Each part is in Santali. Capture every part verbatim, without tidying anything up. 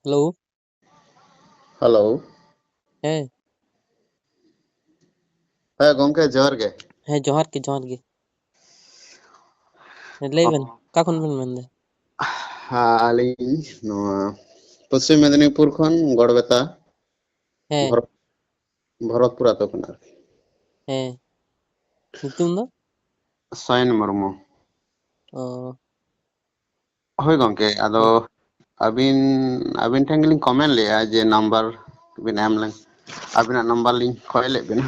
ᱦᱮᱞᱳ᱾ ᱦᱮᱞᱳ᱾ ᱦᱮᱸ᱾ ᱦᱮᱸ ᱜᱚᱝᱠᱮ, ᱡᱚᱦᱟᱨ ᱜᱮ᱾ ᱦᱮᱸ, ᱡᱚᱦᱟᱨ ᱜᱮ, ᱡᱚᱦᱟᱨ ᱜᱮ᱾ ᱦᱮᱸ, ᱞᱟᱹᱭ ᱵᱮᱱ, ᱚ᱾ ᱚᱠᱟ ᱠᱷᱚᱱ ᱵᱮᱱ ᱢᱮᱱᱫᱟ? ᱦᱮᱸ, ᱟᱹᱞᱤᱧ ᱱᱚᱣᱟ ᱯᱚᱥᱪᱤᱢ ᱢᱮᱫᱽᱱᱤᱯᱩᱨ ᱠᱷᱚᱱ ᱜᱚᱲᱵᱮᱛᱟ, ᱦᱮᱸ᱾ ᱵᱷᱚᱨᱚᱛ-, ᱵᱷᱚᱨᱚᱛᱯᱩᱨ ᱟᱹᱛᱩ ᱠᱷᱚᱱ ᱟᱨᱠᱤ᱾ ᱦᱮᱸ᱾ ᱧᱩᱛᱩᱢ ᱫᱚ? ᱥᱟᱭᱮᱱ ᱢᱩᱨᱢᱩ᱾ ᱚ᱾ ᱦᱳᱭ ᱜᱚᱝᱠᱮ, ᱟᱫᱚ ᱦᱮᱸ᱾ ᱟᱹᱵᱤᱱ, ᱟᱹᱵᱤᱱ ᱴᱷᱮᱱ ᱜᱮᱞᱤᱧ ᱠᱚᱢᱮᱱᱴ ᱞᱮᱜᱼᱟ ᱡᱮ ᱱᱟᱢᱵᱟᱨ ᱵᱤᱱ ᱮᱢ ᱞᱮᱱ, ᱟᱹᱵᱤᱱᱟᱜ ᱱᱟᱢᱵᱟᱨ ᱞᱤᱧ ᱠᱷᱚᱭ ᱞᱮᱫ ᱵᱤᱱᱟ᱾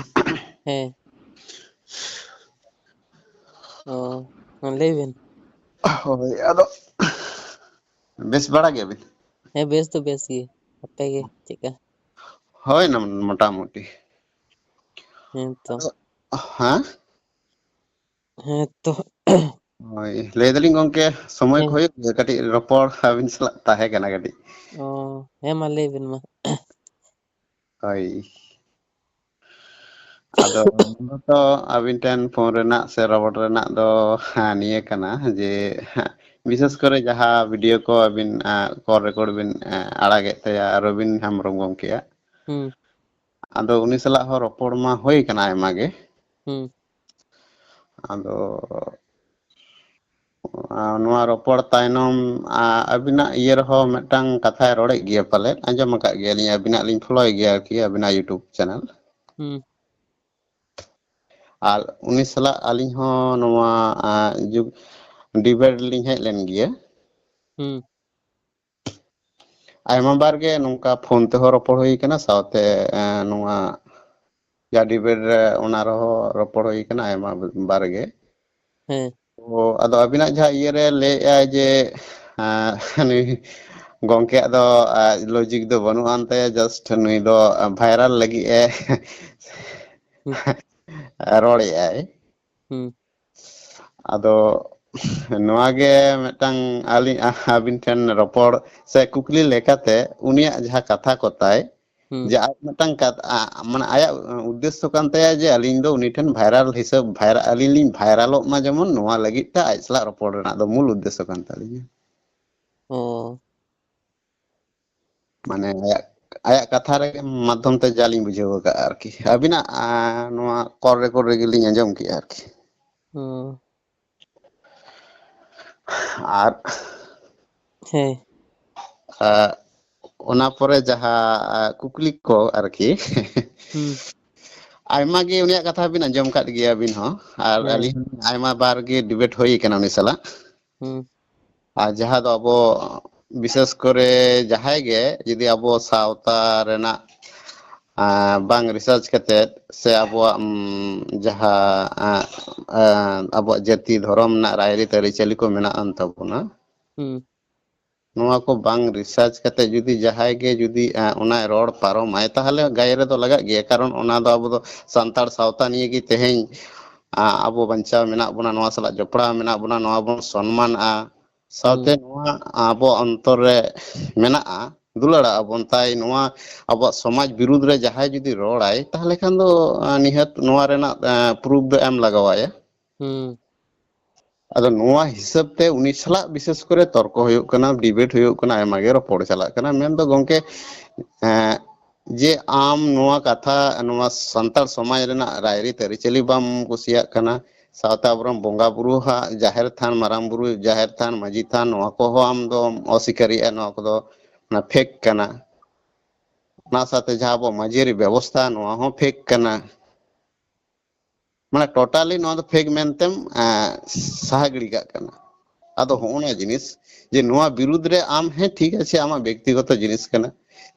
ᱦᱮᱸ᱾ ᱚ, ᱦᱮᱸ, ᱞᱟᱹᱭ ᱵᱤᱱ᱾ ᱦᱳᱭ, ᱟᱫᱚ ᱵᱮᱥ ᱵᱟᱲᱟ ᱜᱮᱭᱟᱵᱤᱱ? ᱦᱮᱸ, ᱵᱮᱥ ᱫᱚ ᱵᱮᱥ ᱜᱮ᱾ ᱟᱯᱮ ᱜᱮ ᱪᱮᱫᱠᱟ? ᱦᱳᱭ, ᱱᱟ-, ᱢᱚᱴᱟᱢᱩᱴᱤ᱾ ᱦᱮᱸ ᱛᱚ᱾ ᱟᱫᱚ, ᱦᱮᱸ? ᱦᱮᱸ ᱛᱚ᱾ ᱦᱳᱭ, ᱞᱟᱹᱭ ᱫᱟᱞᱤᱧ ᱜᱚᱝᱠᱮ, ᱥᱚᱢᱚᱭ ᱠᱚ ᱦᱮᱸ᱾ ᱦᱩᱭᱩᱜ ᱜᱮᱭᱟ, ᱠᱟᱹᱴᱤᱡ ᱨᱚᱯᱚᱲ ᱟᱹᱵᱤᱱ ᱥᱟᱞᱟᱜ ᱛᱟᱦᱮᱸ ᱠᱟᱱᱟ ᱠᱟᱹᱴᱤᱡ᱾ ᱚ, ᱦᱮᱸ, ᱢᱟ ᱞᱟᱹᱭ ᱵᱤᱱ ᱢᱟ᱾ ᱦᱳᱭ᱾ ᱟᱫᱚ ᱢᱩᱞᱚᱛᱚ ᱟᱹᱵᱤᱱ ᱴᱷᱮᱱ ᱯᱷᱳᱱ ᱨᱮᱱᱟᱜ ᱥᱮ ᱨᱚᱯᱚᱲ ᱨᱮᱱᱟᱜ ᱫᱚ, ᱦᱮᱸ, ᱱᱤᱭᱟᱹ ᱠᱟᱱᱟ ᱡᱮ, ᱦᱮᱸ, ᱵᱤᱥᱮᱥ ᱠᱚᱨᱮ ᱡᱟᱦᱟᱸ ᱵᱷᱤᱰᱤᱭᱳ ᱠᱚ ᱟᱹᱵᱤᱱ, ᱮᱸ, ᱠᱚᱞ ᱨᱮᱠᱚᱨᱰ ᱵᱤᱱ, ᱮᱸ, ᱟᱲᱟᱜᱮᱫ ᱛᱟᱭᱟ ᱨᱚᱵᱤᱱ ᱦᱮᱢᱵᱨᱚᱢ ᱜᱚᱢᱠᱮᱭᱟᱜ, ᱦᱩᱸ᱾ ᱟᱫᱚ ᱩᱱᱤ ᱥᱟᱞᱟᱜ ᱦᱚᱸ ᱨᱚᱯᱚᱲ ᱢᱟ ᱦᱩᱭ ᱠᱟᱱᱟ ᱟᱭᱢᱟ ᱜᱮ᱾ ᱦᱩᱸ᱾ ᱟᱫᱚ, ᱟ, ᱱᱚᱣᱟ ᱨᱚᱯᱚᱲ ᱛᱟᱭᱱᱚᱢ, ᱟ, ᱟᱹᱵᱤᱱᱟᱜ ᱤᱭᱟᱹ ᱨᱮᱦᱚᱸ ᱢᱤᱫᱴᱟᱝ ᱠᱟᱛᱷᱟᱭ ᱨᱚᱲᱮᱫ ᱜᱮᱭᱟ ᱯᱟᱞᱮᱫ, ᱟᱸᱡᱚᱢ ᱟᱠᱟᱫ ᱜᱮᱭᱟᱞᱤᱧ, ᱟᱹᱵᱤᱱᱟᱜ ᱞᱤᱧ ᱯᱷᱚᱞᱳᱭ ᱜᱮᱭᱟ ᱟᱨᱠᱤ, ᱟᱹᱵᱤᱱᱟᱜ YouTube ᱪᱮᱱᱮᱞ᱾ ᱦᱩᱸ᱾ ᱟᱨ ᱩᱱᱤ ᱥᱟᱞᱟᱜ ᱟᱹᱞᱤᱧ ᱦᱚᱸ ᱱᱚᱣᱟ, ᱟ, ᱡᱩᱜᱽ ᱰᱤᱵᱮᱴ ᱞᱤᱧ ᱦᱮᱡ ᱞᱮᱱ ᱜᱮᱭᱟ᱾ ᱦᱩᱸ᱾ ᱟᱭᱢᱟ ᱵᱟᱨ ᱜᱮ ᱱᱚᱝᱠᱟ ᱯᱷᱳᱱ ᱛᱮᱦᱚᱸ ᱨᱚᱯᱚᱲ ᱦᱩᱭ ᱠᱟᱱᱟ, ᱥᱟᱶᱛᱮ, ᱮᱸ, ᱱᱚᱣᱟ ᱡᱟ ᱰᱤᱵᱮᱴ ᱨᱮ ᱚᱱᱟ ᱨᱮᱦᱚᱸ ᱨᱚᱯᱚᱲ ᱦᱩᱭ ᱠᱟᱱᱟ ᱟᱭᱢᱟ ᱵᱟᱨ ᱜᱮ᱾ ᱦᱮᱸ᱾ ᱛᱚ, ᱟᱫᱚ ᱟᱹᱵᱤᱱᱟᱜ ᱡᱟᱦᱟᱸ ᱤᱭᱟᱹ ᱨᱮ ᱞᱟᱹᱭᱮᱫᱼᱟᱭ ᱡᱮ, ᱮᱸ, ᱱᱩᱭ ᱜᱚᱝᱠᱮᱭᱟᱜ ᱫᱚ, ᱮᱸ, ᱞᱚᱡᱤᱠ ᱫᱚ ᱵᱟᱹᱱᱩᱜ ᱟᱱ ᱛᱟᱭᱟ, just ᱱᱩᱭ ᱫᱚ ᱵᱷᱟᱭᱨᱟᱞ ᱞᱟᱹᱜᱤᱫ ᱮ ᱦᱩᱸ᱾ ᱨᱚᱲᱮᱫᱼᱟᱭ᱾ ᱦᱩᱸ᱾ ᱟᱫᱚ ᱱᱚᱣᱟ ᱜᱮ ᱢᱤᱫᱴᱟᱝ ᱟᱹᱞᱤᱧ ᱟᱹᱵᱤᱱ ᱴᱷᱮᱱ ᱨᱚᱯᱚᱲ ᱥᱮ ᱠᱩᱠᱞᱤ ᱞᱮᱠᱟᱛᱮ, ᱩᱱᱤᱭᱟᱜ ᱡᱟᱦᱟᱸ ᱠᱟᱛᱷᱟ ᱠᱚ ᱛᱟᱭ, ᱦᱩᱸ᱾ ᱡᱮ ᱟᱡ ᱢᱤᱫᱴᱟᱝ ᱠᱟᱛ-, ᱟ-, ᱢᱟᱱᱮ ᱟᱭᱟᱜ ᱩᱫᱽᱫᱮᱥᱥᱚ ᱠᱟᱱ ᱛᱟᱭᱟ ᱡᱮ ᱟᱹᱞᱤᱧ ᱫᱚ ᱩᱱᱤ ᱴᱷᱮᱱ ᱵᱷᱟᱭᱨᱟᱞ ᱦᱤᱥᱟᱹᱵ, ᱵᱷᱟᱭᱨᱟ-, ᱟᱹᱞᱤᱧ ᱞᱤᱧ ᱵᱷᱟᱭᱨᱟᱞᱚᱜ ᱢᱟ, ᱡᱮᱢᱚᱱ ᱱᱚᱣᱟ ᱞᱟᱹᱜᱤᱫ ᱛᱮ ᱟᱡ ᱥᱟᱞᱟᱜ ᱨᱚᱯᱚᱲ ᱨᱮᱱᱟᱜ ᱫᱚ ᱢᱩᱞ ᱩᱫᱽᱫᱮᱥᱥᱚ ᱠᱟᱱ ᱛᱟᱹᱞᱤᱧᱟ᱾ ᱚ᱾ ᱢᱟᱱᱮ ᱟᱭᱟᱜ, ᱟᱭᱟᱜ ᱠᱟᱛᱷᱟ ᱨᱮ ᱢᱟᱫᱽᱫᱷᱚᱢ ᱛᱮ ᱡᱟᱞᱤᱧ ᱵᱩᱡᱷᱟᱹᱣ ᱟᱠᱟᱫᱼᱟ ᱟᱨᱠᱤ᱾ ᱟᱹᱵᱤᱱᱟᱜ, ᱟᱸ, ᱱᱚᱣᱟ ᱠᱚᱞ ᱨᱮᱠᱚᱨᱰ ᱨᱮᱜᱮ ᱞᱤᱧ ᱟᱸᱡᱚᱢ ᱠᱮᱫᱼᱟ ᱟᱨᱠᱤ᱾ ᱦᱩᱸ᱾ ᱟᱨ ᱦᱮᱸ᱾ ᱟᱸ, ᱚᱱᱟ ᱯᱚᱨᱮ ᱡᱟᱦᱟᱸ, ᱟᱸ, ᱠᱩᱠᱞᱤ ᱠᱚ ᱟᱨᱠᱤ, ᱦᱩᱸ᱾ ᱟᱭᱢᱟ ᱜᱮ ᱩᱱᱤᱭᱟᱜ ᱠᱟᱛᱷᱟ ᱵᱤᱱ ᱟᱸᱡᱚᱢ ᱟᱠᱟᱫ ᱜᱮᱭᱟ ᱟᱹᱵᱤᱱ ᱦᱚᱸ, ᱟᱨ ᱦᱮᱸ᱾ ᱟᱹᱞᱤᱧ ᱦᱚᱸ ᱟᱭᱢᱟ ᱵᱟᱨ ᱜᱮ ᱰᱤᱵᱮᱴ ᱦᱩᱭ ᱟᱠᱟᱱᱟ ᱩᱱᱤ ᱥᱟᱞᱟᱜ᱾ ᱦᱩᱸ᱾ ᱟᱨ ᱡᱟᱦᱟᱸ ᱫᱚ ᱟᱵᱚ ᱵᱤᱥᱮᱥ ᱠᱚᱨᱮ ᱡᱟᱦᱟᱸᱭ ᱜᱮ ᱡᱩᱫᱤ ᱟᱵᱚ ᱥᱟᱶᱛᱟ ᱨᱮᱱᱟᱜ, ᱟᱸ, ᱵᱟᱝ ᱨᱤᱥᱟᱨᱪ ᱠᱟᱛᱮᱫ ᱥᱮ ᱟᱵᱚᱣᱟᱜ, ᱩᱢ, ᱡᱟᱦᱟᱸ, ᱟᱸ, ᱟᱸ, ᱟᱵᱚᱣᱟᱜ ᱡᱟᱹᱛᱤ ᱫᱷᱚᱨᱚᱢ ᱨᱮᱱᱟᱜ ᱨᱟᱭᱨᱤᱛ ᱟᱹᱨᱤᱪᱟᱹᱞᱤ ᱠᱚ ᱢᱮᱱᱟᱜ ᱟᱱ ᱛᱟᱵᱚᱱᱟ, ᱦᱩᱸ᱾ ᱱᱚᱣᱟ ᱠᱚ ᱵᱟᱝ ᱨᱤᱥᱟᱨᱪ ᱠᱟᱛᱮ ᱡᱩᱫᱤ ᱡᱟᱦᱟᱸᱭ ᱜᱮ ᱡᱩᱫᱤ, ᱟᱸ, ᱚᱱᱟᱭ ᱨᱚᱲ ᱯᱟᱨᱚᱢᱟᱭ, ᱛᱟᱦᱚᱞᱮ ᱜᱟᱭᱮ ᱨᱮᱫᱚ ᱞᱟᱜᱟᱜ ᱜᱮᱭᱟ᱾ ᱠᱟᱨᱚᱱ ᱚᱱᱟ ᱫᱚ ᱟᱵᱚ ᱫᱚ ᱥᱟᱱᱛᱟᱲ ᱥᱟᱶᱛᱟ ᱱᱤᱭᱮ ᱜᱮ ᱛᱮᱦᱮᱧ, ᱟᱸ, ᱟᱵᱚ ᱵᱟᱧᱪᱟᱣ ᱢᱮᱱᱟᱜ ᱵᱚᱱᱟ, ᱱᱚᱣᱟ ᱥᱟᱞᱟᱜ ᱡᱚᱯᱲᱟᱣ ᱢᱮᱱᱟᱜ ᱵᱚᱱᱟ, ᱱᱚᱣᱟ ᱵᱚᱱ ᱥᱚᱱᱢᱟᱱᱟᱜᱼᱟ᱾ ᱥᱟᱶᱛᱮ ᱦᱩᱸ᱾ ᱱᱚᱣᱟ ᱟᱵᱚ ᱚᱱᱛᱚᱨ ᱨᱮ ᱢᱮᱱᱟᱜᱼᱟ, ᱫᱩᱞᱟᱹᱲᱟᱜᱼᱟ ᱵᱚᱱ, ᱛᱟᱭ ᱱᱚᱣᱟ ᱟᱵᱚᱣᱟᱜ ᱥᱚᱢᱟᱡᱽ ᱵᱤᱨᱩᱫᱽ ᱨᱮ ᱡᱟᱦᱟᱸᱭ ᱡᱩᱫᱤ ᱨᱚᱲᱟᱭ, ᱛᱟᱦᱚᱞᱮ ᱠᱷᱟᱱ ᱫᱚ, ᱟᱸ, ᱱᱤᱦᱟᱹᱛ ᱱᱚᱣᱟ ᱨᱮᱱᱟᱜ, ᱟᱸ, ᱯᱨᱩᱯᱷ ᱫᱚ ᱮᱢ ᱞᱟᱜᱟᱣᱟᱭᱟ᱾ ᱦᱩᱸ᱾ ᱟᱫᱚ ᱱᱚᱣᱟ ᱦᱤᱥᱟᱹᱵ ᱛᱮ ᱩᱱᱤ ᱥᱟᱞᱟᱜ ᱵᱤᱥᱮᱥ ᱠᱚᱨᱮ ᱛᱚᱨᱠᱚ ᱦᱩᱭᱩᱜ ᱠᱟᱱᱟ, ᱰᱤᱵᱮᱴ ᱦᱩᱭᱩᱜ ᱠᱟᱱᱟ, ᱟᱭᱢᱟ ᱜᱮ ᱨᱚᱯᱚᱲ ᱪᱟᱞᱟᱜ ᱠᱟᱱᱟ᱾ ᱢᱮᱱᱫᱚ ᱜᱚᱢᱠᱮ, ᱮᱸ, ᱡᱮ ᱟᱢ ᱱᱚᱣᱟ ᱠᱟᱛᱷᱟ, ᱱᱚᱣᱟ ᱥᱟᱱᱛᱟᱲ ᱥᱚᱢᱟᱡᱽ ᱨᱮᱱᱟᱜ ᱨᱟᱭᱨᱤᱛ ᱟᱹᱨᱤᱪᱟᱹᱞᱤ ᱵᱟᱢ ᱠᱩᱥᱤᱭᱟᱜ ᱠᱟᱱᱟ, ᱥᱟᱶᱛᱮ ᱟᱵᱚᱨᱮᱱ ᱵᱚᱸᱜᱟ ᱵᱩᱨᱩ ᱦᱟᱜ ᱡᱟᱦᱮᱨ ᱛᱷᱟᱱ, ᱢᱟᱨᱟᱝ ᱵᱩᱨᱩ ᱡᱟᱦᱮᱨ ᱛᱷᱟᱱ, ᱢᱟᱹᱡᱷᱤ ᱛᱷᱟᱱ, ᱱᱚᱣᱟ ᱠᱚᱦᱚᱸ ᱟᱢ ᱫᱚᱢ ᱚᱥᱤᱠᱟᱹᱨᱤᱭᱮᱫᱼᱟ, ᱱᱚᱣᱟ ᱠᱚᱫᱚ ᱚᱱᱟ ᱯᱷᱮᱠ ᱠᱟᱱᱟ᱾ ᱚᱱᱟ ᱥᱟᱶᱛᱮ ᱡᱟᱦᱟᱸ ᱟᱵᱚ ᱢᱟᱹᱡᱷᱤ ᱟᱹᱨᱤ ᱵᱮᱵᱚᱥᱛᱷᱟ, ᱱᱚᱣᱟ ᱦᱚᱸ ᱯᱷᱮᱠ ᱠᱟᱱᱟ᱾ ᱢᱟᱱᱮ ᱴᱳᱴᱟᱞᱤ ᱱᱚᱣᱟ ᱫᱚ ᱯᱷᱮᱠ ᱢᱮᱱᱛᱮᱢ, ᱮᱸ, ᱥᱟᱦᱟ ᱜᱤᱰᱤ ᱠᱟᱜ ᱠᱟᱱᱟ᱾ ᱟᱫᱚ ᱦᱚᱸᱜᱼᱚ ᱱᱟ ᱡᱤᱱᱤᱥ ᱡᱮ ᱱᱚᱣᱟ ᱵᱤᱨᱩᱫᱽ ᱨᱮ ᱟᱢ, ᱦᱮᱸ, ᱴᱷᱤᱠ ᱟᱪᱷᱮ, ᱟᱢᱟᱜ ᱵᱮᱠᱛᱤᱜᱚᱛᱚ ᱡᱤᱱᱤᱥ ᱠᱟᱱᱟ,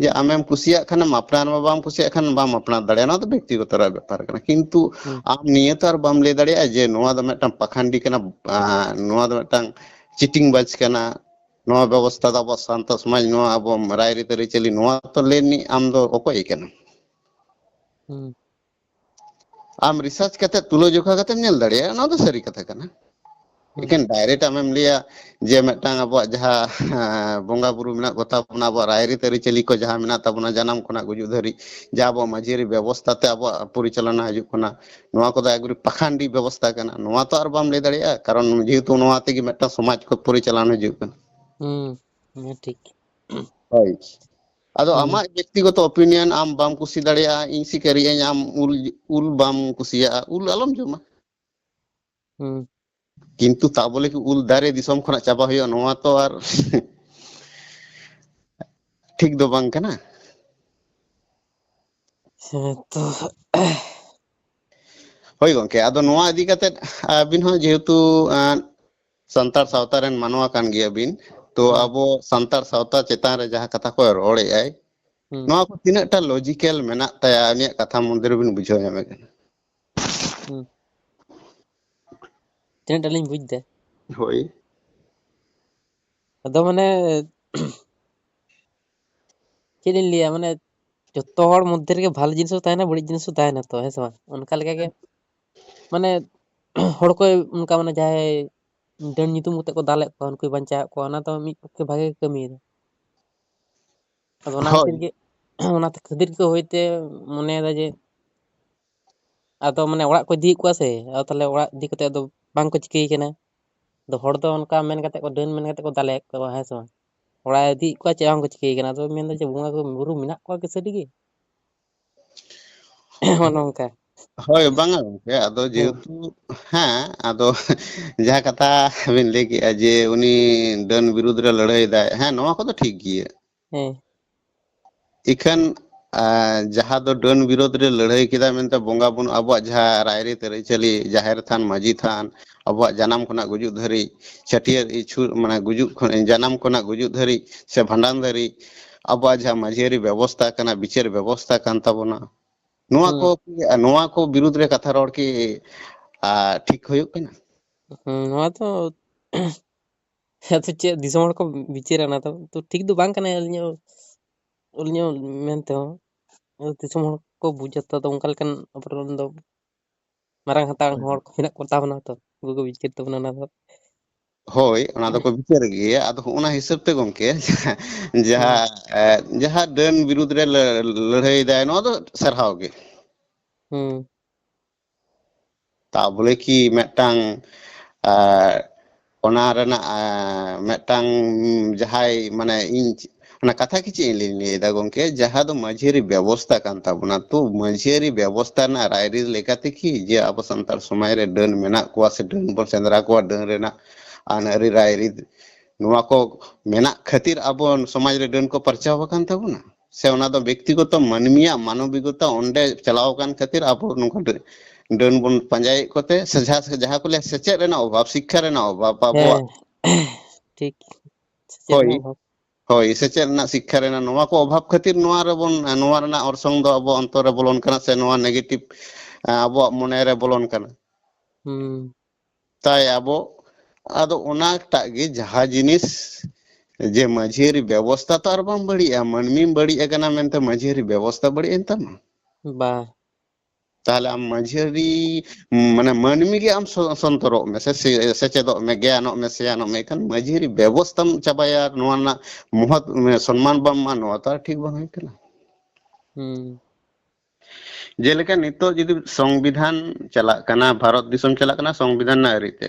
ᱡᱮ ᱟᱢᱮᱢ ᱠᱩᱥᱤᱭᱟᱜ ᱠᱷᱟᱱᱮᱢ ᱟᱯᱱᱟᱨ ᱢᱟ, ᱵᱟᱢ ᱠᱩᱥᱤᱭᱟᱜ ᱠᱷᱟᱱ ᱵᱟᱢ ᱟᱯᱱᱟᱨ ᱫᱟᱲᱮᱭᱟᱜᱼᱟ, ᱱᱚᱣᱟ ᱫᱚ ᱵᱮᱠᱛᱤᱜᱚᱛᱚ ᱨᱮᱭᱟᱜ ᱵᱮᱯᱟᱨ ᱠᱟᱱᱟ᱾ ᱠᱤᱱᱛᱩ ᱦᱩᱸ᱾ ᱟᱢ ᱱᱤᱭᱟᱹ ᱛᱚ ᱟᱨ ᱵᱟᱢ ᱞᱟᱹᱭ ᱫᱟᱲᱮᱭᱟᱜᱼᱟ ᱡᱮ ᱱᱚᱣᱟ ᱫᱚ ᱢᱤᱫᱴᱟᱝ ᱯᱟᱠᱷᱟᱱᱰᱤ ᱠᱟᱱᱟ, ᱟᱸ, ᱱᱚᱣᱟ ᱫᱚ ᱢᱤᱫᱴᱟᱝ ᱪᱤᱴᱤᱝ ᱵᱟᱡᱽ ᱠᱟᱱᱟ, ᱱᱚᱣᱟ ᱵᱮᱵᱚᱥᱛᱷᱟ ᱫᱚ ᱟᱵᱚᱣᱟᱜ ᱥᱟᱶᱛᱟ ᱥᱚᱢᱟᱡᱽ, ᱱᱚᱣᱟ ᱟᱵᱚ ᱨᱟᱭᱨᱤᱛ ᱟᱹᱨᱤᱪᱟᱹᱞᱤ, ᱱᱚᱣᱟ ᱛᱚ ᱞᱟᱹᱭ ᱨᱤᱱᱤᱡ ᱟᱢ ᱫᱚ ᱚᱠᱚᱭ ᱠᱟᱱᱟᱢ? ᱦᱩᱸ᱾ ᱟᱢ ᱨᱤᱥᱟᱨᱪ ᱠᱟᱛᱮ ᱛᱩᱞᱟᱹ ᱡᱚᱠᱷᱟ ᱠᱟᱛᱮᱢ ᱧᱮᱞ ᱫᱟᱲᱮᱭᱟᱜᱼᱟ, ᱱᱚᱣᱟ ᱫᱚ ᱥᱟᱹᱨᱤ ᱠᱟᱛᱷᱟ ᱠᱟᱱᱟ᱾ ᱦᱩᱸ᱾ ᱮᱠᱮᱱ ᱰᱟᱭᱨᱮᱠᱴ ᱟᱢᱮᱢ ᱞᱟᱹᱭᱟ ᱡᱮ ᱢᱤᱫᱴᱟᱝ ᱟᱵᱚᱣᱟᱜ ᱡᱟᱦᱟᱸ, ᱦᱮᱸ, ᱵᱚᱸᱜᱟ ᱵᱩᱨᱩ ᱢᱮᱱᱟᱜ ᱠᱚᱛᱟ ᱵᱚᱱᱟ, ᱟᱵᱚᱣᱟᱜ ᱨᱟᱭᱨᱤᱛ ᱟᱹᱨᱤᱪᱟᱹᱞᱤ ᱠᱚ ᱡᱟᱦᱟᱸ ᱢᱮᱱᱟᱜ ᱛᱟᱵᱚᱱᱟ ᱡᱟᱱᱟᱢ ᱠᱷᱚᱱᱟᱜ ᱜᱩᱡᱩᱜ ᱫᱷᱟᱹᱨᱤᱡ, ᱡᱟᱦᱟᱸ ᱟᱵᱚᱣᱟᱜ ᱢᱟᱹᱡᱷᱤ ᱟᱹᱨᱤ ᱵᱮᱵᱚᱥᱛᱷᱟ ᱛᱮ ᱟᱵᱚᱣᱟᱜ ᱯᱚᱨᱤᱪᱟᱞᱚᱱᱟ ᱦᱤᱡᱩᱜ ᱠᱟᱱᱟ, ᱱᱚᱣᱟ ᱠᱚᱫᱚ ᱮᱠᱵᱟᱨᱮ ᱯᱟᱠᱷᱟᱱᱰᱤ ᱵᱮᱵᱚᱥᱛᱷᱟ ᱠᱟᱱᱟ, ᱱᱚᱣᱟ ᱛᱚ ᱟᱨ ᱵᱟᱢ ᱞᱟᱹᱭ ᱫᱟᱲᱮᱭᱟᱜᱼᱟ, ᱠᱟᱨᱚᱱ ᱡᱮᱦᱮᱛᱩ ᱱᱚᱣᱟ ᱛᱮᱜᱮ ᱢᱤᱫᱴᱟᱝ ᱥᱚᱢᱟᱡᱽ ᱠᱚ ᱯᱚᱨᱤᱪᱟᱞᱚᱱᱟ ᱦᱤᱡᱩᱜ ᱠᱟᱱᱟ᱾ ᱦᱩᱸ, ᱦᱮᱸ, ᱴᱷᱤᱠ᱾ ᱦᱳᱭ᱾ ᱟᱫᱚ ᱦᱩᱸ᱾ ᱟᱢᱟᱜ ᱵᱮᱠᱛᱤᱜᱚᱛᱚ opinion, ᱟᱢ ᱵᱟᱢ ᱠᱩᱥᱤ ᱫᱟᱲᱮᱭᱟᱜᱼᱟ, ᱤᱧ ᱥᱤᱠᱟᱹᱨᱤᱭᱟᱹᱧ, ᱟᱢ ᱩᱞ, ᱩᱞ ᱵᱟᱢ ᱠᱩᱥᱤᱭᱟᱜᱼᱟ, ᱩᱞ ᱟᱞᱚᱢ ᱡᱚᱢᱟ᱾ ᱦᱩᱸ᱾ ᱠᱤᱱᱛᱩ ᱛᱟ ᱵᱚᱞᱮ ᱠᱤ ᱩᱞ ᱫᱟᱨᱮ ᱫᱤᱥᱚᱢ ᱠᱷᱚᱱᱟᱜ ᱪᱟᱵᱟ ᱦᱩᱭᱩᱜᱼᱟ, ᱱᱚᱣᱟ ᱛᱚ ᱟᱨ ᱴᱷᱤᱠ ᱫᱚ ᱵᱟᱝ ᱠᱟᱱᱟ᱾ ᱦᱮᱸ ᱛᱚ᱾ ᱦᱳᱭ ᱜᱚᱝᱠᱮ, ᱟᱫᱚ ᱱᱚᱣᱟ ᱤᱫᱤ ᱠᱟᱛᱮᱫ ᱟᱹᱵᱤᱱ ᱦᱚᱸ ᱡᱮᱦᱮᱛᱩ, ᱟᱸ, ᱥᱟᱱᱛᱟᱲ ᱥᱟᱶᱛᱟ ᱨᱮᱱ ᱢᱟᱱᱣᱟ ᱠᱟᱱ ᱜᱮᱭᱟ ᱵᱤᱱ, ᱛᱚ ᱦᱩᱸ᱾ ᱟᱵᱚ ᱥᱟᱱᱛᱟᱲ ᱥᱟᱶᱛᱟ ᱪᱮᱛᱟᱱ ᱨᱮ ᱡᱟᱦᱟᱸ ᱠᱟᱛᱷᱟ ᱠᱚᱭ ᱨᱚᱲᱮᱫᱼᱟᱭ, ᱦᱩᱸ᱾ ᱱᱚᱣᱟ ᱠᱚ ᱛᱤᱱᱟᱹᱜ ᱴᱟ logical ᱢᱮᱱᱟᱜ ᱛᱟᱭᱟ, ᱩᱱᱤᱭᱟᱜ ᱠᱟᱛᱷᱟ ᱢᱚᱫᱽᱫᱷᱮ ᱨᱮᱵᱤᱱ ᱵᱩᱡᱷᱟᱹᱣ ᱧᱟᱢᱮᱫ ᱠᱟᱱᱟ? ᱦᱩᱸ᱾ ᱛᱤᱱᱟᱹᱜ ᱴᱟ ᱞᱤᱧ ᱵᱩᱡᱽ ᱫᱟ? ᱦᱳᱭ᱾ ᱟᱫᱚ ᱢᱟᱱᱮ, ᱪᱮᱫ ᱞᱤᱧ ᱞᱟᱹᱭᱟ, ᱢᱟᱱᱮ, ᱡᱚᱛᱚ ᱦᱚᱲ ᱢᱚᱫᱽᱫᱷᱮ ᱨᱮᱜᱮ ᱵᱷᱟᱞᱮ ᱡᱤᱱᱤᱥ ᱦᱚᱸ ᱛᱟᱦᱮᱱᱟ, ᱵᱟᱹᱲᱤᱡ ᱡᱤᱱᱤᱥ ᱦᱚᱸ ᱛᱟᱦᱮᱱᱟ ᱛᱚ, ᱦᱮᱸ ᱥᱮ ᱵᱟᱝ? ᱚᱱᱠᱟ ᱞᱮᱠᱟ ᱜᱮ, ᱢᱟᱱᱮ, ᱦᱚᱲ ᱠᱚ ᱚᱱᱠᱟ, ᱢᱟᱱᱮ, ᱡᱟᱦᱟᱸᱭ ᱰᱟᱹᱱ ᱧᱩᱛᱩᱢ ᱠᱟᱛᱮ ᱠᱚ ᱫᱟᱞᱮᱫ ᱠᱚᱣᱟ, ᱩᱱᱠᱩᱭ ᱵᱟᱧᱪᱟᱣᱮᱫ ᱠᱚᱣᱟ, ᱚᱱᱟ ᱫᱚ ᱢᱤᱫ ᱯᱚᱠᱠᱷᱮ ᱵᱷᱟᱜᱮ ᱜᱮ ᱠᱟᱹᱢᱤᱭᱮᱫᱟ᱾ ᱟᱫᱚ ᱚᱱᱟ ᱦᱳᱭ᱾ ᱠᱷᱟᱹᱛᱤᱨ ᱜᱮ, ᱚᱱᱟ ᱠᱷᱟᱹᱛᱤᱨ ᱜᱮ ᱦᱚᱭᱛᱮ ᱢᱚᱱᱮᱭᱮᱫᱟ ᱡᱮ, ᱟᱫᱚ, ᱢᱟᱱᱮ, ᱚᱲᱟᱜ ᱠᱚ ᱤᱫᱤᱭᱮᱫ ᱠᱚᱣᱟ ᱥᱮ, ᱟᱫᱚ ᱛᱟᱦᱞᱮ ᱚᱲᱟᱜ ᱤᱫᱤ ᱠᱟᱛᱮ ᱟᱫᱚ ᱵᱟᱝ ᱠᱚ ᱪᱤᱠᱟᱹᱭ ᱠᱟᱱᱟ᱾ ᱟᱫᱚ ᱦᱚᱲ ᱫᱚ ᱚᱱᱠᱟ ᱢᱮᱱ ᱠᱟᱛᱮ ᱠᱚ, ᱰᱟᱹᱱ ᱢᱮᱱ ᱠᱟᱛᱮ ᱠᱚ ᱫᱟᱞᱮᱭᱮᱫ ᱠᱚᱣᱟ, ᱦᱮᱸ ᱥᱮ ᱵᱟᱝ? ᱚᱲᱟᱜ ᱤᱫᱤᱭᱮᱫ ᱠᱚᱣᱟ, ᱪᱮᱫ ᱦᱚᱸ ᱵᱟᱝ ᱠᱚ ᱪᱤᱠᱟᱹᱭ ᱠᱟᱱᱟ᱾ ᱟᱫᱚ ᱢᱮᱱᱫᱟ ᱡᱮ, ᱵᱚᱸᱜᱟ ᱠᱚ ᱵᱩᱨᱩ ᱢᱮᱱᱟᱜ ᱠᱚᱣᱟ ᱠᱤ ᱥᱟᱹᱨᱤ ᱜᱮ? ᱦᱚᱸᱜᱼᱚ ᱱᱚᱝᱠᱟ᱾ ᱦᱳᱭ, ᱵᱟᱝᱟ ᱜᱚᱝᱠᱮ, ᱟᱫᱚ ᱦᱮᱸ᱾ ᱡᱮᱦᱮᱛᱩ, ᱦᱮᱸ, ᱟᱫᱚ ᱡᱟᱦᱟᱸ ᱠᱟᱛᱷᱟ ᱵᱤᱱ ᱞᱟᱹᱭ ᱠᱮᱜᱼᱟ ᱡᱮ ᱩᱱᱤ ᱰᱟᱹᱱ ᱵᱤᱨᱩᱫᱽ ᱨᱮ ᱞᱟᱹᱲᱦᱟᱹᱭ ᱫᱟᱭ, ᱦᱮᱸ, ᱱᱚᱣᱟ ᱠᱚᱫᱚ ᱴᱷᱤᱠ ᱜᱮᱭᱟ᱾ ᱦᱮᱸ᱾ ᱤᱠᱷᱟᱹᱱ, ᱟ, ᱡᱟᱦᱟᱸ ᱫᱚ ᱰᱟᱹᱱ ᱵᱤᱨᱩᱫᱽ ᱨᱮ ᱞᱟᱹᱲᱦᱟᱹᱭ ᱠᱮᱫᱟ ᱢᱮᱱᱛᱮ ᱵᱚᱸᱜᱟ ᱵᱩᱨᱩ, ᱟᱵᱚᱣᱟᱜ ᱡᱟᱦᱟᱸ ᱨᱟᱭᱨᱤᱛ ᱟᱹᱨᱤᱪᱟᱹᱞᱤ, ᱡᱟᱦᱮᱨ ᱛᱷᱟᱱ, ᱢᱟᱹᱡᱷᱤ ᱛᱷᱟᱱ, ᱟᱵᱚᱣᱟᱜ ᱡᱟᱱᱟᱢ ᱠᱷᱚᱱᱟᱜ ᱜᱩᱡᱩᱜ ᱫᱷᱟᱹᱨᱤᱡ, ᱪᱷᱟᱹᱴᱭᱟᱹᱨ ᱤᱪᱷᱩ-, ᱢᱟᱱᱮ ᱜᱩᱡᱩᱜ ᱠᱷᱚᱱ, ᱡᱟᱱᱟᱢ ᱠᱷᱚᱱᱟᱜ ᱜᱩᱡᱩᱜ ᱫᱷᱟᱹᱨᱤᱡ ᱥᱮ ᱵᱷᱟᱸᱰᱟᱱ ᱫᱷᱟᱹᱨᱤᱡ, ᱟᱵᱚᱣᱟᱜ ᱡᱟᱦᱟᱸ ᱢᱟᱹᱡᱷᱤᱭᱟᱹᱨᱤ ᱵᱮᱵᱚᱥᱛᱟ ᱠᱟᱱᱟ, ᱵᱤᱪᱟᱹᱨ ᱵᱮᱵᱚᱥᱛᱟ ᱠᱟᱱ ᱛᱟᱵᱚᱱᱟ, ᱱᱚᱣᱟ ᱦᱩᱸ᱾ ᱠᱚ, ᱱᱚᱣᱟ ᱠᱚ ᱵᱤᱨᱩᱫᱽ ᱨᱮ ᱠᱟᱛᱷᱟ ᱨᱚᱲ ᱠᱤ, ᱟ, ᱴᱷᱤᱠ ᱦᱩᱭᱩᱜ ᱠᱟᱱᱟ? ᱦᱩᱸ, ᱱᱚᱣᱟ ᱫᱚ ᱟᱫᱚ ᱪᱮᱫ ᱫᱤᱥᱚᱢ ᱦᱚᱲ ᱠᱚ ᱵᱤᱪᱟᱹᱨᱟ, ᱚᱱᱟ ᱫᱚ ᱛᱚ ᱴᱷᱤᱠ ᱫᱚ ᱵᱟᱝ ᱠᱟᱱᱟ᱾ ᱟᱹᱞᱤᱧᱟᱜ, ᱟᱹᱞᱤᱧᱟᱜ ᱢᱮᱱ ᱛᱮᱦᱚᱸ, ᱫᱤᱥᱚᱢ ᱦᱚᱲ ᱠᱚ ᱵᱩᱡᱟ ᱛᱚ, ᱟᱫᱚ ᱚᱱᱠᱟ ᱞᱮᱠᱟᱱ ᱟᱵᱚᱨᱮᱱ ᱫᱚ ᱢᱟᱨᱟᱝ ᱦᱟᱛᱟᱝ ᱦᱳᱭ᱾ ᱦᱚᱲ ᱠᱚ ᱢᱮᱱᱟᱜ ᱠᱚ ᱛᱟᱵᱚᱱᱟ ᱛᱚ, ᱩᱱᱠᱩ ᱠᱚ ᱵᱤᱪᱟᱹᱨ ᱛᱟᱵᱚᱱᱟ ᱚᱱᱟ ᱫᱚ᱾ ᱦᱳᱭ, ᱚᱱᱟ ᱫᱚᱠᱚ ᱵᱤᱪᱟᱹᱨ ᱜᱮᱭᱟ᱾ ᱟᱫᱚ ᱦᱚᱸᱜᱼᱚ ᱱᱟ ᱦᱤᱥᱟᱹᱵ ᱛᱮ ᱜᱚᱢᱠᱮ, ᱦᱩᱸ᱾ ᱡᱟᱦᱟᱸ, ᱮ, ᱡᱟᱦᱟᱸ ᱰᱟᱹᱱ ᱵᱤᱨᱩᱫᱽ ᱨᱮ ᱞᱟᱹ-, ᱞᱟᱹᱲᱦᱟᱹᱭ ᱫᱟᱭ, ᱱᱚᱣᱟ ᱫᱚ ᱥᱟᱨᱦᱟᱣ ᱜᱮ᱾ ᱦᱩᱸ᱾ ᱛᱟ ᱵᱚᱞᱮ ᱠᱤ ᱢᱤᱫᱴᱟᱝ, ᱟ, ᱚᱱᱟ ᱨᱮᱱᱟᱜ, ᱟ, ᱢᱤᱫᱴᱟᱝ ᱡᱟᱦᱟᱸᱭ, ᱢᱟᱱᱮ, ᱤᱧ ᱚᱱᱟ ᱠᱟᱛᱷᱟ ᱜᱮ ᱪᱮᱫ ᱞᱤᱧ ᱞᱟᱹᱭᱫᱟ ᱜᱚᱝᱠᱮ, ᱡᱟᱦᱟᱸ ᱫᱚ ᱢᱟᱹᱡᱷᱤ ᱟᱹᱨᱤ ᱵᱮᱵᱚᱥᱛᱟ ᱠᱟᱱ ᱛᱟᱵᱚᱱᱟ, ᱛᱚ ᱢᱟᱹᱡᱷᱤ ᱟᱹᱨᱤ ᱵᱮᱵᱚᱥᱛᱟ ᱨᱮᱱᱟᱜ ᱨᱟᱭᱨᱤᱛ ᱞᱮᱠᱟᱛᱮ ᱠᱤ ᱡᱮ ᱟᱵᱚ ᱥᱟᱱᱛᱟᱲ ᱥᱚᱢᱟᱡᱽ ᱨᱮ ᱰᱟᱹᱱ ᱢᱮᱱᱟᱜ ᱠᱚᱣᱟ ᱥᱮ ᱰᱟᱹᱱ ᱵᱚᱱ ᱥᱮᱸᱫᱽᱨᱟ ᱠᱚᱣᱟ, ᱰᱟᱹᱱ ᱨᱮᱱᱟᱜ ᱟᱹᱱ ᱟᱹᱨᱤ ᱨᱟᱭᱨᱤᱛ ᱱᱚᱣᱟ ᱠᱚ ᱢᱮᱱᱟᱜ ᱠᱷᱟᱹᱛᱤᱨ ᱟᱵᱚ ᱥᱚᱢᱟᱡᱽ ᱨᱮ ᱰᱟᱹᱱ ᱠᱚ ᱯᱟᱨᱪᱟᱣ ᱟᱠᱟᱱ ᱛᱟᱵᱚᱱᱟ? ᱥᱮ ᱚᱱᱟ ᱫᱚ ᱵᱮᱠᱛᱤᱜᱚᱛᱚ ᱢᱟᱹᱱᱢᱤᱭᱟᱜ ᱢᱟᱱᱚᱵᱤᱠᱚᱛᱟ ᱚᱸᱰᱮ ᱪᱟᱞᱟᱣ ᱟᱠᱟᱱ ᱠᱷᱟᱹᱛᱤᱨ ᱟᱵᱚ ᱱᱚᱝᱠᱟ ᱰᱟᱹ-, ᱰᱟᱹᱱ ᱵᱚᱱ ᱯᱟᱸᱡᱟᱭᱮᱫ ᱠᱚᱛᱮ, ᱥᱮ ᱡᱟᱦᱟᱸ, ᱡᱟᱦᱟᱸ ᱠᱚ ᱞᱟᱹᱭᱟ ᱥᱮᱪᱮᱫ ᱨᱮᱱᱟᱜ ᱚᱵᱷᱟᱵ, ᱥᱤᱠᱠᱷᱟ ᱨᱮᱱᱟᱜ ᱚᱵᱷᱟᱵ, ᱟᱵᱚᱣᱟᱜ ᱦᱮᱸ, ᱴᱷᱤᱠ᱾ ᱥᱮᱪᱮᱫ ᱦᱳᱭ, ᱨᱮᱱᱟᱜ ᱚᱵᱷᱟᱵ᱾ ᱦᱳᱭ, ᱥᱮᱪᱮᱫ ᱨᱮᱱᱟᱜ, ᱥᱤᱠᱠᱷᱟ ᱨᱮᱱᱟᱜ, ᱱᱚᱣᱟ ᱠᱚ ᱚᱵᱷᱟᱵ ᱠᱷᱟᱹᱛᱤᱨ ᱱᱚᱣᱟ ᱨᱮᱵᱚᱱ, ᱱᱚᱣᱟ ᱨᱮᱱᱟᱜ ᱚᱨᱥᱚᱝ ᱫᱚ ᱟᱵᱚ ᱚᱱᱛᱚᱨ ᱨᱮ ᱵᱚᱞᱚᱱ ᱠᱟᱱᱟ, ᱥᱮ ᱱᱚᱣᱟ negative, ᱟᱵᱚᱣᱟᱜ ᱢᱚᱱᱮ ᱨᱮ ᱵᱚᱞᱚᱱ ᱠᱟᱱᱟ᱾ ᱦᱩᱸ᱾ ᱛᱟᱭ ᱟᱵᱚ, ᱟᱫᱚ ᱚᱱᱟᱴᱟᱜ ᱜᱮ ᱡᱟᱦᱟᱸ ᱡᱤᱱᱤᱥ ᱡᱮ ᱢᱟᱹᱡᱷᱤ ᱟᱹᱨᱤ ᱵᱮᱵᱚᱥᱛᱷᱟ ᱛᱚ ᱟᱨ ᱵᱟᱝ ᱵᱟᱹᱲᱤᱡᱼᱟ, ᱢᱟᱹᱱᱢᱤᱢ ᱵᱟᱹᱲᱤᱡ ᱟᱠᱟᱱᱟ ᱢᱮᱱᱛᱮ ᱢᱟᱹᱡᱷᱤ ᱟᱹᱨᱤ ᱵᱮᱵᱚᱥᱛᱷᱟ ᱵᱟᱹᱲᱤᱡ ᱮᱱ ᱛᱟᱢᱟ? ᱵᱟ᱾ ᱛᱟᱦᱚᱞᱮ ᱟᱢ ᱢᱟᱹᱡᱷᱤ ᱟᱹᱨᱤ, ᱢᱟᱱᱮ ᱢᱟᱹᱱᱢᱤ ᱜᱮ ᱟᱢ ᱥᱚ-, ᱥᱚᱱᱛᱚᱨᱚᱜ ᱢᱮ ᱥᱮ ᱥᱮ-, ᱥᱮᱪᱮᱫᱚᱜ ᱢᱮ, ᱜᱮᱭᱟᱱᱚᱜ ᱢᱮ, ᱥᱮᱭᱟᱱᱚᱜ ᱢᱮ, ᱮᱱᱠᱷᱟᱱ ᱢᱟᱹᱡᱷᱤ ᱟᱹᱨᱤ ᱵᱮᱵᱚᱥᱛᱷᱟᱢ ᱪᱟᱵᱟᱭᱟ, ᱱᱚᱣᱟ ᱨᱮᱱᱟᱜ ᱢᱚᱦᱚᱛ, ᱥᱚᱱᱢᱟᱱ ᱵᱟᱢ ᱮᱢᱟ, ᱱᱚᱣᱟ ᱛᱚ ᱟᱨ ᱴᱷᱤᱠ ᱵᱟᱝ ᱦᱩᱭᱩᱜ ᱠᱟᱱᱟ᱾ ᱦᱩᱸ᱾ ᱡᱮᱞᱮᱠᱟ ᱱᱤᱛᱚᱜ ᱡᱩᱫᱤ ᱥᱚᱝᱵᱤᱫᱷᱟᱱ ᱪᱟᱞᱟᱜ ᱠᱟᱱᱟ, ᱵᱷᱟᱨᱚᱛ ᱫᱤᱥᱚᱢ ᱪᱟᱞᱟᱜ ᱠᱟᱱᱟ ᱥᱚᱝᱵᱤᱫᱷᱟᱱ ᱨᱮᱱᱟᱜ ᱟᱹᱨᱤᱛᱮ,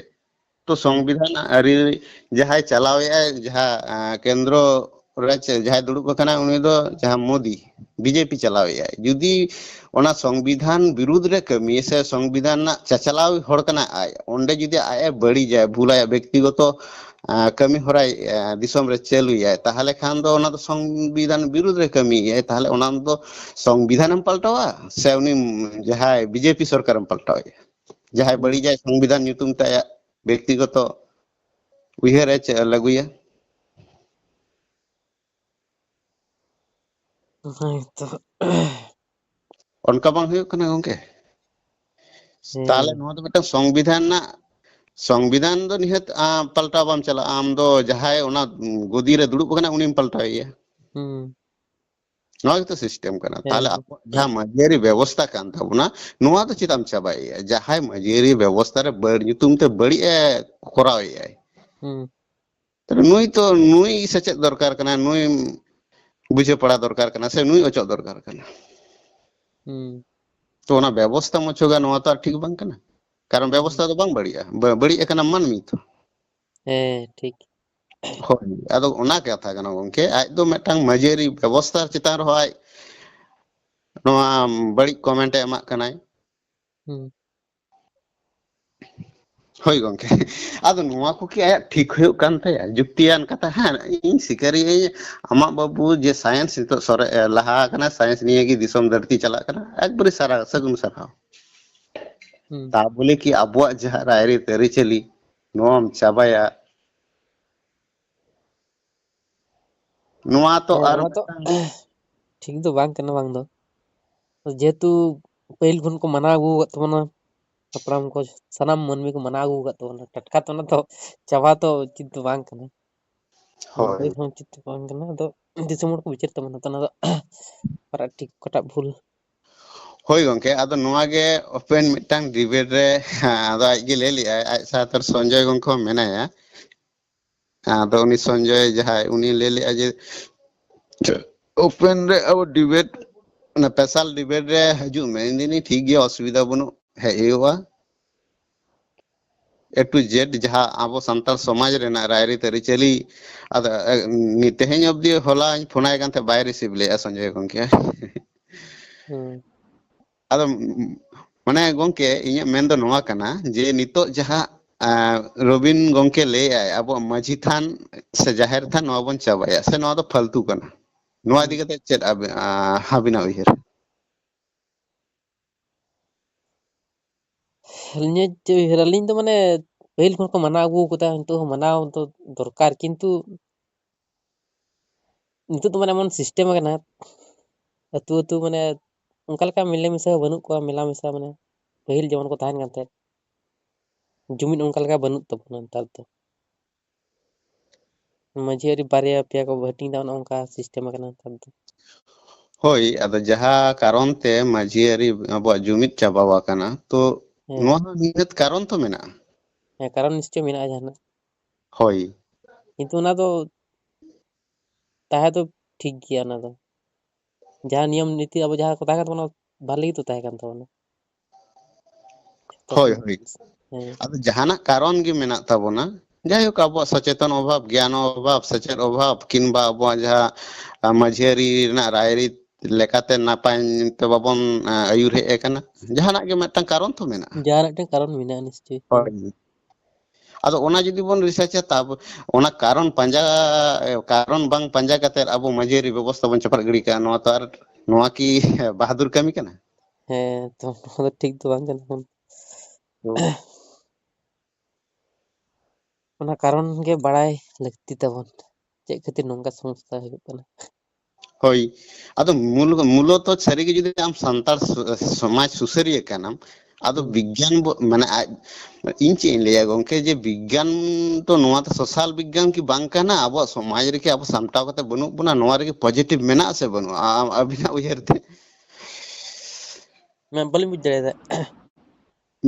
ᱛᱚ ᱦᱩᱸ᱾ ᱥᱚᱝᱵᱤᱫᱷᱟᱱ ᱟᱹᱨᱤ ᱡᱟᱦᱟᱸᱭ ᱪᱟᱞᱟᱣᱮᱫᱼᱟᱭ, ᱡᱟᱦᱟᱸ, ᱟᱸ, ᱠᱮᱱᱫᱨᱚ ᱨᱮ ᱪᱮ-, ᱡᱟᱦᱟᱸᱭ ᱫᱩᱲᱩᱵ ᱟᱠᱟᱱᱟᱭ, ᱩᱱᱤ ᱫᱚ ᱡᱟᱦᱟᱸ ᱢᱳᱫᱤ, ᱵᱤᱡᱮᱯᱤ ᱪᱟᱞᱟᱣᱮᱫᱼᱟᱭ᱾ ᱡᱩᱫᱤ ᱚᱱᱟ ᱥᱚᱝᱵᱤᱫᱷᱟᱱ ᱵᱤᱨᱩᱫᱽ ᱨᱮ ᱠᱟᱹᱢᱤ ᱥᱮ ᱥᱚᱝᱵᱤᱫᱷᱟᱱ ᱨᱮᱱᱟᱜ ᱪᱟᱪᱞᱟᱣ ᱦᱚᱲ ᱠᱟᱱᱟᱭ ᱟᱡ, ᱚᱸᱰᱮ ᱡᱩᱫᱤ ᱟᱡ ᱮ ᱵᱟᱹᱲᱤᱡᱟᱭ, ᱵᱷᱩᱞᱟᱭᱟ, ᱵᱮᱠᱛᱤᱜᱚᱛᱚ, ᱟᱸ, ᱠᱟᱹᱢᱤ ᱦᱚᱨᱟᱭ, ᱟᱸ, ᱫᱤᱥᱚᱢ ᱨᱮ ᱪᱟᱹᱞᱩᱭᱟᱭ, ᱛᱟᱦᱚᱞᱮ ᱠᱷᱟᱱ ᱫᱚ ᱚᱱᱟ ᱫᱚ ᱥᱚᱝᱵᱤᱫᱷᱟᱱ ᱵᱤᱨᱩᱫᱽ ᱨᱮ ᱠᱟᱹᱢᱤᱭᱮᱫᱼᱟᱭ᱾ ᱛᱟᱦᱚᱞᱮ ᱚᱱᱟ ᱫᱚ ᱥᱚᱝᱵᱤᱫᱷᱟᱱᱮᱢ ᱯᱟᱞᱴᱟᱣᱟ ᱥᱮ ᱩᱱᱤ ᱡᱟᱦᱟᱸᱭ ᱵᱤᱡᱮᱯᱤ ᱥᱚᱨᱠᱟᱨᱮᱢ ᱯᱟᱞᱴᱟᱣᱮᱫᱼᱟ? ᱡᱟᱦᱟᱸᱭ ᱦᱩᱸ᱾ ᱵᱟᱹᱲᱤᱡᱟᱭ ᱥᱚᱝᱵᱤᱫᱷᱟᱱ ᱧᱩᱛᱩᱢ ᱛᱮ ᱟᱭᱟᱜ ᱵᱮᱠᱛᱤᱜᱚᱛᱚ ᱩᱭᱦᱟᱹᱨ ᱮ ᱪᱮ-, ᱞᱟᱹᱜᱩᱭᱟ᱾ ᱦᱳᱭ ᱛᱚ᱾ ᱚᱱᱠᱟ ᱵᱟᱝ ᱦᱩᱭᱩᱜ ᱠᱟᱱᱟ ᱜᱚᱝᱠᱮ? ᱦᱮᱸ᱾ ᱛᱟᱦᱚᱞᱮ ᱱᱚᱣᱟ ᱫᱚ ᱢᱤᱫᱴᱟᱝ ᱥᱚᱝᱵᱤᱫᱷᱟᱱ ᱨᱮᱱᱟᱜ, ᱥᱚᱝᱵᱤᱫᱷᱟᱱ ᱫᱚ ᱱᱤᱦᱟᱹᱛ, ᱟᱸ, ᱯᱟᱞᱴᱟᱣ ᱵᱟᱢ ᱪᱟᱞᱟᱜᱼᱟ᱾ ᱟᱢ ᱫᱚ ᱡᱟᱦᱟᱸᱭ ᱚᱱᱟ ᱜᱚᱫᱤ ᱨᱮ ᱫᱩᱲᱩᱵ ᱟᱠᱟᱱᱟ ᱩᱱᱤᱢ ᱯᱟᱞᱴᱟᱣᱮᱭᱟ᱾ ᱦᱩᱸ᱾ ᱱᱚᱣᱟ ᱜᱮᱛᱚ system ᱠᱟᱱᱟ᱾ ᱦᱮᱸ᱾ ᱛᱟᱦᱚᱞᱮ ᱟᱵᱚᱣᱟᱜ ᱡᱟᱦᱟᱸ ᱢᱟᱹᱡᱷᱤ ᱟᱹᱨᱤ ᱵᱮᱵᱚᱥᱛᱟ ᱠᱟᱱ ᱛᱟᱵᱚᱱᱟ, ᱱᱚᱣᱟ ᱫᱚ ᱪᱮᱫᱟᱜ ᱮᱢ ᱪᱟᱵᱟᱭᱮᱭᱟ? ᱡᱟᱦᱟᱸᱭ ᱢᱟᱹᱡᱷᱤ ᱟᱹᱨᱤ ᱵᱮᱵᱚᱥᱛᱟ ᱨᱮ ᱵᱟᱹᱲ ᱧᱩᱛᱩᱢ ᱛᱮ ᱵᱟᱹᱲᱤᱡ ᱮ ᱠᱚᱨᱟᱣᱮᱫᱼᱟᱭ, ᱦᱩᱸ᱾ ᱛᱟᱦᱞᱮ ᱱᱩᱭ ᱛᱚ, ᱱᱩᱭ ᱥᱮᱪᱮᱫ ᱫᱚᱨᱠᱟᱨ ᱠᱟᱱᱟ, ᱱᱩᱭ ᱵᱩᱡᱷᱟᱹᱣ ᱯᱟᱲᱦᱟᱣ ᱫᱚᱨᱠᱟᱨ ᱠᱟᱱᱟ, ᱥᱮ ᱱᱩᱭ ᱚᱪᱚᱜ ᱫᱚᱨᱠᱟᱨ ᱠᱟᱱᱟ᱾ ᱦᱩᱸ᱾ ᱛᱚ ᱚᱱᱟ ᱵᱮᱵᱚᱥᱛᱷᱟᱢ ᱚᱪᱚᱜᱟ, ᱱᱚᱣᱟ ᱛᱚ ᱟᱨ ᱴᱷᱤᱠ ᱵᱟᱝ ᱠᱟᱱᱟ᱾ ᱠᱟᱨᱚᱱ ᱦᱩᱸ᱾ ᱵᱮᱵᱚᱥᱛᱷᱟ ᱫᱚ ᱵᱟᱝ ᱵᱟᱹᱲᱤᱡᱼᱟ, ᱵᱟ-, ᱵᱟᱹᱲᱤᱡ ᱟᱠᱟᱱᱟ ᱢᱟᱹᱱᱢᱤ ᱛᱚ᱾ ᱦᱮᱸ, ᱴᱷᱤᱠ᱾ ᱦᱳᱭ, ᱟᱫᱚ ᱚᱱᱟ ᱠᱟᱛᱷᱟ ᱠᱟᱱᱟ ᱜᱚᱝᱠᱮ, ᱟᱡ ᱫᱚ ᱢᱤᱫᱴᱟᱝ ᱢᱟᱹᱡᱷᱤ ᱟᱹᱨᱤ ᱵᱮᱵᱚᱥᱛᱷᱟ ᱪᱮᱛᱟᱱ ᱨᱮᱦᱚᱸ ᱟᱡ ᱱᱚᱣᱟ ᱵᱟᱹᱲᱤᱡ comment ᱮ ᱮᱢᱟᱜ ᱠᱟᱱᱟᱭ᱾ ᱦᱩᱸ᱾ ᱦᱳᱭ ᱜᱚᱝᱠᱮ, ᱟᱫᱚ ᱱᱚᱣᱟ ᱠᱚ ᱠᱤ ᱟᱭᱟᱜ ᱴᱷᱤᱠ ᱦᱩᱭᱩᱜ ᱠᱟᱱ ᱛᱟᱭᱟ? ᱡᱩᱠᱛᱤᱭᱟᱱ ᱠᱟᱛᱷᱟ, ᱦᱮᱸ, ᱤᱧ ᱥᱤᱠᱟᱹᱨᱤᱭᱟᱹᱧ, ᱟᱢᱟᱜ ᱵᱟᱹᱵᱩ ᱡᱮ science ᱱᱤᱛᱚᱜ ᱥᱚᱨᱮ-, ᱮ, ᱞᱟᱦᱟ ᱟᱠᱟᱱᱟ, science ᱱᱤᱭᱮ ᱜᱮ ᱫᱤᱥᱚᱢ ᱫᱷᱟᱹᱨᱛᱤ ᱪᱟᱞᱟᱜ ᱠᱟᱱᱟ, ᱮᱠᱵᱟᱨᱮ ᱥᱟᱨᱟ-, ᱥᱟᱹᱜᱩᱱ ᱥᱟᱨᱦᱟᱣ᱾ ᱦᱩᱸ᱾ ᱛᱟ ᱵᱚᱞᱮ ᱠᱤ ᱟᱵᱚᱣᱟᱜ ᱡᱟᱦᱟᱸ ᱨᱟᱭᱨᱤᱛ ᱟᱹᱨᱤᱪᱟᱹᱞᱤ ᱱᱚᱣᱟᱢ ᱪᱟᱵᱟᱭᱟ? ᱱᱚᱣᱟ ᱛᱚ ᱦᱮᱸ, ᱟᱨ ᱚᱱᱟ ᱫᱚ ᱢᱤᱫᱴᱟᱝ ᱴᱷᱤᱠ ᱫᱚ ᱵᱟᱝ ᱠᱟᱱᱟ ᱵᱟᱝ ᱫᱚ᱾ ᱡᱮᱦᱮᱛᱩ ᱯᱟᱹᱦᱤᱞ ᱠᱷᱚᱱ ᱠᱚ ᱢᱟᱱᱟᱣ ᱟᱹᱜᱩ ᱟᱠᱟᱫ ᱛᱟᱵᱚᱱᱟ ᱦᱟᱯᱲᱟᱢ ᱠᱚ, ᱥᱟᱱᱟᱢ ᱢᱟᱹᱱᱢᱤ ᱠᱚ ᱢᱟᱱᱟᱣ ᱟᱹᱜᱩ ᱟᱠᱟᱫ ᱛᱟᱵᱚᱱᱟ, ᱴᱟᱴᱠᱟ ᱛᱮ ᱚᱱᱟ ᱫᱚ ᱪᱟᱵᱟ ᱛᱚ ᱩᱪᱤᱛ ᱫᱚ ᱵᱟᱝ ᱠᱟᱱᱟ᱾ ᱦᱳᱭ᱾ ᱵᱟᱹᱲᱤᱡ ᱦᱚᱸ ᱩᱪᱤᱛ ᱫᱚ ᱵᱟᱝ ᱠᱟᱱᱟ, ᱟᱫᱚ ᱫᱤᱥᱚᱢ ᱦᱚᱲ ᱠᱚ ᱵᱤᱪᱟᱹᱨ ᱛᱟᱵᱚᱱᱟ ᱛᱚ, ᱚᱱᱟ ᱫᱚ ᱚᱠᱟᱴᱟᱜ ᱴᱷᱤᱠ, ᱚᱠᱟᱴᱟᱜ ᱵᱷᱩᱞ᱾ ᱦᱳᱭ ᱜᱚᱝᱠᱮ, ᱟᱫᱚ ᱱᱚᱣᱟ ᱜᱮ open ᱢᱤᱫᱴᱟᱝ debate ᱨᱮ, ᱦᱮᱸ, ᱟᱫᱚ ᱟᱡ ᱜᱮ ᱞᱟᱹᱭ ᱞᱮᱜᱼᱟᱭ, ᱟᱡ ᱥᱟᱶᱛᱮ ᱥᱚᱧᱡᱚᱭ ᱜᱚᱝᱠᱮ ᱦᱚᱸ ᱢᱮᱱᱟᱭᱟ᱾ ᱟᱫᱚ ᱩᱱᱤ ᱥᱚᱧᱡᱚᱭ ᱡᱟᱦᱟᱸᱭ, ᱩᱱᱤ ᱞᱟᱹᱭ ᱞᱮᱜᱼᱟ ᱡᱮ, open ᱨᱮ ᱟᱵᱚ debate, ᱚᱱᱟ ᱯᱮᱥᱟᱞ debate ᱨᱮ ᱦᱤᱡᱩᱜ ᱢᱮ᱾ ᱤᱧ ᱫᱚᱧ ᱞᱟᱹᱭ, "ᱴᱷᱤᱠ ᱜᱮᱭᱟ, ᱚᱥᱩᱵᱤᱫᱷᱟ ᱵᱟᱹᱱᱩᱜ, ᱦᱮᱡ ᱦᱩᱭᱩᱜᱼᱟ, A to Z ᱡᱟᱦᱟᱸ ᱟᱵᱚ ᱥᱟᱱᱛᱟᱲ ᱥᱚᱢᱟᱡᱽ ᱨᱮᱱᱟᱜ ᱨᱟᱭᱨᱤᱛ ᱟᱹᱨᱤᱪᱟᱹᱞᱤ", ᱟᱫᱚ, ᱮ, ᱱᱤ-, ᱛᱮᱦᱮᱧ ᱚᱵᱫᱤ, ᱦᱚᱞᱟᱧ ᱯᱷᱳᱱᱟᱭ ᱠᱟᱱ ᱛᱟᱦᱮᱸᱫ, ᱵᱟᱭ receive ᱞᱮᱜᱼᱟ ᱥᱚᱧᱡᱚᱭ ᱜᱚᱝᱠᱮ᱾ ᱦᱩᱸ᱾ ᱟᱫᱚ, ᱢᱟᱱᱮ ᱜᱚᱝᱠᱮ, ᱤᱧᱟᱹᱜ ᱢᱮᱱ ᱫᱚ ᱱᱚᱣᱟ ᱠᱟᱱᱟ ᱡᱮ ᱱᱤᱛᱚᱜ ᱡᱟᱦᱟᱸ, ᱟ, ᱨᱚᱵᱤᱱ ᱜᱚᱝᱠᱮ ᱞᱟᱹᱭᱮᱜᱼᱟᱭ, ᱟᱵᱚᱣᱟᱜ ᱢᱟᱹᱡᱷᱤ ᱛᱷᱟᱱ ᱥᱮ ᱡᱟᱦᱮᱨ ᱛᱷᱟᱱ ᱱᱚᱣᱟ ᱵᱚᱱ ᱪᱟᱵᱟᱭᱟ, ᱥᱮ ᱱᱚᱣᱟ ᱫᱚ ᱯᱷᱟᱞᱛᱩ ᱠᱟᱱᱟ, ᱱᱚᱣᱟ ᱤᱫᱤ ᱦᱩᱸ᱾ ᱠᱟᱛᱮ ᱪᱮᱫ ᱟᱵᱤ-, ᱟ, ᱟᱹᱵᱤᱱᱟᱜ ᱩᱭᱦᱟᱹᱨ? ᱟᱹᱞᱤᱧᱟᱜ ᱪᱮᱫ ᱩᱭᱦᱟᱹᱨ, ᱟᱹᱞᱤᱧ ᱫᱚ ᱢᱟᱱᱮ ᱯᱟᱹᱦᱤᱞ ᱠᱷᱚᱱ ᱠᱚ ᱢᱟᱱᱟᱣ ᱟᱹᱜᱩ ᱟᱠᱟᱫᱟ, ᱱᱤᱛᱚᱜ ᱦᱚᱸ ᱢᱟᱱᱟᱣ ᱫᱚ ᱫᱚᱨᱠᱟᱨ, ᱠᱤᱱᱛᱩ ᱱᱤᱛᱚᱜ ᱫᱚ ᱢᱟᱱᱮ ᱮᱢᱚᱱ system ᱟᱠᱟᱱᱟ, ᱟᱹᱛᱩ ᱟᱹᱛᱩ ᱢᱟᱱᱮ ᱚᱱᱠᱟ ᱞᱮᱠᱟ ᱢᱤᱞᱮ ᱢᱤᱥᱮ ᱦᱚᱸ ᱵᱟᱹᱱᱩᱜ ᱠᱚᱣᱟ, ᱢᱮᱞᱟ ᱢᱮᱥᱟ ᱢᱟᱱᱮ ᱯᱟᱹᱦᱤᱞ ᱡᱮᱢᱚᱱ ᱠᱚ ᱛᱟᱦᱮᱱ ᱠᱟᱱ ᱛᱟᱦᱮᱸᱫ, ᱡᱩᱢᱤᱫ ᱚᱱᱠᱟ ᱞᱮᱠᱟ ᱵᱟᱹᱱᱩᱜ ᱛᱟᱵᱚᱱᱟ ᱱᱮᱛᱟᱨ ᱫᱚ᱾ ᱢᱟᱹᱡᱷᱤ ᱟᱹᱨᱤ ᱵᱟᱨᱭᱟ ᱯᱮᱭᱟ ᱠᱚ ᱦᱟᱹᱴᱤᱧ ᱮᱫᱟ, ᱚᱱᱮ ᱚᱱᱠᱟ system ᱟᱠᱟᱱᱟ ᱱᱮᱛᱟᱨ ᱫᱚ᱾ ᱦᱳᱭ, ᱟᱫᱚ ᱡᱟᱦᱟᱸ ᱠᱟᱨᱚᱱ ᱛᱮ ᱢᱟᱹᱡᱷᱤ ᱟᱹᱨᱤ ᱟᱵᱚᱣᱟᱜ ᱡᱩᱢᱤᱫ ᱪᱟᱵᱟᱣ ᱟᱠᱟᱱᱟ, ᱛᱚ ᱦᱮᱸ᱾ ᱱᱚᱣᱟ ᱦᱚᱸ ᱱᱤᱦᱟᱹᱛ ᱠᱟᱨᱚᱱ ᱛᱚ ᱢᱮᱱᱟᱜᱼᱟ᱾ ᱦᱮᱸ, ᱠᱟᱨᱚᱱ ᱱᱤᱥᱪᱚᱭ ᱢᱮᱱᱟᱜᱼᱟ ᱡᱟᱦᱟᱱᱟᱜ᱾ ᱦᱳᱭ᱾ ᱠᱤᱱᱛᱩ ᱚᱱᱟ ᱫᱚ ᱛᱟᱦᱮᱸ ᱫᱚ ᱴᱷᱤᱠ ᱜᱮᱭᱟ, ᱚᱱᱟ ᱫᱚ᱾ ᱡᱟᱦᱟᱸ ᱱᱤᱭᱚᱢ ᱱᱤᱛᱤ ᱟᱵᱚ ᱡᱟᱦᱟᱸ ᱠᱚ ᱛᱟᱦᱮᱸ ᱠᱟᱱ ᱛᱟᱵᱚᱱᱟ, ᱵᱷᱟᱞᱮ ᱜᱮᱛᱚ ᱛᱟᱦᱮᱸ ᱠᱟᱱ ᱛᱟᱵᱚᱱᱟ᱾ ᱦᱳᱭ, ᱛᱚᱠᱷᱚᱱ ᱦᱳᱭ᱾ ᱦᱮᱸ᱾ ᱟᱫᱚ ᱡᱟᱦᱟᱱᱟᱜ ᱠᱟᱨᱚᱱ ᱜᱮ ᱢᱮᱱᱟᱜ ᱛᱟᱵᱚᱱᱟ, ᱡᱟᱭᱦᱳᱠ, ᱟᱵᱚᱣᱟᱜ ᱥᱚᱪᱮᱛᱚᱱ ᱚᱵᱷᱟᱵ, ᱜᱮᱭᱟᱱ ᱚᱵᱷᱟᱵ, ᱥᱮᱪᱮᱫ ᱚᱵᱷᱟᱵ, ᱠᱤᱝᱵᱟ ᱟᱵᱚᱣᱟᱜ ᱡᱟᱦᱟᱸ, ᱟ, ᱢᱟᱹᱡᱷᱤ ᱟᱹᱨᱤ ᱨᱮᱱᱟᱜ ᱨᱟᱭᱨᱤᱛ ᱞᱮᱠᱟᱛᱮ ᱱᱟᱯᱟᱭ ᱛᱮ ᱵᱟᱵᱚᱱ, ᱟ, ᱟᱹᱭᱩᱨ ᱦᱮᱡ ᱟᱠᱟᱱᱟ, ᱡᱟᱦᱟᱱᱟᱜ ᱜᱮ ᱢᱤᱫᱴᱟᱝ ᱠᱟᱨᱚᱱ ᱛᱚ ᱢᱮᱱᱟᱜᱼᱟ᱾ ᱡᱟᱦᱟᱱᱟᱜ ᱢᱤᱫᱴᱟᱝ ᱠᱟᱨᱚᱱ ᱢᱮᱱᱟᱜᱼᱟ ᱱᱤᱥᱪᱚᱭ᱾ ᱦᱳᱭ᱾ ᱟᱫᱚ ᱚᱱᱟ ᱡᱩᱫᱤ ᱵᱚᱱ ᱨᱤᱥᱟᱨᱪᱟ, ᱛᱟᱵ-, ᱚᱱᱟ ᱠᱟᱨᱚᱱ ᱯᱟᱸᱡᱟ, ᱠᱟᱨᱚᱱ ᱵᱟᱝ ᱯᱟᱸᱡᱟ ᱠᱟᱛᱮ ᱟᱵᱚ ᱢᱟᱹᱡᱷᱤ ᱟᱹᱨᱤ ᱵᱮᱵᱚᱥᱛᱷᱟ ᱵᱚᱱ ᱪᱟᱯᱟᱫ ᱜᱤᱰᱤ ᱠᱟᱜᱼᱟ, ᱱᱚᱣᱟ ᱛᱚ ᱟᱨ, ᱱᱚᱣᱟ ᱠᱤ ᱵᱟᱦᱟᱫᱩᱨ ᱠᱟᱹᱢᱤ ᱠᱟᱱᱟ? ᱦᱮᱸ, ᱛᱚ ᱱᱚᱣᱟ ᱫᱚ ᱴᱷᱤᱠ ᱫᱚ ᱵᱟᱝ ᱠᱟᱱᱟ᱾ ᱛᱚ ᱚᱱᱟ ᱠᱟᱨᱚᱱ ᱜᱮ ᱵᱟᱲᱟᱭ ᱞᱟᱹᱠᱛᱤ ᱛᱟᱵᱚᱱ, ᱪᱮᱫ ᱠᱷᱟᱹᱛᱤᱨ ᱱᱚᱝᱠᱟ ᱥᱚᱢᱚᱥᱥᱟ ᱦᱩᱭᱩᱜ ᱠᱟᱱᱟ᱾ ᱦᱳᱭ, ᱟᱫᱚ ᱢᱩᱞ-, ᱢᱩᱞᱚᱛᱚ ᱥᱟᱹᱨᱤᱜᱮ ᱡᱩᱫᱤ ᱟᱢ ᱥᱟᱱᱛᱟᱲ ᱥᱚ-, ᱥᱚᱢᱟᱡᱽ ᱥᱩᱥᱟᱹᱨᱤᱭᱟᱹ ᱠᱟᱱᱟᱢ, ᱟᱫᱚ ᱦᱩᱸ᱾ ᱵᱤᱜᱽᱜᱟᱱ ᱵᱚ-, ᱢᱟᱱᱮ ᱟᱡ, ᱤᱧ ᱪᱮᱫ ᱤᱧ ᱞᱟᱹᱭᱟ ᱜᱚᱝᱠᱮ, ᱡᱮ ᱵᱤᱜᱽᱜᱟᱱ ᱫᱚ ᱱᱚᱣᱟ ᱫᱚ social ᱵᱤᱜᱽᱜᱟᱱ ᱠᱤ ᱵᱟᱝ ᱠᱟᱱᱟ? ᱟᱵᱚᱣᱟᱜ ᱥᱚᱢᱟᱡᱽ ᱨᱮᱠᱤ ᱟᱵᱚ ᱥᱟᱢᱴᱟᱣ ᱠᱟᱛᱮ ᱵᱟᱹᱱᱩᱜ ᱵᱚᱱᱟ? ᱱᱚᱣᱟ ᱨᱮᱜᱮ positive ᱢᱮᱱᱟᱜᱼᱟ ᱥᱮ ᱵᱟᱹᱱᱩᱜᱼᱟ, ᱟ-, ᱟᱹᱵᱤᱱᱟᱜ ᱩᱭᱦᱟᱹᱨ ᱛᱮ? ᱢᱮ-, ᱵᱟᱹᱞᱤᱧ ᱵᱩᱡᱽ ᱫᱟᱲᱮᱭᱟᱫᱟ᱾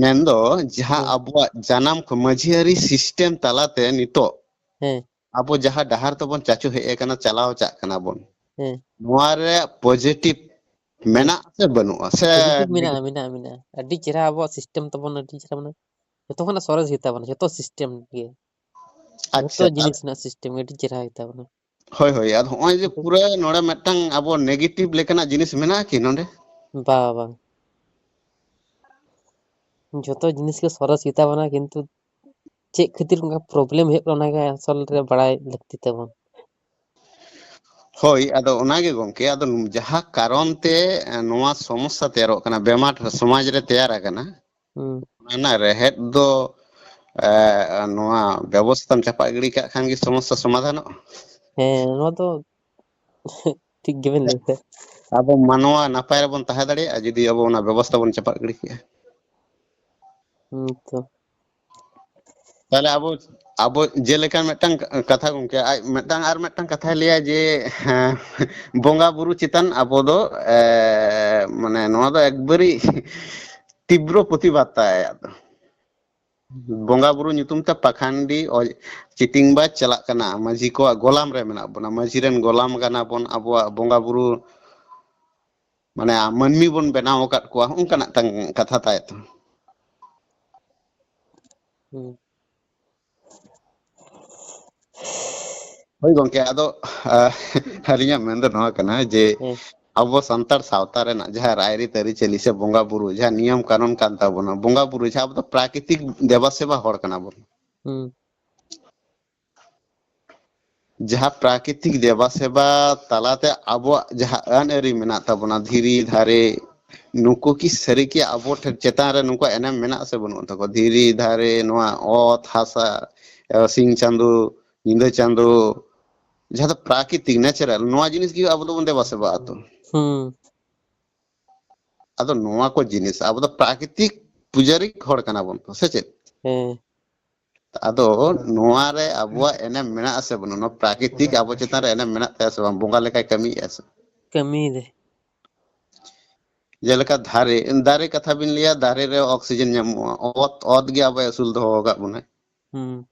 ᱢᱮᱱᱫᱚ ᱡᱟᱦᱟᱸ ᱦᱮᱸ᱾ ᱟᱵᱚᱣᱟᱜ ᱡᱟᱱᱟᱢ ᱠᱷᱚᱱ ᱢᱟᱹᱡᱷᱤ ᱟᱹᱨᱤ system ᱛᱟᱞᱟᱛᱮ ᱱᱤᱛᱚᱜ ᱦᱮᱸ᱾ ᱟᱵᱚ ᱡᱟᱦᱟᱸ ᱰᱟᱦᱟᱨ ᱛᱮᱵᱚᱱ ᱪᱟᱪᱳ ᱦᱮᱡ ᱟᱠᱟᱱᱟ, ᱪᱟᱞᱟᱣ ᱪᱟᱜ ᱠᱟᱱᱟ ᱵᱚᱱ, ᱦᱮᱸ᱾ ᱱᱚᱣᱟ ᱨᱮ positive ᱦᱮᱸ᱾ ᱢᱮᱱᱟᱜ ᱥᱮ ᱵᱟᱹᱱᱩᱜᱼᱟ? ᱥᱮ Positive ᱢᱮᱱᱟᱜᱼᱟ, negative? ᱢᱮᱱᱟᱜᱼᱟ, ᱢᱮᱱᱟᱜᱼᱟ, ᱢᱮᱱᱟᱜᱼᱟ᱾ ᱟᱹᱰᱤ ᱪᱮᱦᱨᱟ ᱟᱵᱚᱣᱟᱜ system ᱛᱟᱵᱚᱱ, ᱟᱹᱰᱤ ᱪᱮᱦᱨᱟ, ᱢᱟᱱᱮ ᱡᱚᱛᱚ ᱠᱷᱚᱱᱟᱜ ᱥᱚᱨᱮᱥ ᱜᱮᱛᱟ ᱵᱚᱱᱟ, ᱡᱚᱛᱚ system ᱜᱮ᱾ ᱟᱪᱪᱷᱟ, ᱡᱚᱛᱚ ᱟᱨ ᱡᱤᱱᱤᱥ ᱨᱮᱱᱟᱜ system ᱜᱮ ᱟᱹᱰᱤ ᱪᱮᱦᱨᱟ ᱜᱮᱛᱟ ᱵᱚᱱᱟ᱾ ᱦᱳᱭ, ᱦᱳᱭ, ᱟᱫᱚ ᱦᱚᱸᱜᱼᱚᱭ ᱡᱮ ᱟᱫᱚ ᱯᱩᱨᱟᱹ ᱱᱚᱰᱮ ᱢᱤᱫᱴᱟᱝ ᱟᱵᱚ negative ᱞᱮᱠᱟᱱᱟᱜ ᱡᱤᱱᱤᱥ ᱢᱮᱱᱟᱜᱼᱟ ᱠᱤ ᱱᱚᱰᱮ? ᱵᱟ, ᱵᱟᱝ᱾ ᱡᱚᱛᱚ ᱡᱤᱱᱤᱥ ᱜᱮ ᱥᱚᱨᱮᱥ ᱜᱮᱛᱟ ᱵᱚᱱᱟ, ᱠᱤᱱᱛᱩ ᱪᱮᱫ ᱠᱷᱟᱹᱛᱤᱨ ᱚᱱᱠᱟ problem ᱦᱩᱭᱩᱜ ᱠᱟᱱᱟ, ᱚᱱᱟᱜᱮ ᱟᱥᱚᱞ ᱨᱮ ᱵᱟᱲᱟᱭ ᱞᱟᱹᱠᱛᱤ ᱛᱟᱵᱚᱱ᱾ ᱦᱳᱭ, ᱟᱫᱚ ᱚᱱᱟᱜᱮ ᱜᱚᱝᱠᱮ, ᱟᱫᱚ ᱡᱟᱦᱟᱸ ᱠᱟᱨᱚᱱ ᱛᱮ, ᱮ, ᱱᱚᱣᱟ ᱥᱚᱢᱚᱥᱥᱟ ᱛᱮᱭᱟᱨᱚᱜ ᱠᱟᱱᱟ, ᱵᱮᱢᱟᱨ ᱥᱚᱢᱟᱡᱽ ᱨᱮ ᱛᱮᱭᱟᱨ ᱟᱠᱟᱱᱟ, ᱦᱩᱸ᱾ ᱚᱱᱟ ᱨᱮᱱᱟᱜ ᱨᱮᱦᱮᱫ ᱫᱚ, ᱮ, ᱱᱚᱣᱟ ᱵᱮᱵᱚᱥᱛᱷᱟᱢ ᱪᱟᱯᱟᱜ ᱜᱤᱰᱤ ᱠᱟᱜ ᱠᱷᱟᱱ ᱜᱮ ᱥᱚᱢᱚᱥᱥᱟ ᱥᱚᱢᱟᱫᱷᱟᱱᱚᱜᱼᱟ? ᱦᱮᱸ, ᱱᱚᱣᱟ ᱫᱚ ᱴᱷᱤᱠ ᱜᱮᱵᱮᱱ ᱞᱟᱹᱭ ᱠᱮᱫᱟ᱾ ᱟᱵᱚ ᱢᱟᱱᱣᱟ ᱱᱟᱯᱟᱭ ᱨᱮᱵᱚᱱ ᱛᱟᱦᱮᱸ ᱫᱟᱲᱮᱭᱟᱜᱼᱟ, ᱡᱩᱫᱤ ᱟᱵᱚ ᱚᱱᱟ ᱵᱮᱵᱚᱥᱛᱷᱟ ᱵᱚᱱ ᱪᱟᱯᱟᱜ ᱜᱤᱰᱤ ᱠᱮᱜᱼᱟ᱾ ᱦᱩᱸ ᱛᱚ᱾ ᱛᱟᱦᱞᱮ ᱟᱵᱚ, ᱟᱵᱚ ᱡᱮᱞᱮᱠᱟ ᱢᱤᱫᱴᱟᱝ ᱠᱟᱛᱷᱟ ᱜᱚᱝᱠᱮ, ᱟᱡ ᱢᱤᱫᱴᱟᱝ ᱟᱨ ᱢᱤᱫᱴᱟᱝ ᱠᱟᱛᱷᱟᱭ ᱞᱟᱹᱭᱟ ᱡᱮ, ᱦᱮᱸ, ᱵᱚᱸᱜᱟ ᱵᱩᱨᱩ ᱪᱮᱛᱟᱱ ᱟᱵᱚ ᱫᱚ, ᱮ, ᱢᱟᱱᱮ ᱱᱚᱣᱟ ᱫᱚ ᱮᱠᱵᱟᱨᱮ ᱛᱤᱵᱨᱚ ᱯᱨᱚᱛᱤᱵᱟᱫ ᱛᱟᱭ ᱟᱭᱟᱜ ᱫᱚ᱾ ᱵᱚᱸᱜᱟ ᱵᱩᱨᱩ ᱧᱩᱛᱩᱢ ᱛᱮ ᱯᱟᱠᱷᱟᱱᱰᱤ ᱚ-, ᱪᱤᱴᱤᱝ ᱵᱟᱡᱽ ᱪᱟᱞᱟᱜ ᱠᱟᱱᱟ᱾ ᱢᱟᱹᱡᱷᱤ ᱠᱚᱣᱟᱜ ᱜᱚᱞᱟᱢ ᱨᱮ ᱢᱮᱱᱟᱜ ᱵᱚᱱᱟ, ᱢᱟᱹᱡᱷᱤ ᱨᱮᱱ ᱜᱚᱞᱟᱢ ᱠᱟᱱᱟ ᱵᱚᱱ, ᱟᱵᱚᱣᱟᱜ ᱵᱚᱸᱜᱟ ᱵᱩᱨᱩ ᱢᱟᱱᱮ ᱢᱟᱹᱱᱢᱤ ᱵᱚᱱ ᱵᱮᱱᱟᱣ ᱟᱠᱟᱫ ᱠᱚᱣᱟ, ᱚᱱᱠᱟᱱᱟᱜ ᱛᱟᱝ ᱠᱟᱛᱷᱟ ᱛᱟᱭ ᱛᱚ᱾ ᱦᱩᱸ᱾ ᱦᱳᱭ ᱜᱚᱝᱠᱮ, ᱟᱫᱚ ᱟᱹᱞᱤᱧᱟᱜ ᱢᱮᱱ ᱫᱚ ᱱᱚᱣᱟ ᱠᱟᱱᱟ ᱡᱮ ᱦᱮᱸ᱾ ᱟᱵᱚ ᱥᱟᱱᱛᱟᱲ ᱥᱟᱶᱛᱟ ᱨᱮᱱᱟᱜ ᱡᱟᱦᱟᱸ ᱨᱟᱭᱨᱤᱛ ᱟᱹᱨᱤᱪᱟᱹᱞᱤ ᱥᱮ ᱵᱚᱸᱜᱟ ᱵᱩᱨᱩ, ᱡᱟᱦᱟᱸ ᱱᱤᱭᱚᱢ ᱠᱟᱹᱱᱩᱱ ᱠᱟᱱ ᱛᱟᱵᱚᱱᱟ, ᱵᱚᱸᱜᱟ ᱵᱩᱨᱩ ᱡᱟᱦᱟᱸ ᱟᱵᱚ ᱫᱚ ᱯᱨᱟᱠᱨᱤᱛᱤᱠ ᱫᱮᱵᱟ ᱥᱮᱵᱟ ᱦᱚᱲ ᱠᱟᱱᱟ ᱵᱚᱱ᱾ ᱦᱩᱸ᱾ ᱡᱟᱦᱟᱸ ᱯᱨᱟᱠᱨᱤᱛᱤᱠ ᱫᱮᱵᱟ ᱥᱮᱵᱟ ᱛᱟᱞᱟᱛᱮ ᱟᱵᱚᱣᱟᱜ ᱡᱟᱦᱟᱸ ᱟᱹᱱ ᱟᱹᱨᱤ ᱢᱮᱱᱟᱜ ᱛᱟᱵᱚᱱᱟ, ᱫᱷᱤᱨᱤ ᱫᱟᱨᱮ, ᱱᱩᱠᱩ ᱠᱤ ᱥᱟᱹᱨᱤ ᱠᱤ ᱟᱵᱚ ᱴᱷᱮᱱ ᱪᱮᱛᱟᱱ ᱨᱮ ᱱᱩᱠᱩᱣᱟᱜ ᱮᱱᱮᱢ ᱢᱮᱱᱟᱜ ᱥᱮ ᱵᱟᱹᱱᱩᱜ ᱛᱟᱠᱚᱣᱟ? ᱫᱷᱤᱨᱤ ᱫᱟᱨᱮ, ᱱᱚᱣᱟ ᱚᱛ ᱦᱟᱥᱟ, ᱥᱤᱧ ᱪᱟᱸᱫᱚ, ᱧᱤᱫᱟᱹ ᱪᱟᱸᱫᱚ, ᱡᱟᱦᱟᱸ ᱫᱚ ᱯᱨᱟᱠᱨᱤᱛᱤᱠ, natural, ᱱᱚᱣᱟ ᱡᱤᱱᱤᱥ ᱜᱮ ᱟᱵᱚ ᱫᱚᱵᱚᱱ ᱫᱮᱵᱟ ᱥᱮᱵᱟᱜᱼᱟ ᱛᱚ᱾ ᱦᱩᱸ᱾ ᱟᱫᱚ ᱱᱚᱣᱟ ᱠᱚ ᱡᱤᱱᱤᱥ ᱟᱵᱚ ᱫᱚ ᱯᱨᱟᱠᱨᱤᱛᱤᱠ ᱯᱩᱡᱟᱹᱨᱤ ᱦᱚᱲ ᱠᱟᱱᱟ ᱵᱚᱱ ᱛᱚ, ᱥᱮ ᱪᱮᱫ? ᱦᱮᱸ᱾ ᱟᱫᱚ ᱱᱚᱣᱟ ᱨᱮ ᱟᱵᱚᱣᱟᱜ ᱮᱱᱮᱢ ᱢᱮᱱᱟᱜᱼᱟ ᱥᱮ ᱵᱟᱹᱱᱩᱜᱼᱟ? ᱱᱚᱣᱟ ᱯᱨᱟᱠᱨᱤᱛᱤᱠ ᱟᱵᱚ ᱪᱮᱛᱟᱱ ᱨᱮ ᱮᱱᱮᱢ ᱢᱮᱱᱟᱜ ᱛᱟᱭᱟ ᱥᱮ ᱵᱟᱝ? ᱵᱚᱸᱜᱟ ᱞᱮᱠᱟᱭ ᱠᱟᱹᱢᱤᱭᱮᱫᱼᱟ ᱥᱮ? ᱠᱟᱹᱢᱤᱭᱮᱫᱟᱭ᱾ ᱡᱮᱞᱮᱠᱟ ᱫᱟᱨᱮ, ᱫᱟᱨᱮ ᱠᱟᱛᱷᱟ ᱵᱤᱱ ᱞᱟᱹᱭᱟ, ᱫᱟᱨᱮ ᱨᱮ oxygen ᱧᱟᱢᱚᱜᱼᱟ, ᱚᱛ, ᱚᱛ ᱜᱮ ᱟᱵᱚᱭ ᱟᱹᱥᱩᱞ ᱫᱚᱦᱚ ᱟᱠᱟᱫ ᱵᱚᱱᱟᱭ᱾ ᱦᱩᱸ᱾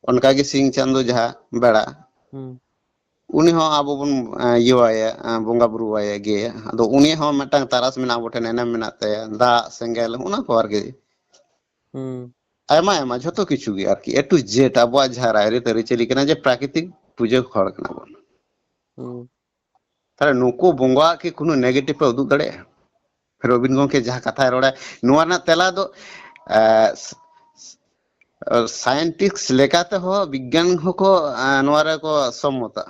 ᱚᱱᱠᱟ ᱜᱮ ᱥᱤᱧ ᱪᱟᱸᱫᱚ ᱡᱟᱦᱟᱸ ᱵᱮᱲᱟ, ᱦᱩᱸ᱾ ᱩᱱᱤ ᱦᱚᱸ ᱟᱵᱚ ᱵᱚᱱ, ᱮᱸ, ᱤᱭᱟᱹᱣᱟᱭᱟ, ᱮᱸ, ᱵᱚᱸᱜᱟ ᱵᱩᱨᱩᱣᱟᱭᱟ ᱜᱮ᱾ ᱟᱫᱚ ᱩᱱᱤᱭᱟᱜ ᱦᱚᱸ ᱢᱤᱫᱴᱟᱝ ᱛᱟᱨᱟᱥ ᱢᱮᱱᱟᱜᱼᱟ, ᱟᱵᱚ ᱴᱷᱮᱱ ᱮᱱᱮᱢ ᱢᱮᱱᱟᱜ ᱛᱟᱭᱟ, ᱫᱟᱜ, ᱥᱮᱸᱜᱮᱞ, ᱚᱱᱟ ᱠᱚ ᱟᱨᱠᱤ᱾ ᱦᱩᱸ᱾ ᱟᱭᱢᱟ ᱟᱭᱢᱟ, ᱡᱷᱚᱛᱚ ᱠᱤᱪᱷᱩ ᱜᱮ ᱟᱨᱠᱤ, A to Z ᱟᱵᱚᱣᱟᱜ ᱡᱟᱦᱟᱸ ᱨᱟᱭᱨᱤᱛ ᱟᱹᱨᱤᱪᱟᱹᱞᱤ ᱠᱟᱱᱟ, ᱡᱮ ᱯᱨᱟᱠᱨᱤᱛᱤᱠ ᱯᱩᱡᱟᱹ ᱦᱚᱲ ᱠᱟᱱᱟ ᱵᱚᱱ᱾ ᱦᱩᱸ᱾ ᱛᱟᱦᱞᱮ ᱱᱩᱠᱩ ᱵᱚᱸᱜᱟᱣᱟᱜ ᱠᱤ ᱠᱳᱱᱳ negative ᱯᱮ ᱩᱫᱩᱜ ᱫᱟᱲᱮᱭᱟᱜᱼᱟ? ᱨᱚᱵᱤᱱ ᱜᱚᱢᱠᱮ ᱡᱟᱦᱟᱸ ᱠᱟᱛᱷᱟᱭ ᱨᱚᱲᱟ, ᱱᱚᱣᱟ ᱨᱮᱱᱟᱜ ᱛᱮᱞᱟ ᱫᱚ, ᱮ, ᱥ-, ᱥ-, scientist ᱞᱮᱠᱟ ᱛᱮᱦᱚᱸ, ᱵᱤᱜᱽᱜᱟᱱ ᱦᱚᱸᱠᱚ, ᱮ, ᱱᱚᱣᱟ ᱨᱮᱠᱚ ᱥᱚᱢᱢᱚᱛᱟ᱾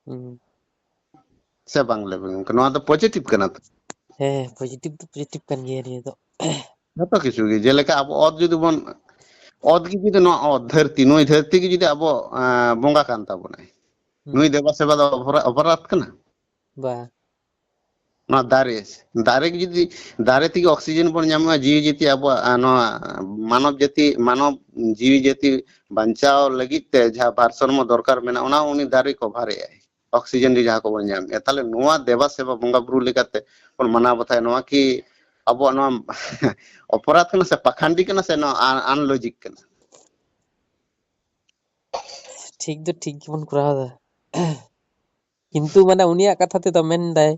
ᱦᱩᱸ᱾ ᱥᱮ ᱵᱟᱝ ᱞᱟᱹᱭ ᱵᱤᱱ ᱜᱚᱢᱠᱮ? ᱱᱚᱣᱟ ᱫᱚ positive ᱠᱟᱱᱟ ᱛᱚ? ᱦᱮᱸ, positive ᱫᱚ positive ᱠᱟᱱ ᱜᱮᱭᱟ ᱱᱤᱭᱟᱹ ᱫᱚ᱾ ᱡᱷᱚᱛᱚ ᱠᱤᱪᱷᱩ ᱜᱮ, ᱡᱮᱞᱮᱠᱟ ᱟᱵᱚ ᱚᱛ ᱡᱩᱫᱤ ᱵᱚᱱ, ᱚᱛ ᱜᱮ ᱡᱩᱫᱤ ᱱᱚᱣᱟ ᱚᱛ ᱫᱷᱟᱹᱨᱛᱤ, ᱱᱩᱭ ᱫᱷᱟᱹᱨᱛᱤ ᱜᱮ ᱡᱩᱫᱤ ᱟᱵᱚ, ᱮ, ᱵᱚᱸᱜᱟ ᱠᱟᱱ ᱛᱟᱵᱚᱱᱟᱭ, ᱦᱩᱸ᱾ ᱱᱩᱭ ᱫᱮᱵᱟ ᱥᱮᱵᱟ ᱫᱚ ᱚᱯᱚᱨᱟ-, ᱚᱯᱚᱨᱟᱫᱷ ᱠᱟᱱᱟ? ᱵᱟ᱾ ᱱᱚᱣᱟ ᱫᱟᱨᱮ, ᱫᱟᱨᱮ ᱜᱮ ᱡᱩᱫᱤ, ᱫᱟᱨᱮ ᱛᱮᱜᱮ oxygen ᱵᱚᱱ ᱧᱟᱢᱟ, ᱡᱤᱣᱤ ᱡᱟᱹᱛᱤ ᱟᱵᱚᱣᱟᱜ, ᱟ, ᱱᱚᱣᱟ ᱢᱟᱱᱚᱵ ᱡᱟᱹᱛᱤ, ᱢᱟᱱᱚᱵ ᱡᱤᱣᱤ ᱡᱟᱹᱛᱤ ᱵᱟᱧᱪᱟᱣ ᱞᱟᱹᱜᱤᱫ ᱛᱮ ᱡᱟᱦᱟᱸ ᱵᱷᱟᱨᱥᱟᱢᱢᱚ ᱫᱚᱨᱠᱟᱨ ᱢᱮᱱᱟᱜᱼᱟ, ᱚᱱᱟ ᱩᱱᱤ ᱫᱟᱨᱮ cover ᱮᱜᱼᱟᱭ, oxygen ᱨᱮ ᱡᱟᱦᱟᱸ ᱠᱚᱵᱚᱱ ᱧᱟᱢᱮᱫᱼᱟ᱾ ᱛᱟᱦᱞᱮ ᱱᱚᱣᱟ ᱫᱮᱵᱟ ᱥᱮᱵᱟ ᱵᱚᱸᱜᱟ ᱵᱩᱨᱩ ᱞᱮᱠᱟᱛᱮ ᱵᱚᱱ ᱢᱟᱱᱟᱣ ᱵᱟᱛᱟᱭᱟ, ᱱᱚᱣᱟ ᱠᱤ ᱟᱵᱚᱣᱟᱜ ᱱᱚᱣᱟ ᱚᱯᱚᱨᱟᱫᱷ ᱠᱟᱱᱟ ᱥᱮ ᱯᱟᱠᱷᱟᱱᱰᱤ ᱠᱟᱱᱟ ᱥᱮ ᱱᱚᱣᱟ ᱟᱱ-, unlogic ᱠᱟᱱᱟ? ᱴᱷᱤᱠ ᱫᱚ ᱴᱷᱤᱠ ᱜᱮᱵᱚᱱ ᱠᱚᱨᱟᱣ ᱮᱫᱟ, ᱠᱤᱱᱛᱩ ᱢᱟᱱᱮ ᱩᱱᱤᱭᱟᱜ ᱠᱟᱛᱷᱟ ᱛᱮᱫᱚ ᱢᱮᱱᱫᱟᱭ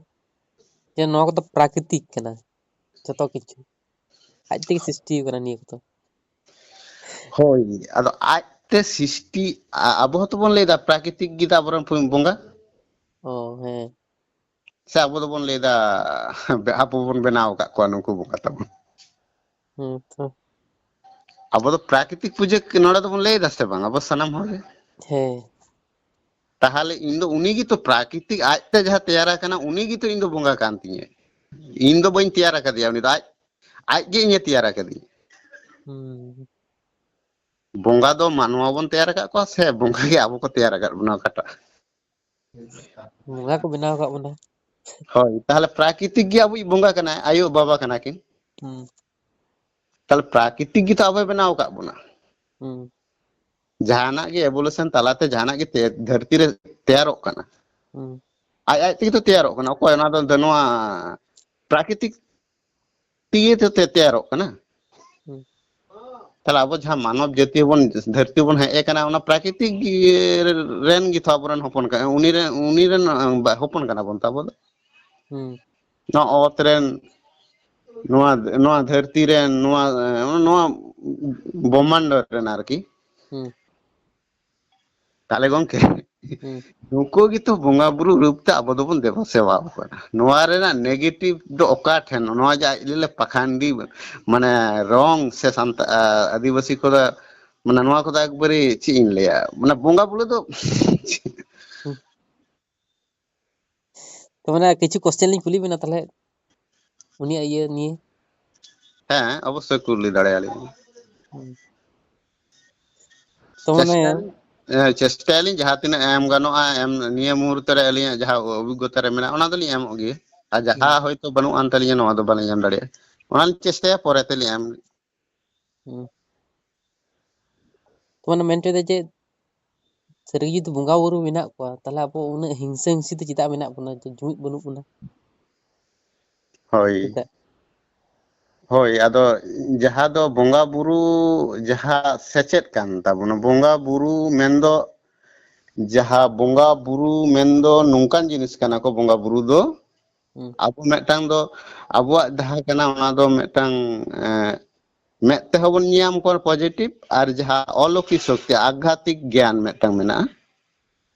ᱡᱮ ᱱᱚᱣᱟ ᱠᱚᱫᱚ ᱯᱨᱟᱠᱨᱤᱛᱤᱠ ᱠᱟᱱᱟ, ᱡᱚᱛᱚ ᱠᱤᱪᱷᱩ ᱟᱡ ᱛᱮᱜᱮ ᱥᱨᱤᱥᱴᱤ ᱠᱟᱱᱟ ᱱᱤᱭᱟᱹ ᱠᱚᱫᱚ᱾ ᱦᱳᱭ, ᱟᱫᱚ ᱟᱡᱛᱮ ᱥᱨᱤᱥᱴᱤ, ᱟ-, ᱟᱵᱚ ᱦᱚᱸᱛᱚ ᱵᱚᱱ ᱞᱟᱹᱭᱫᱟ ᱯᱨᱟᱠᱨᱤᱛᱤᱠ ᱜᱮ ᱛᱚ ᱟᱵᱚᱨᱮᱱ ᱯᱩ-, ᱵᱚᱸᱜᱟ᱾ ᱚ, ᱦᱮᱸ᱾ ᱥᱮ ᱟᱵᱚ ᱫᱚᱵᱚᱱ ᱞᱟᱹᱭᱫᱟ ᱟᱵᱚ ᱵᱚᱱ ᱵᱮᱱᱟᱣ ᱟᱠᱟᱫ ᱠᱚᱣᱟ ᱱᱩᱠᱩ ᱵᱚᱸᱜᱟ ᱛᱟᱵᱚᱱ? ᱦᱮᱸ ᱛᱚ᱾ ᱟᱵᱚ ᱫᱚ ᱯᱨᱟᱠᱨᱤᱛᱤᱠ ᱯᱩᱡᱟᱹ ᱱᱚᱰᱮ ᱫᱚᱵᱚᱱ ᱞᱟᱹᱭ ᱫᱟ ᱥᱮ ᱵᱟᱝ, ᱟᱵᱚ ᱥᱟᱱᱟᱢ ᱦᱚᱲ ᱜᱮ? ᱦᱮᱸ᱾ ᱛᱟᱦᱚᱞᱮ ᱤᱧ ᱫᱚ ᱩᱱᱤ ᱜᱮᱛᱚ ᱯᱨᱟᱠᱨᱤᱛᱤᱠ ᱟᱡᱛᱮ ᱡᱟᱦᱟᱸ ᱛᱮᱭᱟᱨ ᱟᱠᱟᱱᱟ, ᱩᱱᱤ ᱜᱮᱛᱚ ᱤᱧ ᱫᱚ ᱵᱚᱸᱜᱟ ᱠᱟᱱ ᱛᱤᱧᱟᱹ᱾ ᱤᱧ ᱫᱚ ᱵᱟᱹᱧ ᱛᱮᱭᱟᱨ ᱟᱠᱟᱫᱮᱭᱟ, ᱩᱱᱤ ᱫᱚ ᱟᱡ, ᱟᱡ ᱜᱮ ᱤᱧᱮ ᱛᱮᱭᱟᱨ ᱟᱠᱟᱫᱤᱧᱟ᱾ ᱦᱩᱸ᱾ ᱵᱚᱸᱜᱟ ᱫᱚ ᱢᱟᱱᱣᱟ ᱵᱚᱱ ᱛᱮᱭᱟᱨ ᱟᱠᱟᱫ ᱠᱚᱣᱟ ᱥᱮ ᱵᱚᱸᱜᱟ ᱜᱮ ᱟᱵᱚ ᱠᱚ ᱛᱮᱭᱟᱨ ᱟᱠᱟᱫ ᱵᱚᱱᱟ, ᱚᱠᱟᱴᱟᱜ? ᱵᱚᱸᱜᱟ ᱠᱚ ᱵᱮᱱᱟᱣ ᱟᱠᱟᱫ ᱵᱚᱱᱟ᱾ ᱦᱳᱭ, ᱛᱟᱦᱚᱞᱮ ᱯᱨᱟᱠᱨᱤᱛᱤᱠ ᱜᱮ ᱟᱵᱚᱭᱤᱡ ᱵᱚᱸᱜᱟ ᱠᱟᱱᱟᱭ, ᱟᱭᱳ ᱵᱟᱵᱟ ᱠᱟᱱᱟ ᱠᱤᱱ᱾ ᱦᱩᱸ᱾ ᱛᱟᱦᱚᱞᱮ ᱯᱨᱟᱠᱨᱤᱛᱤᱠ ᱜᱮᱛᱚ ᱟᱵᱚᱭ ᱵᱮᱱᱟᱣ ᱟᱠᱟᱫ ᱵᱚᱱᱟ᱾ ᱦᱩᱸ᱾ ᱡᱟᱦᱟᱱᱟᱜ ᱜᱮ evolution ᱛᱟᱞᱟᱛᱮ ᱡᱟᱦᱟᱱᱟᱜ ᱜᱮ ᱛᱮ-, ᱫᱷᱟᱹᱨᱛᱤ ᱨᱮ ᱛᱮᱭᱟᱨᱚᱜ ᱠᱟᱱᱟ᱾ ᱦᱩᱸ᱾ ᱟᱡ ᱟᱡ ᱛᱮᱜᱮ ᱛᱚ ᱛᱮᱭᱟᱨᱚᱜ ᱠᱟᱱᱟ᱾ ᱚᱠᱚᱭ ᱚᱱᱟ ᱫᱚ, ᱫᱚ ᱱᱚᱣᱟ ᱯᱨᱟᱠᱨᱤᱛᱤᱠ ᱛᱮᱜᱮ ᱛᱚ ᱛᱮ-, ᱛᱮᱭᱟᱨᱚᱜ ᱠᱟᱱᱟ᱾ ᱦᱩᱸ᱾ ᱛᱟᱦᱞᱮ ᱟᱵᱚ ᱡᱟᱦᱟᱸ ᱢᱟᱱᱚᱵ ᱡᱟᱹᱛᱤ ᱵᱚᱱ, ᱫᱷᱟᱹᱨᱛᱤ ᱵᱚᱱ ᱦᱮᱡ ᱟᱠᱟᱱᱟ, ᱚᱱᱟ ᱯᱨᱟᱠᱨᱤᱛᱤᱠ ᱨᱮᱱ ᱜᱮᱛᱚ ᱟᱵᱚᱨᱮᱱ ᱦᱚᱯᱚᱱ ᱠᱟᱱᱟ, ᱩᱱᱤ ᱨᱮᱱ, ᱩᱱᱤ ᱨᱮᱱ, ᱵᱟ-, ᱦᱚᱯᱚᱱ ᱠᱟᱱᱟ ᱵᱚᱱ ᱛᱚ ᱟᱵᱚ ᱫᱚ᱾ ᱦᱩᱸ᱾ ᱱᱚᱣᱟ ᱚᱛ ᱨᱮᱱ, ᱱᱚᱣᱟ, ᱱᱚᱣᱟ ᱫᱷᱟᱹᱨᱛᱤ ᱨᱮᱱ, ᱱᱚᱣᱟ, ᱱᱚᱣᱟ ᱵᱨᱚᱦᱢᱟᱱᱰ ᱨᱮᱱ ᱟᱨᱠᱤ᱾ ᱦᱩᱸ᱾ ᱛᱟᱦᱞᱮ ᱜᱚᱝᱠᱮ, ᱦᱩᱸ᱾ ᱱᱩᱠᱩ ᱜᱮᱛᱚ ᱵᱚᱸᱜᱟ ᱵᱩᱨᱩ ᱨᱩᱯ ᱛᱮ ᱟᱵᱚ ᱫᱚᱵᱚᱱ ᱫᱮᱵᱟ ᱥᱮᱵᱟ ᱟᱠᱚ ᱠᱟᱱᱟ᱾ ᱱᱚᱣᱟ ᱨᱮᱱᱟᱜ negative ᱫᱚ ᱚᱠᱟ ᱴᱷᱮᱱ? ᱱᱚᱣᱟ ᱡᱮ ᱟᱡ ᱞᱟᱹᱭ ᱞᱮ ᱯᱟᱠᱷᱟᱱᱰᱤ, ᱢᱟᱱᱮ wrong ᱥᱮ ᱥᱟᱱᱛᱟ-, ᱟ-, ᱟᱹᱫᱤᱵᱟᱹᱥᱤ ᱠᱚᱫᱚ, ᱢᱟᱱᱮ ᱱᱚᱣᱟ ᱠᱚᱫᱚ ᱮᱠᱵᱟᱨᱮ ᱪᱮᱫ ᱤᱧ ᱞᱟᱹᱭᱟ? ᱢᱟᱱᱮ ᱵᱚᱸᱜᱟ ᱵᱩᱨᱩ ᱫᱚ ᱦᱩᱸ᱾ ᱛᱚ ᱢᱟᱱᱮ ᱠᱤᱪᱷᱩ question ᱞᱤᱧ ᱠᱩᱞᱤ ᱵᱮᱱᱟ ᱛᱟᱦᱞᱮ ᱩᱱᱤᱭᱟᱜ ᱤᱭᱟᱹ ᱱᱤᱭᱮ᱾ ᱦᱮᱸ, ᱚᱵᱚᱥᱥᱳᱭ ᱠᱩᱞᱤ ᱫᱟᱲᱮᱭᱟᱞᱤᱧ᱾ ᱦᱩᱸ᱾ ᱛᱚ ᱢᱟᱱᱮ ᱪᱮᱥᱴᱟᱭᱟᱞᱤᱧ, ᱦᱮᱸ, ᱪᱮᱥᱴᱟᱭᱟᱞᱤᱧ ᱡᱟᱦᱟᱸ ᱛᱤᱱᱟᱹᱜ ᱮᱢ ᱜᱟᱱᱚᱜᱼᱟ, ᱮᱢ, ᱱᱤᱭᱟᱹ ᱢᱩᱦᱩᱨᱛᱚ ᱨᱮ ᱟᱹᱞᱤᱧᱟᱜ ᱡᱟᱦᱟᱸ ᱚᱵᱷᱤᱜᱽᱜᱚᱛᱟ ᱨᱮ ᱢᱮᱱᱟᱜᱼᱟ, ᱚᱱᱟ ᱫᱚᱞᱤᱧ ᱮᱢᱚᱜ ᱜᱮᱭᱟ᱾ ᱟᱨ ᱡᱟᱦᱟᱸ ᱦᱩᱸ᱾ ᱦᱚᱭᱛᱳ ᱵᱟᱹᱱᱩᱜ ᱟᱱ ᱛᱟᱹᱞᱤᱧᱟ, ᱱᱚᱣᱟ ᱫᱚ ᱵᱟᱹᱞᱤᱧ ᱮᱢ ᱫᱟᱲᱮᱭᱟᱜᱼᱟ᱾ ᱚᱱᱟᱞᱤᱧ ᱪᱮᱥᱴᱟᱭᱟ ᱯᱚᱨᱮ ᱛᱮᱞᱤᱧ ᱮᱢ᱾ ᱦᱩᱸ᱾ ᱛᱚ ᱢᱟᱱᱮ ᱢᱮᱱ ᱦᱚᱪᱚᱭᱮᱫᱟ ᱡᱮ ᱥᱟᱹᱨᱤ ᱜᱮ ᱡᱩᱫᱤ ᱵᱚᱸᱜᱟ ᱵᱩᱨᱩ ᱢᱮᱱᱟᱜ ᱠᱚᱣᱟ, ᱛᱟᱦᱞᱮ ᱟᱵᱚ ᱩᱱᱟᱹᱜ ᱦᱤᱝᱥᱟᱹ ᱦᱤᱝᱥᱤ ᱫᱚ ᱪᱮᱫᱟᱜ ᱢᱮᱱᱟᱜ ᱵᱚᱱᱟ, ᱡᱮ ᱡᱩᱢᱤᱫ ᱵᱟᱹᱱᱩᱜ ᱵᱚᱱᱟ? ᱦᱳᱭ᱾ ᱪᱮᱫᱟᱜ? ᱦᱳᱭ, ᱟᱫᱚ ᱡᱟᱦᱟᱸ ᱫᱚ ᱵᱚᱸᱜᱟ ᱵᱩᱨᱩ ᱡᱟᱦᱟᱸ ᱥᱮᱪᱮᱫ ᱠᱟᱱ ᱛᱟᱵᱚᱱᱟ, ᱵᱚᱸᱜᱟ ᱵᱩᱨᱩ ᱢᱮᱱᱫᱚ ᱡᱟᱦᱟᱸ ᱵᱚᱸᱜᱟ ᱵᱩᱨᱩ ᱢᱮᱱᱫᱚ ᱱᱚᱝᱠᱟᱱ ᱡᱤᱱᱤᱥ ᱠᱟᱱᱟ ᱠᱚ ᱵᱚᱸᱜᱟ ᱵᱩᱨᱩ ᱫᱚ, ᱦᱩᱸ᱾ ᱟᱵᱚ ᱢᱤᱫᱴᱟᱝ ᱫᱚ ᱟᱵᱚᱣᱟᱜ ᱡᱟᱦᱟᱸ ᱠᱟᱱᱟ ᱚᱱᱟ ᱫᱚ ᱢᱤᱫᱴᱟᱝ, ᱮᱸ, ᱢᱮᱫ ᱛᱮᱦᱚᱸ ᱵᱚᱱ ᱧᱮᱧᱟᱢ ᱠᱚᱣᱟ ᱯᱚᱡᱮᱴᱤᱵᱷ, ᱟᱨ ᱡᱟᱦᱟᱸ ᱚᱞᱚᱠᱤ ᱥᱚᱠᱛᱤ, ᱟᱫᱷᱭᱟᱛᱢᱤᱠ ᱜᱮᱭᱟᱱ ᱢᱤᱫᱴᱟᱝ ᱢᱮᱱᱟᱜᱼᱟ,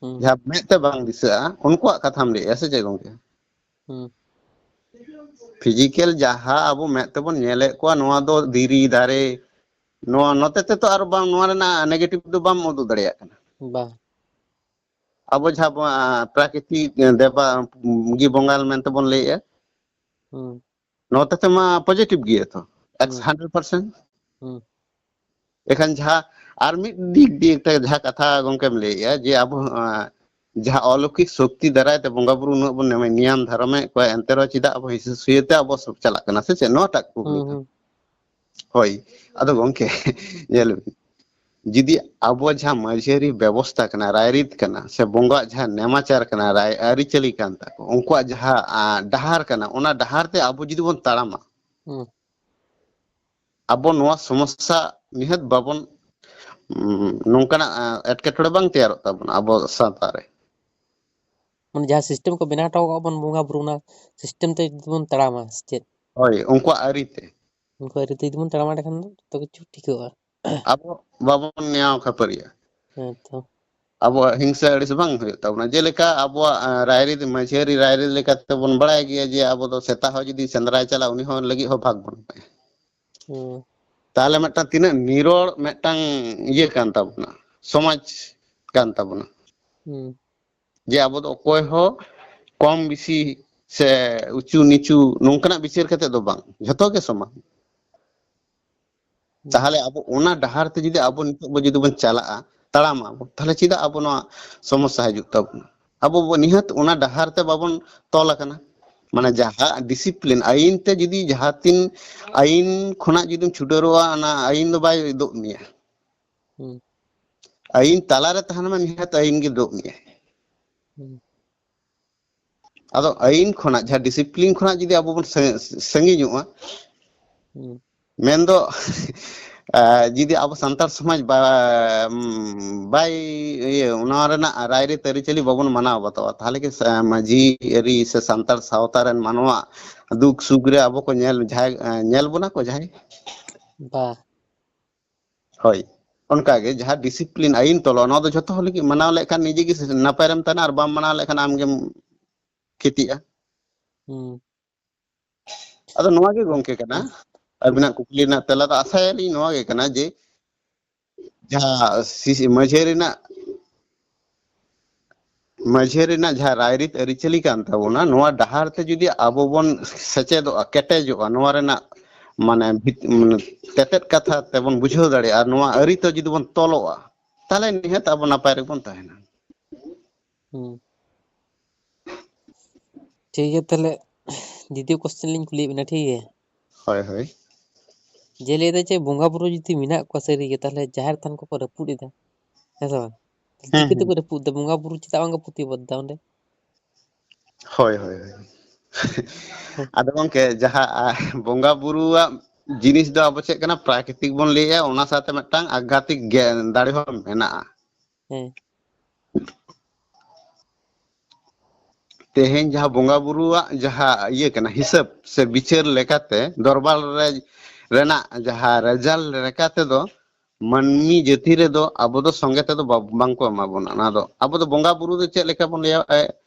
ᱦᱩᱸ᱾ ᱡᱟᱦᱟᱸ ᱢᱮᱫ ᱛᱮ ᱵᱟᱝ ᱫᱤᱥᱟᱹᱜᱼᱟ, ᱩᱱᱠᱩᱣᱟᱜ ᱠᱟᱛᱷᱟᱢ ᱞᱟᱹᱭᱮᱜᱼᱟ ᱥᱮ ᱪᱮᱫ ᱜᱚᱝᱠᱮ? ᱦᱩᱸ᱾ ᱯᱷᱤᱡᱤᱠᱮᱞ ᱡᱟᱦᱟᱸ ᱟᱵᱚ ᱢᱮᱫ ᱛᱮᱵᱚᱱ ᱧᱮᱞᱮᱫ ᱠᱚᱣᱟ, ᱱᱚᱣᱟ ᱫᱚ ᱫᱷᱤᱨᱤ, ᱫᱟᱨᱮ, ᱱᱚᱣᱟ ᱱᱚᱛᱮ ᱛᱮ ᱛᱚ ᱟᱨ ᱵᱟᱝ, ᱱᱚᱣᱟ ᱨᱮᱱᱟᱜ ᱱᱮᱜᱮᱴᱤᱵᱷ ᱫᱚ ᱵᱟᱢ ᱩᱫᱩᱜ ᱫᱟᱲᱮᱭᱟᱜ ᱠᱟᱱᱟ᱾ ᱵᱟᱝ᱾ ᱟᱵᱚ ᱡᱟᱦᱟᱸ ᱵᱚ-, ᱟ, ᱯᱨᱟᱠᱨᱤᱛᱤᱠ ᱫᱮᱵᱟ ᱜᱮ ᱵᱚᱸᱜᱟ ᱢᱮᱱᱛᱮ ᱵᱚᱱ ᱞᱟᱹᱭᱮᱜᱼᱟ, ᱦᱩᱸ᱾ ᱱᱚᱛᱮ ᱛᱮᱢᱟ ᱯᱚᱡᱮᱴᱤᱵᱷ ᱜᱮᱭᱟ ᱛᱚ, ᱮᱠᱥ ᱦᱩᱸ᱾ Hundred percent. ᱦᱩᱸ᱾ ᱮᱠᱷᱟᱱ ᱡᱟᱦᱟᱸ ᱟᱨ ᱢᱤᱫ ᱫᱤᱠ ᱫᱤᱭᱮ ᱛᱮ ᱡᱟᱦᱟᱸ ᱠᱟᱛᱷᱟ ᱜᱚᱝᱠᱮᱢ ᱞᱟᱹᱭᱮᱜᱼᱟ, ᱡᱮ ᱟᱵᱚ, ᱟ, ᱡᱟᱦᱟᱸ ᱚᱞᱚᱠᱤᱠ ᱥᱚᱠᱛᱤ ᱫᱟᱨᱟᱭ ᱛᱮ ᱵᱚᱸᱜᱟ ᱵᱩᱨᱩ ᱩᱱᱟᱹᱜ ᱵᱚᱱ ᱱᱮᱢᱟᱭ-, ᱱᱤᱭᱟᱢ ᱫᱷᱟᱨᱟᱢᱮᱫ ᱠᱚᱣᱟ, ᱮᱱᱛᱮ ᱨᱮᱦᱚᱸ ᱪᱮᱫᱟᱜ ᱟᱵᱚ ᱦᱤᱥᱟᱹ ᱥᱩᱭᱟᱹ ᱛᱮ ᱟᱵᱚ ᱥᱚᱵ ᱪᱟᱞᱟᱜ ᱠᱟᱱᱟ, ᱥᱮ ᱪᱮᱫ? ᱱᱚᱣᱟᱴᱟᱜ ᱠᱩᱠᱞᱤ ᱦᱩᱸ, ᱫᱚ᱾ ᱦᱩᱸ᱾ ᱦᱳᱭ, ᱟᱫᱚ ᱜᱚᱝᱠᱮ, ᱧᱮᱞ ᱵᱤᱱ, ᱡᱩᱫᱤ ᱟᱵᱚ ᱡᱟᱦᱟᱸ ᱢᱟᱹᱡᱷᱤ ᱟᱹᱨᱤ ᱵᱮᱵᱚᱥᱛᱟ ᱠᱟᱱᱟ, ᱨᱟᱭᱨᱤᱛ ᱠᱟᱱᱟ, ᱥᱮ ᱵᱚᱸᱜᱟᱣᱟᱜ ᱡᱟᱦᱟᱸ ᱱᱮᱢᱟᱪᱟᱨ ᱠᱟᱱᱟ, ᱨᱟᱭ-, ᱟᱹᱨᱤᱪᱟᱹᱞᱤ ᱠᱟᱱ ᱛᱟᱠᱚ, ᱩᱱᱠᱩᱣᱟᱜ ᱡᱟᱦᱟᱸ, ᱟ, ᱰᱟᱦᱟᱨ ᱠᱟᱱᱟ, ᱚᱱᱟ ᱰᱟᱦᱟᱨ ᱛᱮ ᱟᱵᱚ ᱡᱩᱫᱤ ᱵᱚᱱ ᱛᱟᱲᱟᱢᱟ, ᱦᱩᱸ᱾ ᱟᱵᱚ ᱱᱚᱣᱟ ᱥᱚᱢᱚᱥᱥᱟ ᱱᱤᱦᱟᱹᱛ ᱵᱟᱵᱚᱱ, ᱩᱸ, ᱱᱚᱝᱠᱟᱱᱟᱜ, ᱟ, ᱮᱴᱠᱮᱴᱚᱬᱮ ᱵᱟᱝ ᱛᱮᱭᱟᱨᱚᱜ ᱛᱟᱵᱚᱱᱟ ᱟᱵᱚ ᱥᱟᱶᱛᱟ ᱨᱮ᱾ ᱢᱟᱱᱮ ᱡᱟᱦᱟᱸ ᱥᱤᱥᱴᱮᱢ ᱠᱚ ᱵᱮᱱᱟᱣ ᱦᱚᱴᱚ ᱠᱟᱜ ᱵᱚᱱ ᱵᱚᱸᱜᱟ ᱵᱩᱨᱩ, ᱚᱱᱟ ᱥᱤᱥᱴᱮᱢ ᱛᱮ ᱡᱩᱫᱤ ᱵᱚᱱ ᱛᱟᱲᱟᱢᱟ, ᱥᱮ ᱪᱮᱫ? ᱦᱳᱭ, ᱩᱱᱠᱩᱣᱟᱜ ᱟᱹᱨᱤ ᱛᱮ᱾ ᱩᱱᱠᱩᱣᱟᱜ ᱟᱹᱨᱤ ᱛᱮ ᱡᱩᱫᱤ ᱵᱚᱱ ᱛᱟᱲᱟᱢᱟ, ᱮᱸᱰᱮᱠᱷᱟᱱ ᱫᱚ ᱡᱚᱛᱚ ᱠᱤᱪᱷᱩ ᱴᱷᱤᱠᱚᱜᱼᱟ᱾ ᱟᱵᱚ ᱵᱟᱵᱚᱱ ᱱᱮᱭᱟᱣ ᱠᱷᱟᱹᱯᱟᱹᱨᱤᱜᱼᱟ᱾ ᱦᱮᱸ ᱛᱚ᱾ ᱟᱵᱚᱣᱟᱜ ᱦᱤᱝᱥᱟᱹ ᱟᱹᱲᱤᱥ ᱵᱟᱝ ᱦᱩᱭᱩᱜ ᱛᱟᱵᱚᱱᱟ᱾ ᱡᱮᱞᱮᱠᱟ ᱟᱵᱚᱣᱟᱜ, ᱟ, ᱨᱟᱭᱨᱤᱛ, ᱢᱟᱹᱡᱷᱤ ᱟᱹᱨᱤ ᱨᱟᱭᱨᱤᱛ ᱞᱮᱠᱟᱛᱮ ᱵᱚᱱ ᱵᱟᱲᱟᱭ ᱜᱮᱭᱟ ᱡᱮ ᱟᱵᱚ ᱫᱚ ᱥᱮᱛᱟ ᱦᱚᱸ ᱡᱩᱫᱤ ᱥᱮᱸᱫᱽᱨᱟᱭ ᱪᱟᱞᱟᱜ, ᱩᱱᱤ ᱦᱚᱸ ᱞᱟᱹᱜᱤᱫ ᱦᱚᱸ ᱵᱷᱟᱜᱽ ᱵᱚᱱ ᱮᱢᱟᱭᱟ᱾ ᱦᱩᱸ᱾ ᱛᱟᱦᱚᱞᱮ ᱢᱤᱫᱴᱟᱝ ᱛᱤᱱᱟᱹᱜ ᱱᱤᱨᱚᱲ ᱢᱤᱫᱴᱟᱝ ᱤᱭᱟᱹ ᱠᱟᱱ ᱛᱟᱵᱚᱱᱟ, ᱥᱚᱢᱟᱡᱽ ᱠᱟᱱ ᱛᱟᱵᱚᱱᱟ᱾ ᱦᱩᱸ᱾ ᱡᱮ ᱟᱵᱚ ᱫᱚ ᱚᱠᱚᱭ ᱦᱚᱸ ᱠᱚᱢ ᱵᱮᱥᱤ ᱥᱮ ᱩᱪᱩ ᱱᱤᱪᱩ ᱱᱚᱝᱠᱟᱱᱟᱜ ᱵᱤᱪᱟᱹᱨ ᱠᱟᱛᱮ ᱫᱚ ᱵᱟᱝ, ᱡᱷᱚᱛᱚ ᱜᱮ ᱥᱚᱢᱟᱱ᱾ ᱦᱩᱸ᱾ ᱛᱟᱦᱚᱞᱮ ᱟᱵᱚ ᱚᱱᱟ ᱰᱟᱦᱟᱨ ᱛᱮ ᱡᱩᱫᱤ ᱟᱵᱚ ᱱᱤᱛᱚᱜ ᱵᱚ ᱡᱩᱫᱤ ᱵᱚᱱ ᱪᱟᱞᱟᱜᱼᱟ, ᱛᱟᱲᱟᱢᱟ ᱵᱚ, ᱛᱟᱦᱚᱞᱮ ᱪᱮᱫᱟᱜ ᱟᱵᱚ ᱱᱚᱣᱟ ᱥᱚᱢᱚᱥᱥᱟ ᱦᱤᱡᱩᱜ ᱛᱟᱵᱚᱱᱟ? ᱟᱵᱚ ᱵᱚ ᱱᱤᱦᱟᱹᱛ ᱚᱱᱟ ᱰᱟᱦᱟᱨ ᱛᱮ ᱵᱟᱵᱚᱱ ᱛᱚᱞ ᱟᱠᱟᱱᱟ᱾ ᱢᱟᱱᱮ ᱡᱟᱦᱟᱸ ᱰᱤᱥᱤᱯᱞᱤᱱ, ᱟᱹᱭᱤᱱ ᱛᱮ ᱡᱩᱫᱤ ᱡᱟᱦᱟᱸ ᱛᱤᱱ ᱟᱹᱭᱤᱱ ᱠᱷᱚᱱᱟᱜ ᱡᱩᱫᱤᱢ ᱪᱷᱩᱰᱟᱹᱨᱚᱜᱼᱟ, ᱚᱱᱟ ᱟᱹᱭᱤᱱ ᱫᱚ ᱵᱟᱭ ᱫᱳᱜ ᱢᱮᱭᱟ᱾ ᱦᱩᱸ᱾ ᱟᱹᱭᱤᱱ ᱛᱟᱞᱟᱨᱮ ᱛᱟᱦᱮᱱ ᱢᱟ, ᱱᱤᱦᱟᱹᱛ ᱟᱹᱭᱤᱱ ᱜᱮ ᱫᱳᱜ ᱢᱮᱭᱟ᱾ ᱦᱩᱸ᱾ ᱟᱫᱚ ᱟᱹᱭᱤᱱ ᱠᱷᱚᱱᱟᱜ, ᱡᱟᱦᱟᱸ ᱰᱤᱥᱤᱯᱞᱤᱱ ᱠᱷᱚᱱᱟᱜ ᱡᱩᱫᱤ ᱟᱵᱚ ᱵᱚᱱ ᱥᱟᱹ-, ᱥᱟᱹᱜᱤᱧᱚᱜᱼᱟ, ᱦᱩᱸ᱾ ᱢᱮᱱᱫᱚ, ᱟ, ᱡᱩᱫᱤ ᱟᱵᱚ ᱥᱟᱱᱛᱟᱲ ᱥᱚᱢᱟᱡᱽ ᱵᱟ-, ᱵᱟᱭ ᱤᱭᱟᱹ, ᱚᱱᱟ ᱨᱮᱱᱟᱜ ᱨᱟᱭᱨᱤᱛ ᱟᱹᱨᱤᱪᱟᱹᱞᱤ ᱵᱟᱵᱚᱱ ᱢᱟᱱᱟᱣ ᱵᱟᱛᱟᱣᱟ, ᱛᱟᱦᱚᱞᱮ ᱠᱤ ᱥᱟ-, ᱢᱟᱹᱡᱷᱤ ᱟᱹᱨᱤ ᱥᱮ ᱥᱟᱱᱛᱟᱲ ᱥᱟᱶᱛᱟ ᱨᱮᱱ ᱢᱟᱱᱣᱟ ᱫᱩᱠ ᱥᱩᱠ ᱨᱮ ᱟᱵᱚ ᱠᱚ ᱧᱮᱞ, ᱡᱟᱦᱟᱸᱭ, ᱟ, ᱧᱮᱞ ᱵᱚᱱᱟ ᱠᱚ ᱡᱟᱦᱟᱸᱭ? ᱵᱟ᱾ ᱦᱳᱭ, ᱚᱱᱠᱟᱜᱮ ᱡᱟᱦᱟᱸ ᱰᱤᱥᱤᱯᱞᱤᱱ, ᱟᱹᱭᱤᱱ ᱛᱚᱞᱚᱜ, ᱱᱚᱣᱟ ᱫᱚ ᱡᱷᱚᱛᱚ ᱦᱚᱲ ᱞᱟᱹᱜᱤᱫ, ᱢᱟᱱᱟᱣ ᱞᱮᱠᱷᱟᱱ ᱱᱤᱡᱮ ᱜᱮ ᱱᱟᱯᱟᱭ ᱨᱮᱢ ᱛᱟᱦᱮᱱᱟ, ᱟᱨ ᱵᱟᱢ ᱢᱟᱱᱟᱣ ᱞᱮᱠᱷᱟᱱ ᱟᱢ ᱜᱮᱢ ᱠᱷᱤᱛᱤᱜᱼᱟ᱾ ᱦᱩᱸ᱾ ᱟᱫᱚ ᱱᱚᱣᱟ ᱜᱮ ᱜᱚᱝᱠᱮ ᱠᱟᱱᱟ, ᱟᱹᱵᱤᱱᱟᱜ ᱠᱩᱠᱞᱤ ᱨᱮᱱᱟᱜ ᱛᱮᱞᱟ ᱫᱚ ᱟᱥᱟᱭᱟᱞᱤᱧ ᱱᱚᱣᱟ ᱜᱮ ᱠᱟᱱᱟ ᱡᱮ, ᱡᱟᱦᱟᱸ ᱥᱤ-, ᱢᱟᱹᱡᱷᱤ ᱨᱮᱱᱟᱜ, ᱢᱟᱹᱡᱷᱤ ᱨᱮᱱᱟᱜ ᱡᱟᱦᱟᱸ ᱨᱟᱭᱨᱤᱛ ᱟᱹᱨᱤᱪᱟᱹᱞᱤ ᱠᱟᱱ ᱛᱟᱵᱚᱱᱟ, ᱱᱚᱣᱟ ᱰᱟᱦᱟᱨ ᱛᱮ ᱡᱩᱫᱤ ᱟᱵᱚ ᱵᱚᱱ ᱥᱮᱪᱮᱫᱚᱜᱼᱟ, ᱠᱮᱴᱮᱡᱚᱜᱼᱟ, ᱱᱚᱣᱟ ᱨᱮᱱᱟᱜ ᱢᱟᱱᱮ ᱵᱷᱤᱛ-, ᱢᱟᱱᱮ ᱛᱮᱛᱮᱫ ᱠᱟᱛᱷᱟ ᱛᱮᱵᱚᱱ ᱵᱩᱡᱷᱟᱹᱣ ᱫᱟᱲᱮᱭᱟᱜᱼᱟ, ᱟᱨ ᱱᱚᱣᱟ ᱟᱹᱨᱤ ᱛᱮ ᱡᱩᱫᱤ ᱵᱚᱱ ᱛᱚᱞᱚᱜᱼᱟ, ᱛᱟᱦᱚᱞᱮ ᱱᱤᱦᱟᱹᱛ ᱟᱵᱚ ᱱᱟᱯᱟᱭ ᱨᱮᱵᱚᱱ ᱛᱟᱦᱮᱱᱟ᱾ ᱦᱩᱸ᱾ ᱴᱷᱤᱠ ᱜᱮᱭᱟ, ᱛᱟᱦᱞᱮ ᱫᱤᱛᱤᱭᱚ question ᱞᱤᱧ ᱠᱩᱞᱤᱭᱮᱫ ᱵᱮᱱᱟ, ᱴᱷᱤᱠ ᱜᱮᱭᱟ? ᱦᱳᱭ, ᱦᱳᱭ᱾ ᱡᱮ ᱞᱟᱹᱭ ᱫᱟ ᱡᱮ ᱵᱚᱸᱜᱟ ᱵᱩᱨᱩ ᱡᱩᱫᱤ ᱢᱮᱱᱟᱜ ᱠᱚᱣᱟ ᱥᱟᱹᱨᱤ ᱜᱮ, ᱛᱟᱦᱞᱮ ᱡᱟᱦᱮᱨ ᱛᱷᱟᱱ ᱠᱚᱠᱚ ᱨᱟᱹᱯᱩᱫ ᱮᱫᱟ, ᱦᱮᱸ ᱥᱮ ᱵᱟᱝ? ᱦᱩᱸ, ᱪᱤᱠᱟᱹ ᱦᱩᱸ᱾ ᱛᱮᱠᱚ ᱨᱟᱹᱯᱩᱫ ᱮᱫᱟ? ᱵᱚᱸᱜᱟ ᱵᱩᱨᱩ ᱪᱮᱫᱟᱜ ᱵᱟᱝ ᱠᱚ ᱯᱨᱚᱛᱤᱵᱟᱫ ᱫᱟ ᱚᱸᱰᱮ? ᱦᱳᱭ, ᱦᱳᱭ, ᱦᱳᱭ᱾ ᱟᱫᱚ ᱜᱚᱝᱠᱮ, ᱡᱟᱦᱟᱸ, ᱟ, ᱵᱚᱸᱜᱟ ᱵᱩᱨᱩᱣᱟᱜ ᱡᱤᱱᱤᱥ ᱫᱚ ᱟᱵᱚ ᱪᱮᱫ ᱠᱟᱱᱟ? ᱯᱨᱟᱠᱨᱤᱛᱤᱠ ᱵᱚᱱ ᱞᱟᱹᱭᱮᱜᱼᱟ, ᱚᱱᱟ ᱥᱟᱶᱛᱮ ᱢᱤᱫᱴᱟᱝ ᱟᱫᱷᱭᱟᱛᱢᱤᱠ ᱜᱮ-, ᱫᱟᱲᱮ ᱦᱚᱸ ᱢᱮᱱᱟᱜᱼᱟ᱾ ᱦᱮᱸ᱾ ᱛᱮᱦᱮᱧ ᱡᱟᱦᱟᱸ ᱵᱚᱸᱜᱟ ᱵᱩᱨᱩᱣᱟᱜ ᱡᱟᱦᱟᱸ ᱤᱭᱟᱹ ᱠᱟᱱᱟ, ᱦᱤᱥᱟᱹᱵ ᱥᱮ ᱵᱤᱪᱟᱹᱨ ᱞᱮᱠᱟᱛᱮ, ᱫᱚᱨᱵᱟᱨ ᱨᱮ, ᱨᱮᱱᱟᱜ ᱡᱟᱦᱟᱸ result ᱞᱮᱠᱟ ᱛᱮᱫᱚ, ᱢᱟᱹᱱᱢᱤ ᱡᱟᱹᱛᱤ ᱨᱮᱫᱚ ᱟᱵᱚ ᱫᱚ ᱥᱚᱸᱜᱮ ᱛᱮᱫᱚ ᱵᱟ-, ᱵᱟᱝ ᱠᱚ ᱮᱢᱟ ᱵᱚᱱᱟ᱾ ᱚᱱᱟ ᱫᱚ ᱟᱵᱚ ᱫᱚ ᱵᱚᱸᱜᱟ ᱵᱩᱨᱩ ᱫᱚ ᱪᱮᱫ ᱞᱮᱠᱟ ᱵᱚᱱ ᱞᱟᱹᱭᱟ? ᱮ,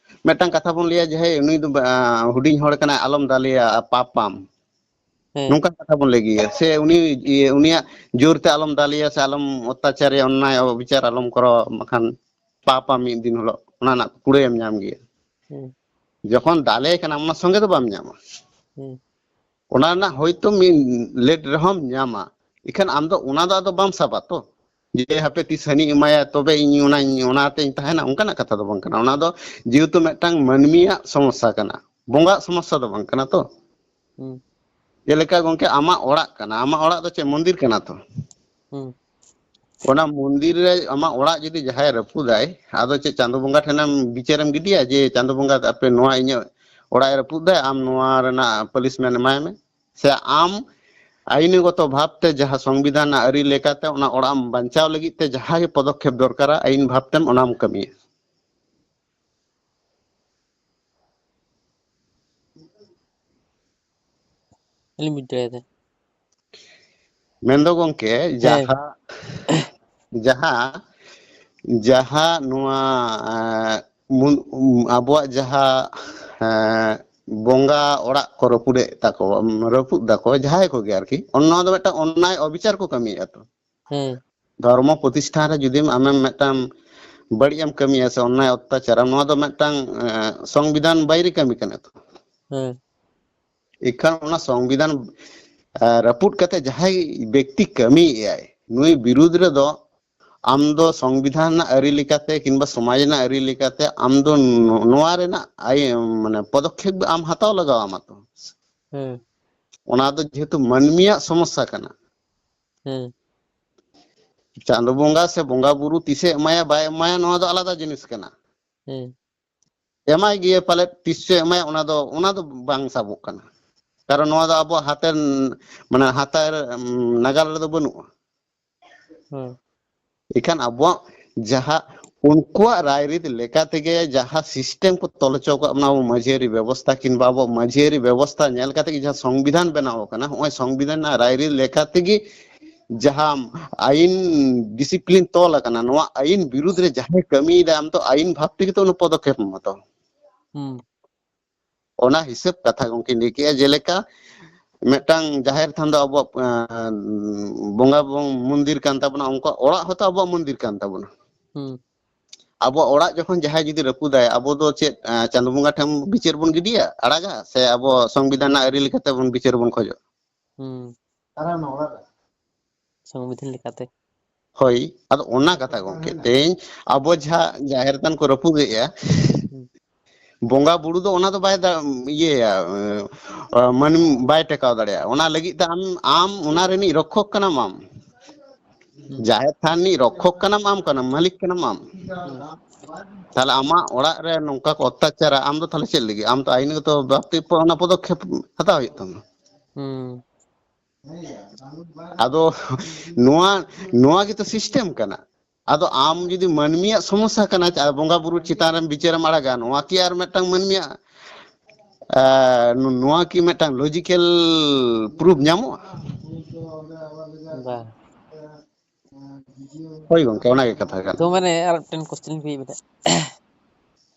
ᱢᱤᱫᱴᱟᱝ ᱠᱟᱛᱷᱟ ᱵᱚᱱ ᱞᱟᱹᱭᱟ ᱡᱮ, "ᱦᱮᱸ, ᱱᱩᱭ ᱫᱚ, ᱟ, ᱦᱩᱰᱤᱧ ᱦᱚᱲ ᱠᱟᱱᱟᱭ, ᱟᱞᱚᱢ ᱫᱟᱞᱮᱭᱟ, ᱯᱟᱯᱟᱢ᱾" ᱦᱮᱸ᱾ ᱱᱚᱝᱠᱟ ᱠᱟᱛᱷᱟ ᱵᱚᱱ ᱞᱟᱹᱭ ᱜᱮᱭᱟ᱾ ᱥᱮ ᱩᱱᱤ, ᱤᱭᱟᱹ, ᱩᱱᱤᱭᱟᱜ ᱡᱳᱨ ᱛᱮ ᱟᱞᱚᱢ ᱫᱟᱞᱮᱭᱟ, ᱥᱮ ᱟᱞᱚᱢ ᱚᱛᱛᱟᱪᱟᱨᱮᱭᱟ, ᱚᱱᱱᱟᱭ ᱚᱵᱤᱪᱟᱨ ᱟᱞᱚᱢ ᱠᱚᱨᱟᱣᱟ, ᱵᱟᱠᱷᱟᱱ ᱯᱟᱯᱟᱢ ᱢᱤᱫ ᱫᱤᱱ ᱦᱤᱞᱳᱜ, ᱚᱱᱟ ᱨᱮᱱᱟᱜ ᱠᱩᱲᱟᱹᱭᱮᱢ ᱧᱟᱢ ᱜᱮᱭᱟ᱾ ᱦᱮᱸ᱾ ᱡᱚᱠᱷᱚᱱ ᱫᱟᱞᱮ ᱠᱟᱱᱟᱢ, ᱚᱱᱟ ᱥᱚᱸᱜᱮ ᱫᱚ ᱵᱟᱢ ᱧᱟᱢᱟ᱾ ᱦᱮᱸ᱾ ᱚᱱᱟ ᱨᱮᱱᱟᱜ ᱦᱚᱭᱛᱳ ᱢᱤᱫ late ᱨᱮᱦᱚᱸᱢ ᱧᱟᱢᱟ, ᱤᱠᱷᱟᱹᱱ ᱟᱢ ᱫᱚ ᱚᱱᱟ ᱫᱚ ᱟᱫᱚ ᱵᱟᱢ ᱥᱟᱵᱟ ᱛᱚ, ᱡᱮ ᱦᱟᱯᱮ ᱛᱤᱥ ᱦᱟᱹᱱᱤᱧ ᱮᱢᱟᱭᱟ, ᱛᱚᱵᱮ ᱤᱧ ᱚᱱᱟᱧ, ᱚᱱᱟᱛᱮᱧ ᱛᱟᱦᱮᱱᱟ, ᱚᱱᱠᱟᱱᱟᱜ ᱠᱟᱛᱷᱟ ᱫᱚ ᱵᱟᱝ ᱠᱟᱱᱟ᱾ ᱚᱱᱟ ᱫᱚ ᱡᱮᱦᱮᱛᱩ ᱢᱤᱫᱴᱟᱝ ᱢᱟᱹᱱᱢᱤᱭᱟᱜ ᱥᱚᱢᱚᱥᱥᱟ ᱠᱟᱱᱟ, ᱵᱚᱸᱜᱟᱜ ᱥᱚᱢᱚᱥᱥᱟ ᱫᱚ ᱵᱟᱝ ᱠᱟᱱᱟ ᱛᱚ᱾ ᱦᱩᱸ᱾ ᱡᱮᱞᱮᱠᱟ ᱜᱚᱝᱠᱮ, ᱟᱢᱟᱜ ᱚᱲᱟᱜ ᱠᱟᱱᱟ, ᱟᱢᱟᱜ ᱚᱲᱟᱜ ᱫᱚ ᱪᱮᱫ ᱢᱚᱱᱫᱤᱨ ᱠᱟᱱᱟ ᱛᱚ? ᱦᱩᱸ᱾ ᱚᱱᱟ ᱢᱚᱱᱫᱤᱨ ᱨᱮ ᱟᱢᱟᱜ ᱚᱲᱟᱜ ᱡᱩᱫᱤ ᱡᱟᱦᱟᱸᱭ ᱨᱟᱹᱯᱩᱫᱟᱭ, ᱟᱫᱚ ᱪᱮᱫ ᱪᱟᱸᱫᱚ ᱵᱚᱸᱜᱟ ᱴᱷᱮᱱᱮᱢ ᱵᱤᱪᱟᱹᱨᱮᱢ ᱜᱤᱰᱤᱭᱟ ᱡᱮ, "ᱪᱟᱸᱫᱚ ᱵᱚᱸᱜᱟ, ᱟᱯᱮ ᱱᱚᱣᱟ ᱤᱧᱟᱹᱜ ᱚᱲᱟᱜ ᱮ ᱨᱟᱹᱯᱩᱫ ᱫᱟᱭ, ᱟᱢ ᱱᱚᱣᱟ ᱨᱮᱱᱟᱜ punishment ᱮᱢᱟᱭ ᱢᱮ"? ᱥᱮ ᱟᱢ ᱟᱹᱭᱤᱱᱜᱚᱛᱚ ᱵᱷᱟᱵᱽ ᱛᱮ ᱡᱟᱦᱟᱸ ᱥᱚᱝᱵᱤᱫᱷᱟᱱ ᱨᱮᱱᱟᱜ ᱟᱹᱨᱤ ᱞᱮᱠᱟᱛᱮ ᱚᱱᱟ ᱚᱲᱟᱜ ᱮᱢ ᱵᱟᱧᱪᱟᱣ ᱞᱟᱹᱜᱤᱫ ᱛᱮ ᱡᱟᱦᱟᱸ ᱜᱮ ᱯᱚᱫᱚᱠᱷᱮᱯ ᱫᱚᱨᱠᱟᱨᱟ, ᱟᱹᱭᱤᱱ ᱵᱷᱟᱵᱽ ᱛᱮᱢ ᱚᱱᱟᱢ ᱠᱟᱹᱢᱤᱭᱟ? ᱵᱟᱹᱞᱤᱧ ᱵᱩᱡᱽ ᱫᱟᱲᱮᱭᱟᱫᱟ᱾ ᱢᱮᱱᱫᱚ ᱜᱚᱝᱠᱮ, ᱦᱮᱸ᱾ ᱡᱟᱦᱟᱸ ᱡᱟᱦᱟᱸ ᱡᱟᱦᱟᱸ ᱱᱚᱣᱟ ᱮᱸ, ᱢᱩᱱ- ᱩᱢ, ᱟᱵᱚᱣᱟᱜ ᱡᱟᱦᱟᱸ ᱮᱸ, ᱵᱚᱸᱜᱟ ᱚᱲᱟᱜ ᱠᱚ ᱨᱟᱹᱯᱩᱫᱮᱫ ᱛᱟᱠᱚ, ᱨᱟᱹᱯᱩᱫ ᱫᱟᱠᱚ ᱡᱟᱦᱟᱸᱭ ᱠᱚᱜᱮ ᱟᱨᱠᱤ, ᱚᱱᱟ ᱫᱚ ᱢᱤᱫᱴᱟᱝ ᱚᱱᱱᱟᱭ ᱚᱵᱤᱪᱟᱨ ᱠᱚ ᱠᱟᱹᱢᱤᱭᱮᱫᱼᱟ ᱛᱚ᱾ ᱦᱮᱸ᱾ ᱫᱷᱚᱨᱢᱚ ᱯᱨᱚᱛᱤᱥᱴᱷᱟᱱ ᱨᱮ ᱡᱩᱫᱤᱢ ᱟᱢᱮᱢ ᱢᱤᱫᱴᱟᱝ ᱵᱟᱹᱲᱤᱡ ᱮᱢ ᱠᱟᱹᱢᱤᱭᱟ ᱥᱮ ᱚᱱᱱᱟᱭ ᱚᱛᱛᱟᱪᱟᱨᱟᱢ, ᱱᱚᱣᱟ ᱫᱚ ᱢᱤᱫᱴᱟᱝ ᱮᱸ, ᱥᱚᱝᱵᱤᱫᱷᱟᱱ ᱵᱟᱭᱨᱤ ᱠᱟᱹᱢᱤ ᱠᱟᱱᱟ ᱛᱚ᱾ ᱦᱮᱸ᱾ ᱮᱱᱠᱷᱟᱱ ᱚᱱᱟ ᱥᱚᱝᱵᱤᱫᱷᱟᱱ ᱮᱸ, ᱨᱟᱹᱯᱩᱫ ᱠᱟᱛᱮ ᱡᱟᱦᱟᱸᱭ ᱵᱮᱠᱛᱤ ᱠᱟᱹᱢᱤᱭᱮᱫᱼᱟᱭ, ᱱᱩᱭ ᱵᱤᱨᱩᱫᱽ ᱨᱮᱫᱚ ᱟᱢ ᱫᱚ ᱥᱚᱝᱵᱤᱫᱷᱟᱱ ᱨᱮᱱᱟᱜ ᱟᱹᱨᱤ ᱞᱮᱠᱟᱛᱮ ᱠᱤᱝᱵᱟ ᱥᱚᱢᱟᱡᱽ ᱨᱮᱱᱟᱜ ᱟᱹᱨᱤ ᱞᱮᱠᱟᱛᱮ ᱟᱢ ᱫᱚ ᱱᱚ- ᱱᱚᱣᱟ ᱨᱮᱱᱟᱜ ᱟᱭ- ᱢᱟᱱᱮ ᱯᱚᱫᱚᱠᱷᱮᱯ ᱟᱢ ᱦᱟᱛᱟᱣ ᱞᱟᱜᱟᱣ ᱟᱢᱟ ᱛᱚ᱾ ᱦᱮᱸ᱾ ᱚᱱᱟ ᱫᱚ ᱡᱮᱦᱮᱛᱩ ᱢᱟᱹᱱᱢᱤᱭᱟᱜ ᱥᱚᱢᱚᱥᱥᱟ ᱠᱟᱱᱟ᱾ ᱦᱮᱸ᱾ ᱪᱟᱸᱫᱚ ᱵᱚᱸᱜᱟ ᱥᱮ ᱵᱚᱸᱜᱟ ᱵᱩᱨᱩ ᱛᱤᱥᱮ ᱮᱢᱟᱭᱟ ᱵᱟᱭ ᱮᱢᱟᱭᱟ, ᱱᱚᱣᱟ ᱫᱚ ᱟᱞᱟᱫᱟ ᱡᱤᱱᱤᱥ ᱠᱟᱱᱟ᱾ ᱦᱮᱸ᱾ ᱮᱢᱟᱭ ᱜᱮᱭᱟ ᱯᱟᱞᱮᱫ, ᱛᱤᱥ ᱪᱚᱭ ᱮᱢᱟᱭᱟ, ᱚᱱᱟ ᱫᱚ, ᱚᱱᱟ ᱫᱚ ᱵᱟᱝ ᱥᱟᱵᱚᱜ ᱠᱟᱱᱟ᱾ ᱠᱟᱨᱚᱱ ᱱᱚᱣᱟ ᱫᱚ ᱟᱵᱚᱣᱟᱜ ᱦᱟᱛᱮᱨ, ᱢᱟᱱᱮ ᱦᱟᱛᱮᱨ, ᱩᱢ, ᱱᱟᱜᱟᱞ ᱨᱮᱫᱚ ᱵᱟᱹᱱᱩᱜᱼᱟ᱾ ᱦᱮᱸ᱾ ᱮᱱᱠᱷᱟᱱ ᱟᱵᱚᱣᱟᱜ ᱡᱟᱦᱟᱸ ᱩᱱᱠᱩᱣᱟᱜ ᱨᱟᱭᱨᱤᱛ ᱞᱮᱠᱟ ᱛᱮᱜᱮ ᱡᱟᱦᱟᱸ ᱥᱤᱥᱴᱮᱢ ᱠᱚ ᱛᱚᱞ ᱦᱚᱪᱚ ᱟᱠᱟᱫ ᱵᱚᱱᱟ, ᱟᱵᱚ ᱢᱟᱹᱡᱷᱤ ᱟᱹᱨᱤ ᱵᱮᱵᱚᱥᱛᱷᱟ ᱠᱤᱝᱵᱟ ᱟᱵᱚᱣᱟᱜ ᱢᱟᱹᱡᱷᱤ ᱟᱹᱨᱤ ᱵᱮᱵᱚᱥᱛᱷᱟ ᱧᱮᱞ ᱠᱟᱛᱮ ᱜᱮ ᱡᱟᱦᱟᱸ ᱥᱚᱝᱵᱤᱫᱷᱟᱱ ᱵᱮᱱᱟᱣ ᱟᱠᱟᱱᱟ, ᱱᱚᱜᱼᱚᱭ ᱥᱚᱝᱵᱤᱫᱷᱟᱱ ᱨᱮᱱᱟᱜ ᱨᱟᱭᱨᱤᱛ ᱞᱮᱠᱟ ᱛᱮᱜᱮ ᱡᱟᱦᱟᱸ ᱟᱭᱤᱱ ᱰᱤᱥᱤᱯᱞᱤᱱ ᱛᱚᱞ ᱟᱠᱟᱱᱟ, ᱱᱚᱣᱟ ᱟᱭᱤᱱ ᱵᱤᱨᱩᱫᱽ ᱨᱮ ᱡᱟᱦᱟᱸᱭ ᱠᱟᱹᱢᱤᱭᱮᱫᱟ, ᱟᱢ ᱫᱚ ᱟᱭᱤᱱ ᱵᱷᱟᱵ ᱛᱮᱜᱮ ᱛᱚ ᱚᱱᱟ ᱯᱚᱫᱚᱠᱷᱮᱯ ᱮᱢ ᱦᱟᱛᱟᱣᱟ᱾ ᱦᱩᱸ᱾ ᱚᱱᱟ ᱦᱤᱥᱟᱹᱵ ᱠᱟᱛᱷᱟ ᱜᱚᱝᱠᱮᱧ ᱞᱟᱹᱭ ᱠᱮᱜᱼᱟ, ᱡᱮᱞᱮᱠᱟ ᱢᱤᱫᱴᱟᱝ ᱡᱟᱦᱮᱨ ᱛᱷᱟᱱ ᱫᱚ ᱟᱵᱚᱣᱟᱜ, ᱮᱸ, ᱵᱚᱸᱜᱟ ᱵᱚᱝ-, ᱢᱚᱱᱫᱤᱨ ᱠᱟᱱ ᱛᱟᱵᱚᱱᱟ, ᱚᱱᱠᱟ ᱚᱲᱟᱜ ᱦᱚᱸᱛᱚ ᱟᱵᱚᱣᱟᱜ ᱢᱚᱱᱫᱤᱨ ᱠᱟᱱ ᱛᱟᱵᱚᱱᱟ᱾ ᱦᱩᱸ᱾ ᱟᱵᱚᱣᱟᱜ ᱚᱲᱟᱜ ᱡᱚᱠᱷᱚᱱ ᱡᱟᱦᱟᱸᱭ ᱡᱩᱫᱤ ᱨᱟᱹᱯᱩᱫᱟᱭ, ᱟᱵᱚ ᱫᱚ ᱪᱮᱫ, ᱮᱸ, ᱪᱟᱸᱫᱚ ᱵᱚᱸᱜᱟ ᱴᱷᱮᱱ ᱵᱤᱪᱟᱹᱨ ᱵᱚᱱ ᱜᱤᱰᱤᱭᱟ, ᱟᱲᱟᱜᱟ, ᱥᱮ ᱟᱵᱚ ᱥᱚᱝᱵᱤᱫᱷᱟᱱ ᱨᱮᱱᱟᱜ ᱟᱹᱨᱤ ᱞᱮᱠᱟᱛᱮ ᱵᱚᱱ ᱵᱤᱪᱟᱹᱨ ᱵᱚᱱ ᱠᱷᱚᱡᱚᱜᱼᱟ? ᱦᱩᱸ᱾ ᱥᱚᱝᱵᱤᱫᱷᱟᱱ ᱞᱮᱠᱟᱛᱮ᱾ ᱦᱳᱭ, ᱟᱫᱚ ᱚᱱᱟ ᱠᱟᱛᱷᱟ ᱜᱚᱝᱠᱮ, ᱛᱮᱦᱮᱧ ᱟᱵᱚ ᱡᱟᱦᱟᱸ ᱡᱟᱦᱮᱨ ᱛᱷᱟᱱ ᱠᱚ ᱨᱟᱹᱯᱩᱫᱮᱜᱼᱟ, ᱦᱩᱸ᱾ ᱵᱚᱸᱜᱟ ᱵᱩᱨᱩ ᱫᱚ ᱚᱱᱟ ᱫᱚ ᱵᱟᱭ ᱫᱟ-, ᱤᱭᱟᱹᱭᱟ, ᱮ, ᱢᱟᱹᱱᱢᱤ ᱵᱟᱭ ᱴᱮᱠᱟᱣ ᱫᱟᱲᱮᱭᱟᱜᱼᱟ᱾ ᱚᱱᱟ ᱞᱟᱹᱜᱤᱫ ᱛᱮ ᱟᱢ, ᱟᱢ ᱚᱱᱟ ᱨᱤᱱᱤᱡ ᱨᱚᱠᱠᱷᱚᱠ ᱠᱟᱱᱟᱢ ᱟᱢ᱾ ᱦᱩᱸ᱾ ᱡᱟᱦᱮᱨ ᱛᱷᱟᱱ ᱨᱤᱱᱤᱡ ᱨᱚᱠᱠᱷᱚᱠ ᱠᱟᱱᱟᱢ ᱟᱢ ᱠᱟᱱᱟᱢ, ᱢᱟᱹᱞᱤᱠ ᱠᱟᱱᱟᱢ ᱟᱢ᱾ ᱦᱩᱸ᱾ ᱛᱟᱦᱞᱮ ᱟᱢᱟᱜ ᱚᱲᱟᱜ ᱨᱮ ᱱᱚᱝᱠᱟ ᱠᱚ ᱚᱛᱛᱟᱪᱟᱨᱟ, ᱟᱢ ᱫᱚ ᱛᱟᱦᱞᱮ ᱪᱮᱫ ᱞᱟᱹᱜᱤᱫ? ᱟᱢ ᱫᱚ ᱟᱭᱤᱱᱜᱚᱛᱚ ᱵᱷᱟᱵᱛᱮ ᱚᱱᱟ ᱯᱚᱫᱚᱠᱷᱮᱯ ᱦᱟᱛᱟᱣ ᱦᱩᱭᱩᱜ ᱛᱟᱢᱟ᱾ ᱦᱩᱸ᱾ ᱟᱫᱚ ᱱᱚᱣᱟ, ᱱᱚᱣᱟ ᱜᱮᱛᱚ ᱥᱤᱥᱴᱮᱢ ᱠᱟᱱᱟ᱾ ᱟᱫᱚ ᱟᱢ ᱡᱩᱫᱤ ᱢᱟᱹᱱᱢᱤᱭᱟᱜ ᱥᱚᱢᱚᱥᱥᱟ ᱠᱟᱱᱟ, ᱪᱟ-, ᱵᱚᱸᱜᱟ ᱵᱩᱨᱩ ᱪᱮᱛᱟᱱ ᱨᱮᱢ ᱵᱤᱪᱟᱹᱨᱮᱢ ᱟᱲᱟᱜᱟ, ᱱᱚᱣᱟ ᱠᱤ ᱟᱨ ᱢᱤᱫᱴᱟᱝ ᱢᱟᱹᱱᱢᱤᱭᱟᱜ, ᱮ, ᱱᱚᱣᱟ ᱠᱤ ᱢᱤᱫᱴᱟᱝ ᱞᱚᱡᱤᱠᱮᱞ ᱯᱨᱩᱯ ᱧᱟᱢᱚᱜᱼᱟ? ᱵᱟ᱾ ᱦᱳᱭ ᱜᱚᱝᱠᱮ, ᱚᱱᱟᱜᱮ ᱠᱟᱛᱷᱟ ᱠᱟᱱᱟ᱾ ᱛᱚ ᱢᱟᱱᱮ ᱟᱨ ᱢᱤᱫᱴᱮᱱ question ᱤᱧ ᱠᱩᱞᱤᱭᱮᱫ ᱵᱮᱱᱟ᱾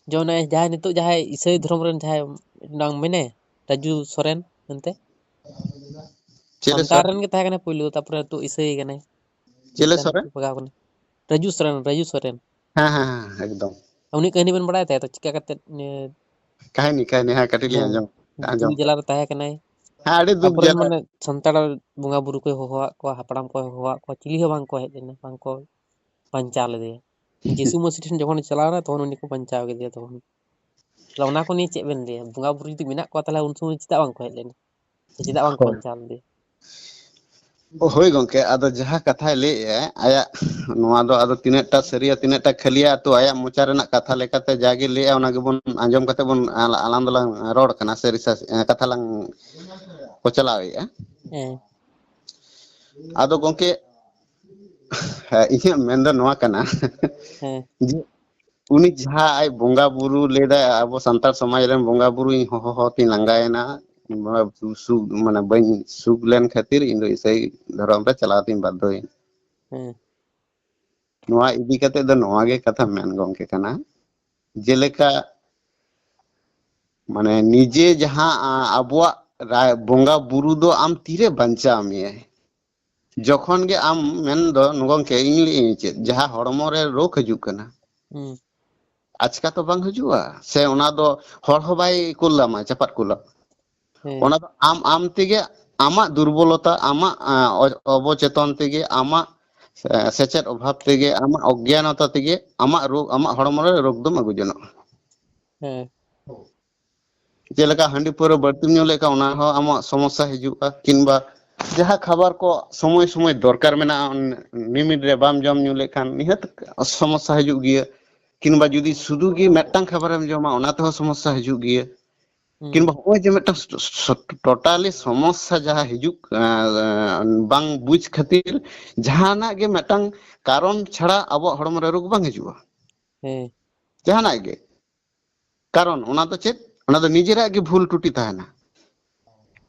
ᱡᱮ ᱚᱱᱮ ᱡᱟᱦᱟᱸᱭ ᱱᱤᱛᱚᱜ ᱡᱟᱦᱟᱸᱭ ᱤᱥᱟᱹᱭ ᱫᱷᱚᱨᱚᱢ ᱨᱮᱱ ᱡᱟᱦᱟᱸᱭ ᱢᱤᱫᱴᱟᱝ ᱢᱮᱱᱟᱭᱟ, ᱨᱟᱡᱩ ᱥᱚᱨᱮᱱ ᱢᱮᱱᱛᱮ᱾ ᱪᱮᱞᱮ ᱥᱟᱱᱛᱟᱲ ᱥᱚᱨᱮᱱ? ᱨᱮᱱ ᱜᱮ ᱛᱟᱦᱮᱸ ᱠᱟᱱᱟᱭ ᱯᱳᱭᱞᱳ, ᱛᱟᱨᱯᱚᱨᱮ ᱱᱤᱛᱚᱜ ᱤᱥᱟᱹᱭ ᱠᱟᱱᱟᱭ᱾ ᱪᱮᱞᱮ ᱥᱚᱨᱮᱱ? ᱵᱷᱟᱜᱟᱣ ᱠᱟᱱᱟᱭ᱾ ᱨᱟᱡᱩ ᱥᱚᱨᱮᱱ, ᱨᱟᱡᱩ ᱥᱚᱨᱮᱱ᱾ ᱦᱮᱸ, ᱦᱮᱸ, ᱦᱮᱸ, ᱮᱠᱫᱚᱢ᱾ ᱩᱱᱤ ᱠᱟᱹᱦᱱᱤ ᱵᱮᱱ ᱵᱟᱲᱟᱭ ᱛᱟᱭᱟ ᱛᱚ, ᱪᱤᱠᱟ ᱠᱟᱛᱮ, ᱮ, ᱠᱟᱹᱦᱱᱤ, ᱠᱟᱹᱦᱱᱤ, ᱦᱮᱸ, ᱠᱟᱹᱴᱤᱡ ᱞᱤᱧ ᱦᱮᱸ, ᱟᱸᱡᱚᱢ, ᱫᱩᱠ ᱟᱸᱡᱚᱢ᱾ ᱡᱟᱞᱟ ᱨᱮ ᱛᱟᱦᱮᱸ ᱠᱟᱱᱟᱭ᱾ ᱦᱮᱸ, ᱟᱹᱰᱤ ᱫᱩᱠ ᱟᱵᱚᱨᱮᱱ ᱡᱟᱞᱟ᱾ ᱢᱟᱱᱮ ᱥᱟᱱᱛᱟᱲ ᱵᱚᱸᱜᱟ ᱵᱩᱨᱩ ᱠᱚᱭ ᱦᱚᱦᱚᱣᱟᱫ ᱠᱚᱣᱟ, ᱦᱟᱯᱲᱟᱢ ᱠᱚᱭ ᱦᱚᱦᱚᱣᱟᱫ ᱠᱚᱣᱟ, ᱪᱤᱞᱤ ᱦᱚᱸ ᱵᱟᱝ ᱠᱚ ᱦᱮᱡ ᱞᱮᱱᱟ, ᱵᱟᱝ ᱠᱚ ᱵᱟᱧᱪᱟᱣ ᱞᱮᱫᱮᱭᱟ᱾ ᱡᱤᱥᱩ ᱢᱟᱹᱥᱤ ᱴᱷᱮᱱ ᱡᱚᱠᱷᱚᱱᱮ ᱪᱟᱞᱟᱣ ᱮᱱᱟ, ᱛᱚᱠᱷᱚᱱ ᱩᱱᱤ ᱠᱚ ᱵᱟᱧᱪᱟᱣ ᱠᱮᱫᱮᱭᱟ ᱛᱚᱠᱷᱚᱱ᱾ ᱛᱟᱦᱞᱮ ᱚᱱᱟ ᱠᱚ ᱱᱤᱭᱮ ᱪᱮᱫ ᱵᱮᱱ ᱞᱟᱹᱭᱟ? ᱵᱚᱸᱜᱟ ᱵᱩᱨᱩ ᱡᱩᱫᱤ ᱢᱮᱱᱟᱜ ᱠᱚᱣᱟ, ᱛᱟᱦᱞᱮ ᱩᱱ ᱥᱚᱢᱚᱭ ᱪᱮᱫᱟᱜ ᱵᱟᱝ ᱠᱚ ᱦᱮᱡ ᱞᱮᱱᱟ? ᱪᱮᱫᱟᱜ ᱵᱟᱝ ᱠᱚ ᱦᱳᱭ᱾ ᱵᱟᱧᱪᱟᱣ ᱞᱮᱫᱮᱭᱟ? ᱦᱳᱭ ᱜᱚᱝᱠᱮ, ᱟᱫᱚ ᱡᱟᱦᱟᱸ ᱠᱟᱛᱷᱟᱭ ᱞᱟᱹᱭᱮᱜᱼᱟ, ᱟᱭᱟᱜ ᱱᱚᱣᱟ ᱫᱚ ᱟᱫᱚ ᱛᱤᱱᱟᱹᱜ ᱴᱟ ᱥᱟᱹᱨᱤᱭᱟ, ᱛᱤᱱᱟᱹᱜ ᱴᱟ ᱠᱷᱟᱹᱞᱤᱭᱟ, ᱛᱚ ᱟᱭᱟᱜ ᱢᱚᱪᱟ ᱨᱮᱱᱟᱜ ᱠᱟᱛᱷᱟ ᱞᱮᱠᱟᱛᱮ ᱡᱟᱜᱮ ᱞᱟᱹᱭᱮᱜᱼᱟ, ᱚᱱᱟ ᱜᱮᱵᱚᱱ ᱟᱸᱡᱚᱢ ᱠᱟᱛᱮ ᱵᱚᱱ ᱟᱞ-, ᱟᱞᱟᱝ ᱫᱚᱞᱟᱝ ᱨᱚᱲ ᱠᱟᱱᱟ, ᱥᱮ ᱨᱤᱥᱟᱨᱪ, ᱮ, ᱠᱟᱛᱷᱟ ᱞᱟᱝ ᱠᱚ ᱪᱟᱞᱟᱣᱮᱜᱼᱟ᱾ ᱦᱮᱸ᱾ ᱟᱫᱚ ᱜᱚᱝᱠᱮ, ᱦᱮᱸ, ᱤᱧᱟᱹᱜ ᱢᱮᱱ ᱫᱚ ᱱᱚᱣᱟ ᱠᱟᱱᱟ, ᱦᱮᱸ᱾ ᱡᱮ ᱩᱱᱤ ᱡᱟᱦᱟᱸ ᱟᱡ ᱵᱚᱸᱜᱟ ᱵᱩᱨᱩ ᱞᱟᱹᱭᱫᱟᱭ, ᱟᱵᱚ ᱥᱟᱱᱛᱟᱲ ᱥᱚᱢᱟᱡᱽ ᱨᱮᱱ ᱵᱚᱸᱜᱟ ᱵᱩᱨᱩ ᱤᱧ ᱦᱚᱦᱚ ᱦᱚᱦᱚ ᱛᱤᱧ ᱞᱟᱸᱜᱟᱭᱮᱱᱟ, ᱵᱚᱸᱜᱟ ᱵᱩᱨᱩ ᱥᱩᱠ, ᱢᱟᱱᱮ ᱵᱟᱹᱧ ᱥᱩᱠ ᱞᱮᱱ ᱠᱷᱟᱹᱛᱤᱨ ᱤᱧ ᱫᱚ ᱤᱥᱟᱹᱭ ᱫᱷᱚᱨᱚᱢ ᱨᱮ ᱪᱟᱞᱟᱣ ᱛᱤᱧ ᱵᱟᱫᱽᱫᱷᱚᱭᱮᱱᱟ᱾ ᱦᱮᱸ᱾ ᱱᱚᱣᱟ ᱤᱫᱤ ᱠᱟᱛᱮ ᱫᱚ ᱱᱚᱣᱟ ᱜᱮ ᱠᱟᱛᱷᱟ ᱢᱮᱱ ᱜᱚᱝᱠᱮ ᱠᱟᱱᱟ, ᱡᱮᱞᱮᱠᱟ ᱢᱟᱱᱮ ᱱᱤᱡᱮ ᱡᱟᱦᱟᱸ, ᱟ, ᱟᱵᱚᱣᱟᱜ ᱨᱟ-, ᱵᱚᱸᱜᱟ ᱵᱩᱨᱩ ᱫᱚ ᱟᱢ ᱛᱤᱨᱮ ᱵᱟᱧᱪᱟᱣ ᱢᱮᱭᱟᱭ? ᱡᱚᱠᱷᱚᱱ ᱜᱮ ᱟᱢ ᱢᱮᱱᱫᱚ ᱜᱚᱝᱠᱮ, ᱤᱧ ᱞᱟᱹᱭᱟᱹᱧ ᱪᱮᱫ, ᱡᱟᱦᱟᱸ ᱦᱚᱲᱢᱚ ᱨᱮ ᱨᱳᱜᱽ ᱦᱤᱡᱩᱜ ᱠᱟᱱᱟ, ᱦᱩᱸ᱾ ᱟᱪᱠᱟ ᱛᱚ ᱵᱟᱝ ᱦᱤᱡᱩᱜᱼᱟ, ᱥᱮ ᱚᱱᱟ ᱫᱚ ᱦᱚᱲ ᱦᱚᱸ ᱵᱟᱭ ᱠᱩᱞ ᱞᱟᱢᱟ, ᱪᱟᱯᱟᱫ ᱠᱩᱞᱟᱢ᱾ ᱦᱮᱸ᱾ ᱚᱱᱟ ᱫᱚ ᱟᱢ, ᱟᱢ ᱛᱮᱜᱮ ᱟᱢᱟᱜ ᱫᱩᱨᱵᱚᱞᱚᱛᱟ, ᱟᱢᱟᱜ, ᱟ, ᱚ-, ᱚᱵᱚᱪᱮᱛᱚᱱ ᱛᱮᱜᱮ, ᱟᱢᱟᱜ, ᱮ, ᱥᱮᱪᱮᱫ ᱚᱵᱷᱟᱵ ᱛᱮᱜᱮ, ᱟᱢᱟᱜ ᱚᱜᱽᱜᱟᱱᱚᱛᱟ ᱛᱮᱜᱮ ᱟᱢᱟᱜ ᱨᱳᱜᱽ, ᱟᱢᱟᱜ ᱦᱚᱲᱢᱚ ᱨᱮ ᱨᱳᱜᱽ ᱫᱚᱢ ᱟᱹᱜᱩ ᱡᱚᱱᱚᱜᱼᱟ᱾ ᱦᱮᱸ᱾ ᱪᱮᱫ ᱞᱮᱠᱟ ᱦᱟᱺᱰᱤ ᱯᱟᱹᱣᱨᱟᱹ ᱵᱟᱹᱲᱛᱤᱢ ᱧᱩ ᱞᱮᱠᱷᱟᱱ ᱚᱱᱟ ᱦᱚᱸ ᱟᱢᱟᱜ ᱥᱚᱢᱚᱥᱥᱟ ᱦᱤᱡᱩᱜᱼᱟ, ᱠᱤᱝᱵᱟ ᱡᱟᱦᱟᱸ ᱠᱷᱟᱵᱟᱨ ᱠᱚ ᱥᱚᱢᱚᱭ ᱥᱚᱢᱚᱭ ᱫᱚᱨᱠᱟᱨ ᱢᱮᱱᱟᱜᱼᱟ, ᱚᱱ-, ᱱᱤᱢᱤᱴ ᱨᱮ ᱵᱟᱢ ᱡᱚᱢ ᱧᱩ ᱞᱮᱠᱷᱟᱱ ᱱᱤᱦᱟᱹᱛ ᱥᱚᱢᱚᱥᱥᱟ ᱦᱤᱡᱩᱜ ᱜᱮᱭᱟ, ᱠᱤᱝᱵᱟ ᱡᱩᱫᱤ ᱥᱩᱫᱷᱩ ᱜᱮ ᱢᱤᱫᱴᱟᱝ ᱠᱷᱟᱵᱟᱨᱮᱢ ᱡᱚᱢᱟ ᱚᱱᱟ ᱛᱮᱦᱚᱸ ᱥᱚᱢᱚᱥᱥᱟ ᱦᱤᱡᱩᱜ ᱜᱮᱭᱟ, ᱦᱩᱸ᱾ ᱠᱤᱝᱵᱟ ᱦᱚᱸᱜᱼᱚᱭ ᱡᱮ ᱢᱤᱫᱴᱟᱝ ᱥᱚ-, ᱥᱚ-, ᱴᱳᱴᱟᱞᱤ ᱥᱚᱢᱚᱥᱥᱟ ᱡᱟᱦᱟᱸ ᱦᱤᱡᱩᱜ, ᱮᱸ, ᱵᱟᱝ ᱵᱩᱡᱽ ᱠᱷᱟᱹᱛᱤᱨ ᱡᱟᱦᱟᱱᱟᱜ ᱜᱮ ᱢᱤᱫᱴᱟᱝ ᱠᱟᱨᱚᱱ ᱪᱷᱟᱲᱟ ᱟᱵᱚᱣᱟᱜ ᱦᱚᱲᱢᱚ ᱨᱮ ᱨᱳᱜᱽ ᱵᱟᱝ ᱦᱤᱡᱩᱜᱼᱟ᱾ ᱦᱮᱸ᱾ ᱡᱟᱦᱟᱱᱟᱜ ᱜᱮ᱾ ᱠᱟᱨᱚᱱ ᱚᱱᱟ ᱫᱚ ᱪᱮᱫ? ᱚᱱᱟ ᱫᱚ ᱱᱤᱡᱮᱨᱟᱜ ᱜᱮ ᱵᱷᱩᱞ ᱴᱩᱴᱤ ᱛᱟᱦᱮᱱᱟ᱾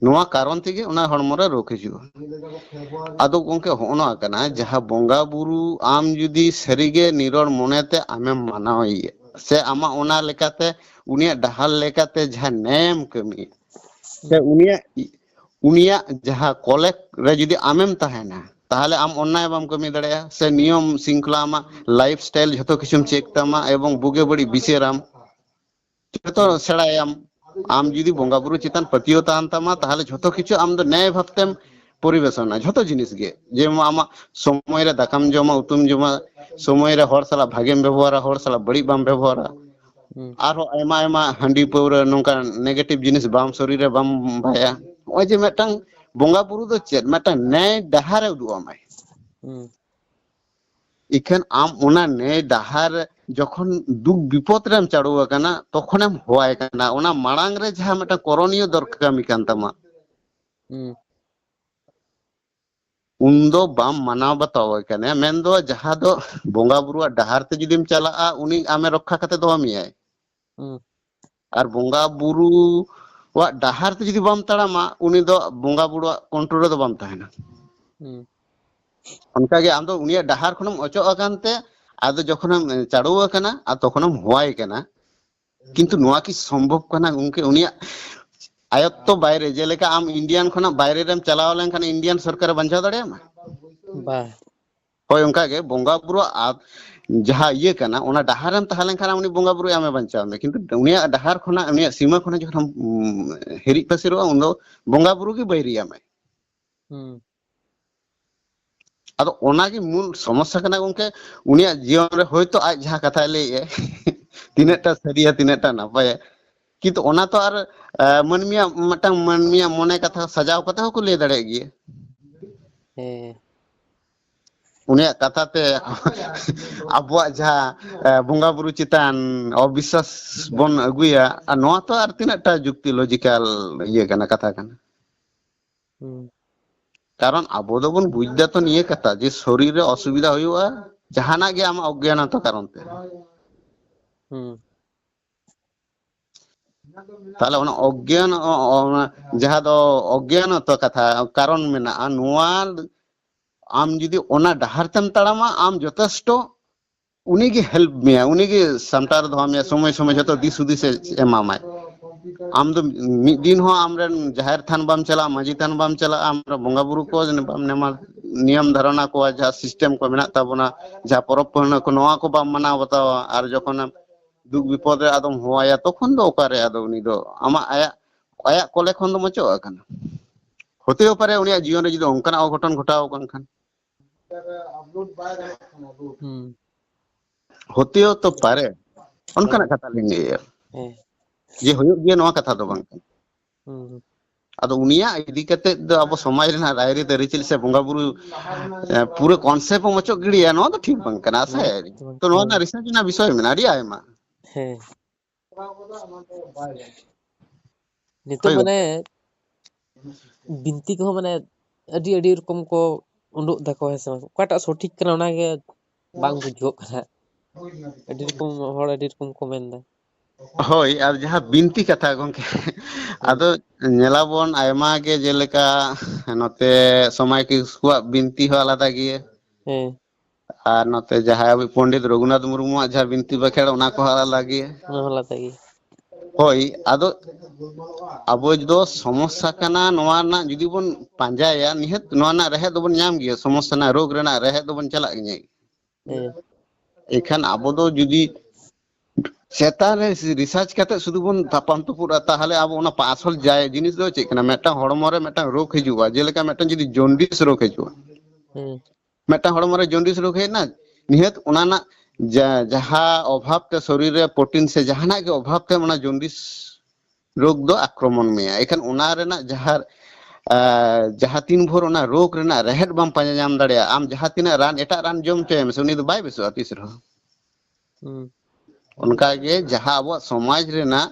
ᱱᱚᱣᱟ ᱠᱟᱨᱚᱱ ᱛᱮᱜᱮ ᱚᱱᱟ ᱦᱚᱲᱢᱚ ᱨᱮ ᱨᱳᱜᱽ ᱦᱤᱡᱩᱜᱼᱟ᱾ ᱟᱫᱚ ᱜᱚᱝᱠᱮ, ᱦᱚᱸᱜᱼᱚ ᱱᱚᱣᱟ ᱠᱟᱱᱟ, ᱡᱟᱦᱟᱸ ᱵᱚᱸᱜᱟ ᱵᱩᱨᱩ ᱟᱢ ᱡᱩᱫᱤ ᱥᱟᱹᱨᱤᱜᱮ ᱱᱤᱨᱚᱲ ᱢᱚᱱᱮᱛᱮ ᱟᱢᱮᱢ ᱢᱟᱱᱟᱣᱮᱭᱟ, ᱥᱮ ᱟᱢᱟᱜ ᱚᱱᱟ ᱞᱮᱠᱟᱛᱮ, ᱩᱱᱤᱭᱟᱜ ᱰᱟᱦᱟᱨ ᱞᱮᱠᱟᱛᱮ ᱡᱟᱦᱟᱸ ᱱᱮᱭᱮᱢ ᱠᱟᱹᱢᱤᱭᱟ, ᱥᱮ ᱩᱱᱤᱭᱟᱜ, ᱩᱱᱤᱭᱟᱜ ᱡᱟᱦᱟᱸ ᱠᱚᱞᱮᱠ ᱨᱮ ᱡᱩᱫᱤ ᱟᱢᱮᱢ ᱛᱟᱦᱮᱱᱟ, ᱛᱟᱦᱚᱞᱮ ᱟᱢ ᱚᱱᱱᱟᱭ ᱵᱟᱢ ᱠᱟᱹᱢᱤ ᱫᱟᱲᱮᱭᱟᱜᱼᱟ, ᱥᱮ ᱱᱤᱭᱚᱢ ᱥᱤᱝᱠᱷᱞᱟ ᱟᱢᱟᱜ ᱞᱟᱭᱤᱯᱷ ᱥᱴᱟᱭᱤᱞ ᱡᱷᱚᱛᱚ ᱠᱤᱪᱷᱩᱢ ᱪᱮᱠ ᱛᱟᱢᱟ ᱮᱵᱚᱝ ᱵᱩᱜᱤ ᱵᱟᱹᱲᱤᱡ ᱵᱤᱪᱟᱹᱨᱟᱢ᱾ ᱡᱚᱛᱚ ᱥᱮᱬᱟᱭᱟᱢ᱾ ᱟᱢ ᱡᱩᱫᱤ ᱵᱚᱸᱜᱟ ᱵᱩᱨᱩ ᱪᱮᱛᱟᱱ ᱯᱟᱹᱛᱭᱟᱹᱣ ᱛᱟᱦᱮᱱ ᱛᱟᱢᱟ, ᱛᱟᱦᱚᱞᱮ ᱡᱷᱚᱛᱚ ᱠᱤᱪᱷᱩ ᱟᱢ ᱫᱚ ᱱᱮᱭ ᱵᱷᱟᱵᱽ ᱛᱮᱢ ᱯᱚᱨᱤᱵᱮᱥᱚᱱᱟ᱾ ᱡᱷᱚᱛᱚ ᱡᱤᱱᱤᱥ ᱜᱮ, ᱡᱮᱢᱚᱱ ᱟᱢᱟᱜ ᱥᱚᱢᱚᱭ ᱨᱮ ᱫᱟᱠᱟᱢ ᱡᱚᱢᱟ, ᱩᱛᱩᱢ ᱡᱚᱢᱟ, ᱥᱚᱢᱚᱭ ᱨᱮ ᱦᱚᱲ ᱥᱟᱞᱟᱜ ᱵᱷᱟᱜᱮᱢ ᱵᱮᱵᱚᱦᱟᱨᱟ, ᱦᱚᱲ ᱥᱟᱞᱟᱜ ᱵᱟᱹᱲᱤᱡ ᱵᱟᱢ ᱵᱮᱵᱚᱦᱟᱨᱟ᱾ ᱦᱩᱸ᱾ ᱟᱨᱦᱚᱸ ᱟᱭᱢᱟ ᱟᱭᱢᱟ ᱦᱟᱺᱰᱤ ᱯᱟᱹᱣᱨᱟᱹ ᱱᱚᱝᱠᱟᱱ ᱱᱮᱜᱮᱴᱤᱵᱷ ᱡᱤᱱᱤᱥ ᱵᱟᱢ ᱥᱚᱨᱤᱨ ᱨᱮ ᱵᱟᱢ ᱵᱟᱭᱟ᱾ ᱱᱚᱜᱼᱚᱭ ᱡᱮ ᱢᱤᱫᱴᱟᱝ ᱵᱚᱸᱜᱟ ᱵᱩᱨᱩ ᱫᱚ ᱪᱮᱫ ᱢᱤᱫᱴᱟᱝ ᱱᱮᱭ ᱰᱟᱦᱟᱨᱮ ᱩᱫᱩᱜ ᱟᱢᱟᱭ᱾ ᱦᱩᱸ᱾ ᱤᱠᱷᱟᱹᱱ ᱟᱢ ᱚᱱᱟ ᱱᱮᱭ ᱰᱟᱦᱟᱨ ᱡᱚᱠᱷᱚᱱ ᱫᱩᱠ ᱵᱤᱯᱚᱫ ᱨᱮᱢ ᱪᱟᱰᱚ ᱟᱠᱟᱱᱟ, ᱛᱚᱠᱷᱚᱱᱮᱢ ᱦᱚᱦᱚᱣᱟᱭ ᱠᱟᱱᱟ᱾ ᱚᱱᱟ ᱢᱟᱲᱟᱝ ᱨᱮ ᱡᱟᱦᱟᱸ ᱢᱤᱫᱴᱟᱝ ᱠᱚᱨᱚᱱᱤᱭᱚ ᱫᱚᱨᱠᱟᱨ ᱠᱟᱹᱢᱤ ᱠᱟᱱ ᱛᱟᱢᱟ, ᱦᱩᱸ᱾ ᱩᱱ ᱫᱚ ᱵᱟᱢ ᱢᱟᱱᱟᱣ ᱵᱟᱛᱟᱣ ᱮ ᱠᱟᱱᱟ᱾ ᱢᱮᱱᱫᱚ ᱡᱟᱦᱟᱸ ᱫᱚ ᱵᱚᱸᱜᱟ ᱵᱩᱨᱩᱣᱟᱜ ᱰᱟᱦᱟᱨ ᱛᱮ ᱡᱩᱫᱤᱢ ᱪᱟᱞᱟᱜᱼᱟ, ᱩᱱᱤ ᱟᱢᱮ ᱨᱚᱠᱠᱷᱟ ᱠᱟᱛᱮ ᱫᱚᱦᱚ ᱢᱮᱭᱟᱭ᱾ ᱦᱩᱸ᱾ ᱟᱨ ᱵᱚᱸᱜᱟ ᱵᱩᱨᱩᱣᱟᱜ ᱰᱟᱦᱟᱨ ᱛᱮ ᱡᱩᱫᱤ ᱵᱟᱢ ᱛᱟᱲᱟᱢᱟ, ᱩᱱᱤ ᱫᱚ ᱵᱚᱸᱜᱟ ᱵᱩᱨᱩᱣᱟᱜ ᱠᱚᱱᱴᱨᱳᱞ ᱨᱮᱫᱚ ᱵᱟᱢ ᱛᱟᱦᱮᱱᱟ᱾ ᱦᱩᱸ᱾ ᱚᱱᱠᱟᱜᱮ ᱟᱢ ᱫᱚ ᱩᱱᱤᱭᱟᱜ ᱰᱟᱦᱟᱨ ᱠᱷᱚᱱᱮᱢ ᱚᱪᱚᱜ ᱟᱠᱟᱱ ᱛᱮ, ᱟᱫᱚ ᱡᱚᱠᱷᱚᱱᱮᱢ ᱪᱟᱲᱣ ᱟᱠᱟᱱᱟ ᱟᱨ ᱛᱚᱠᱷᱚᱱᱮᱢ ᱦᱚᱦᱚᱣᱟᱭ ᱠᱟᱱᱟ, ᱠᱤᱱᱛᱩ ᱱᱚᱣᱟ ᱠᱤ ᱥᱚᱢᱵᱷᱚᱵ ᱠᱟᱱᱟ ᱜᱚᱝᱠᱮ? ᱩᱱᱤᱭᱟᱜ ᱟᱭᱚᱛᱛᱚ ᱵᱟᱭᱨᱮ, ᱡᱮᱞᱮᱠᱟ ᱟᱢ ᱤᱱᱰᱤᱭᱟᱱ ᱠᱷᱚᱱᱟᱜ ᱵᱟᱭᱨᱮ ᱨᱮᱢ ᱪᱟᱞᱟᱣ ᱞᱮᱱᱠᱷᱟᱱ ᱤᱱᱰᱤᱭᱟᱱ ᱥᱚᱨᱠᱟᱨᱮ ᱵᱟᱧᱪᱟᱣ ᱫᱟᱲᱮᱭᱟᱢᱟ? ᱵᱟ᱾ ᱦᱳᱭ, ᱚᱱᱠᱟᱜᱮ ᱵᱚᱸᱜᱟ ᱵᱩᱨᱩ ᱟᱨ ᱡᱟᱦᱟᱸ ᱤᱭᱟᱹ ᱠᱟᱱᱟ, ᱚᱱᱟ ᱰᱟᱦᱟᱨ ᱨᱮᱢ ᱛᱟᱦᱮᱸ ᱞᱮᱱᱠᱷᱟᱱ ᱩᱱᱤ ᱵᱚᱸᱜᱟ ᱵᱩᱨᱩᱭ ᱟᱢᱮ ᱵᱟᱧᱪᱟᱣ ᱢᱮ, ᱠᱤᱱᱛᱩ ᱩᱱᱤᱭᱟᱜ ᱰᱟᱦᱟᱨ ᱠᱷᱚᱱᱟᱜ, ᱩᱱᱤᱭᱟᱜ ᱥᱤᱢᱟᱹ ᱠᱷᱚᱱᱟᱜ ᱡᱚᱠᱷᱚᱱᱮᱢ ᱩᱢ, ᱦᱤᱨᱤᱡ ᱯᱟᱹᱥᱤᱨᱚᱜᱼᱟ, ᱩᱱᱫᱚ ᱵᱚᱸᱜᱟ ᱵᱩᱨᱩ ᱜᱮ ᱵᱟᱹᱭᱨᱤᱭᱟᱢᱟᱭ᱾ ᱦᱩᱸ᱾ ᱟᱫᱚ ᱚᱱᱟᱜᱮ ᱢᱩᱞ ᱥᱚᱢᱚᱥᱥᱟ ᱠᱟᱱᱟ ᱜᱚᱝᱠᱮ᱾ ᱩᱱᱤᱭᱟᱜ ᱡᱤᱭᱚᱱ ᱨᱮ ᱦᱳᱭᱛᱳ ᱟᱡ ᱡᱟᱦᱟᱸ ᱠᱟᱛᱷᱟᱭ ᱞᱟᱹᱭᱮᱫᱼᱟ, ᱛᱤᱱᱟᱹᱜ ᱴᱟ ᱥᱟᱹᱨᱤᱭᱟ, ᱛᱤᱱᱟᱹᱜ ᱴᱟ ᱱᱟᱯᱟᱭᱟ, ᱠᱤᱱᱛᱩ ᱚᱱᱟ ᱛᱚ ᱟᱨ, ᱟᱸ, ᱢᱟᱹᱱᱢᱤᱭᱟᱜ, ᱢᱤᱫᱴᱟᱝ ᱢᱟᱹᱱᱢᱤᱭᱟᱜ ᱢᱚᱱᱮ ᱠᱟᱛᱷᱟ ᱥᱟᱡᱟᱣ ᱠᱟᱛᱮ ᱦᱚᱸᱠᱚ ᱞᱟᱹᱭ ᱫᱟᱲᱮᱭᱟᱜ ᱜᱮᱭᱟ᱾ ᱦᱮᱸ᱾ ᱩᱱᱤᱭᱟᱜ ᱠᱟᱛᱷᱟ ᱛᱮ ᱟᱵᱚᱣᱟᱜ ᱡᱟᱦᱟᱸ, ᱮ, ᱵᱚᱸᱜᱟ ᱵᱩᱨᱩ ᱪᱮᱛᱟᱱ ᱚᱵᱤᱥᱥᱟᱥ ᱵᱚᱱ ᱟᱹᱜᱩᱭᱟ, ᱟᱨ ᱱᱚᱣᱟ ᱛᱚ ᱟᱨ ᱛᱤᱱᱟᱹᱜ ᱴᱟ ᱡᱩᱠᱛᱤ, ᱞᱚᱡᱤᱠᱟᱞ ᱤᱭᱟᱹ ᱠᱟᱱᱟ, ᱠᱟᱛᱷᱟ ᱠᱟᱱᱟ᱾ ᱦᱩᱸ᱾ ᱠᱟᱨᱚᱱ ᱟᱵᱚ ᱫᱚᱵᱚᱱ ᱵᱩᱡᱽ ᱫᱟ ᱛᱚ ᱱᱤᱭᱟᱹ ᱠᱟᱛᱷᱟ ᱡᱮ ᱥᱚᱨᱤᱨ ᱨᱮ ᱚᱥᱩᱵᱤᱫᱷᱟ ᱦᱩᱭᱩᱜᱼᱟ, ᱡᱟᱦᱟᱱᱟᱜ ᱜᱮ ᱟᱢᱟᱜ ᱚᱜᱽᱜᱟᱱᱚᱛᱚ ᱠᱟᱨᱚᱱ ᱛᱮ᱾ ᱦᱩᱸ᱾ ᱛᱟᱦᱞᱮ ᱚᱱᱟ ᱚᱜᱽᱜᱭᱟᱱ, ᱚ-, ᱚ-, ᱚᱱᱟ ᱡᱟᱦᱟᱸ ᱫᱚ ᱚᱜᱽᱜᱭᱟᱱᱚᱛᱚ ᱠᱟᱛᱷᱟ, ᱠᱟᱨᱚᱱ ᱢᱮᱱᱟᱜᱼᱟ, ᱱᱚᱣᱟ ᱟᱢ ᱡᱩᱫᱤ ᱚᱱᱟ ᱰᱟᱦᱟᱨ ᱛᱮᱢ ᱛᱟᱲᱟᱢᱟ, ᱟᱢ ᱡᱚᱛᱷᱮᱥᱴᱚ ᱩᱱᱤᱜᱮ ᱦᱮᱞᱯ ᱢᱮᱭᱟ, ᱩᱱᱤᱜᱮ ᱥᱟᱢᱴᱟᱣ ᱨᱮ ᱫᱚᱦᱚ ᱢᱮᱭᱟ, ᱥᱚᱢᱚᱭ ᱥᱚᱢᱚᱭ ᱡᱚᱛᱚ ᱫᱤᱥ ᱦᱩᱫᱤᱥ ᱮ ᱮᱢᱟᱢᱟᱭ᱾ ᱟᱢ ᱫᱚ ᱢᱤᱫ ᱫᱤᱱ ᱦᱚᱸ ᱟᱢᱨᱮᱱ ᱡᱟᱦᱮᱨ ᱛᱷᱟᱱ ᱵᱟᱢ ᱪᱟᱞᱟᱜᱼᱟ, ᱢᱟᱹᱡᱷᱤ ᱛᱷᱟᱱ ᱵᱟᱢ ᱪᱟᱞᱟᱜᱼᱟ, ᱟᱢ ᱵᱚᱸᱜᱟ ᱵᱩᱨᱩ ᱠᱚ ᱵᱟᱢ ᱱᱮᱢᱟ-, ᱱᱤᱭᱚᱢ ᱫᱷᱟᱨᱚᱱᱟ ᱠᱚᱣᱟ, ᱡᱟᱦᱟᱸ ᱥᱤᱥᱴᱮᱢ ᱠᱚ ᱢᱮᱱᱟᱜ ᱛᱟᱵᱚᱱᱟ, ᱡᱟᱦᱟᱸ ᱯᱚᱨᱚᱵᱽ ᱯᱩᱱᱟᱹᱭ ᱠᱚ, ᱱᱚᱣᱟ ᱠᱚ ᱵᱟᱢ ᱢᱟᱱᱟᱣ ᱵᱟᱛᱟᱣᱟ, ᱟᱨ ᱡᱚᱠᱷᱚᱱᱮᱢ ᱫᱩᱠ ᱵᱤᱯᱚᱫ ᱨᱮ ᱟᱫᱚᱢ ᱦᱚᱦᱚᱣᱟᱭᱟ, ᱛᱚᱠᱷᱚᱱ ᱫᱚ ᱚᱠᱟᱨᱮ ᱟᱫᱚ ᱩᱱᱤ ᱫᱚ ᱟᱢᱟᱜ, ᱟᱭᱟᱜ, ᱟᱭᱟᱜ ᱠᱚᱞᱮ ᱠᱷᱚᱱ ᱫᱚ ᱢᱚᱪᱚᱜ ᱟᱠᱟᱱᱟ᱾ ᱦᱚᱛᱮᱣ ᱯᱟᱨᱮ ᱩᱱᱤᱭᱟᱜ ᱡᱤᱭᱚᱱ ᱨᱮ ᱡᱩᱫᱤ ᱚᱱᱠᱟᱱᱟᱜ ᱚᱜᱷᱚᱴᱚᱱ ᱜᱷᱚᱴᱟᱣ ᱟᱠᱟᱱ ᱠᱷᱟᱱ᱾ ᱦᱩᱸ᱾ ᱦᱚᱛᱮᱣ ᱛᱚ ᱯᱟᱨᱮ, ᱚᱱᱠᱟᱱᱟᱜ ᱦᱮᱸ᱾ ᱠᱟᱛᱷᱟ ᱞᱤᱧ ᱞᱟᱹᱭᱮᱫᱼᱟ, ᱦᱮᱸ᱾ ᱡᱮ ᱦᱩᱭᱩᱜ ᱜᱮᱭᱟ, ᱱᱚᱣᱟ ᱠᱟᱛᱷᱟ ᱫᱚ ᱵᱟᱝ ᱠᱟᱱᱟ᱾ ᱦᱩᱸ᱾ ᱟᱫᱚ ᱩᱱᱤᱭᱟᱜ ᱤᱫᱤ ᱠᱟᱛᱮ ᱫᱚ ᱟᱵᱚ ᱥᱚᱢᱟᱡᱽ ᱨᱮᱱᱟᱜ ᱨᱟᱭᱨᱤᱛ ᱟᱹᱨᱤᱪᱟᱹᱞᱤ ᱥᱮ ᱵᱚᱸᱜᱟ ᱵᱩᱨᱩ, ᱮ, ᱯᱩᱨᱟᱹ ᱠᱚᱱᱥᱮᱯᱴ ᱵᱚᱱ ᱚᱪᱚᱜ ᱜᱤᱰᱤᱭᱟ, ᱱᱚᱣᱟ ᱫᱚ ᱴᱷᱤᱠ ᱵᱟᱝ ᱠᱟᱱᱟ᱾ ᱟᱥᱟᱭᱟ ᱦᱩᱸ᱾ ᱛᱚ, ᱱᱚᱣᱟ ᱨᱮᱱᱟᱜ ᱨᱤᱥᱟᱨᱪ ᱨᱮᱱᱟᱜ ᱵᱤᱥᱚᱭ ᱢᱮᱱᱟᱜᱼᱟ ᱟᱹᱰᱤ ᱟᱭᱢᱟ᱾ ᱦᱮᱸ᱾ ᱱᱤᱛᱚᱜ ᱦᱳᱭ ᱢᱟᱱᱮ ᱵᱤᱱᱛᱤ ᱠᱚᱦᱚᱸ ᱢᱟᱱᱮ ᱟᱹᱰᱤ ᱟᱹᱰᱤ ᱨᱚᱠᱚᱢ ᱠᱚ ᱩᱰᱩᱠ ᱫᱟᱠᱚ, ᱦᱮᱸ ᱥᱮ ᱵᱟᱝ? ᱚᱠᱟᱴᱟᱜ ᱥᱚᱴᱷᱤᱠ ᱠᱟᱱᱟ ᱚᱱᱟᱜᱮ ᱵᱟᱝ ᱵᱩᱡᱷᱟᱹᱜ ᱠᱟᱱᱟ᱾ ᱟᱹᱰᱤ ᱨᱚᱠᱚᱢ ᱦᱚᱲ ᱟᱹᱰᱤ ᱨᱚᱠᱚᱢ ᱠᱚ ᱢᱮᱱᱫᱟ᱾ ᱦᱳᱭ, ᱟᱨ ᱡᱟᱦᱟᱸ ᱵᱤᱱᱛᱤ ᱠᱟᱛᱷᱟ ᱜᱚᱝᱠᱮ, ᱦᱮᱸ᱾ ᱟᱫᱚ ᱧᱮᱞᱟᱵᱚᱱ ᱟᱭᱢᱟ ᱜᱮ, ᱡᱮᱞᱮᱠᱟ ᱱᱚᱛᱮ ᱥᱚᱢᱟᱭ ᱠᱤᱥᱠᱩᱣᱟᱜ ᱵᱤᱱᱛᱤ ᱦᱚᱸ ᱟᱞᱟᱫᱟ ᱜᱮᱭᱟ, ᱦᱮᱸ᱾ ᱟᱨ ᱱᱚᱛᱮ ᱡᱟᱦᱟᱸᱭ ᱟᱵᱚ ᱯᱚᱱᱰᱤᱛ ᱨᱚᱜᱷᱩᱱᱟᱛᱷ ᱢᱩᱨᱢᱩᱣᱟᱜ ᱡᱟᱦᱟᱸ ᱵᱤᱱᱛᱤ ᱵᱟᱠᱷᱮᱲ, ᱚᱱᱟ ᱠᱚᱦᱚᱸ ᱟᱞᱟᱫᱟ ᱜᱮᱭᱟ᱾ ᱚᱱᱟ ᱦᱚᱸ ᱟᱞᱟᱫᱟ ᱜᱮᱭᱟ᱾ ᱦᱳᱭ, ᱟᱫᱚ ᱟᱵᱚ ᱫᱚ ᱥᱚᱢᱚᱥᱥᱟ ᱠᱟᱱᱟ ᱱᱚᱣᱟ ᱨᱮᱱᱟᱜ ᱡᱩᱫᱤ ᱵᱚᱱ ᱯᱟᱸᱡᱟᱭᱟ, ᱱᱤᱦᱟᱹᱛ ᱱᱚᱣᱟ ᱨᱮᱱᱟᱜ ᱨᱮᱦᱮᱫ ᱫᱚᱵᱚᱱ ᱧᱟᱢ ᱜᱮᱭᱟ, ᱥᱚᱢᱚᱥᱥᱟ ᱨᱮᱱᱟᱜ, ᱨᱳᱜᱽ ᱨᱮᱱᱟᱜ ᱨᱮᱦᱮᱫ ᱫᱚᱵᱚᱱ ᱪᱟᱞᱟᱜ ᱜᱮᱭᱟ᱾ ᱦᱮᱸ᱾ ᱮᱱᱠᱷᱟᱱ ᱟᱵᱚ ᱫᱚ ᱡᱩᱫᱤ ᱪᱮᱛᱟᱱ ᱨᱮ ᱨᱤᱥᱟᱨᱪ ᱠᱟᱛᱮ ᱥᱩᱫᱷᱩ ᱵᱚᱱ ᱛᱟᱯᱟᱢ ᱛᱩᱯᱩᱫᱼᱟ, ᱛᱟᱦᱚᱞᱮ ᱟᱵᱚ ᱚᱱᱟ ᱯᱟ-, ᱟᱥᱚᱞ ᱡᱟᱭ-, ᱡᱤᱱᱤᱥ ᱫᱚ ᱪᱮᱫ ᱠᱟᱱᱟ? ᱢᱤᱫᱴᱟᱝ ᱦᱚᱲᱢᱚ ᱨᱮ ᱢᱤᱫᱴᱟᱝ ᱨᱳᱜᱽ ᱦᱤᱡᱩᱜᱼᱟ, ᱡᱮᱞᱮᱠᱟ ᱢᱤᱫᱴᱟᱝ ᱡᱩᱫᱤ ᱡᱚᱱᱰᱤᱥ ᱨᱳᱜᱽ ᱦᱤᱡᱩᱜᱼᱟ, ᱦᱮᱸ᱾ ᱢᱤᱫᱴᱟᱝ ᱦᱚᱲᱢᱚ ᱨᱮ ᱡᱚᱱᱰᱤᱥ ᱨᱳᱜᱽ ᱦᱮᱡ ᱮᱱᱟ, ᱱᱤᱦᱟᱹᱛ ᱚᱱᱟ ᱨᱮᱱᱟᱜ ᱡᱟ-, ᱡᱟᱦᱟᱸ ᱚᱵᱷᱟᱵ ᱛᱮ ᱥᱚᱨᱤᱨ ᱨᱮ ᱯᱨᱳᱴᱤᱱ ᱥᱮ ᱡᱟᱦᱟᱱᱟᱜ ᱜᱮ ᱚᱵᱷᱟᱵ ᱛᱮ ᱚᱱᱟ ᱡᱚᱱᱰᱤᱥ ᱨᱳᱜᱽ ᱫᱚ ᱟᱠᱨᱚᱢᱚᱱ ᱢᱮᱭᱟ᱾ ᱮᱱᱠᱷᱟᱱ ᱚᱱᱟ ᱨᱮᱱᱟᱜ ᱡᱟᱦᱟᱸ, ᱟᱸ, ᱡᱟᱦᱟᱸ ᱛᱤᱱ ᱵᱷᱳᱨ ᱚᱱᱟ ᱨᱳᱜᱽ ᱨᱮᱱᱟᱜ ᱨᱮᱦᱮᱫ ᱵᱟᱢ ᱯᱟᱸᱡᱟ ᱧᱟᱢ ᱫᱟᱲᱮᱭᱟᱜᱼᱟ, ᱟᱢ ᱡᱟᱦᱟᱸ ᱛᱤᱱᱟᱹᱜ ᱨᱟᱱ, ᱮᱴᱟᱜ ᱨᱟᱱ ᱡᱚᱢ ᱦᱚᱪᱚᱭᱮᱢ ᱥᱮ, ᱩᱱᱤ ᱫᱚ ᱵᱟᱭ ᱵᱮᱥᱚᱜᱼᱟ ᱛᱤᱥ ᱨᱮᱦᱚᱸ᱾ ᱦᱩᱸ᱾ ᱚᱱᱠᱟᱜᱮ ᱡᱟᱦᱟᱸ ᱟᱵᱚᱣᱟᱜ ᱥᱚᱢᱟᱡᱽ ᱨᱮᱱᱟᱜ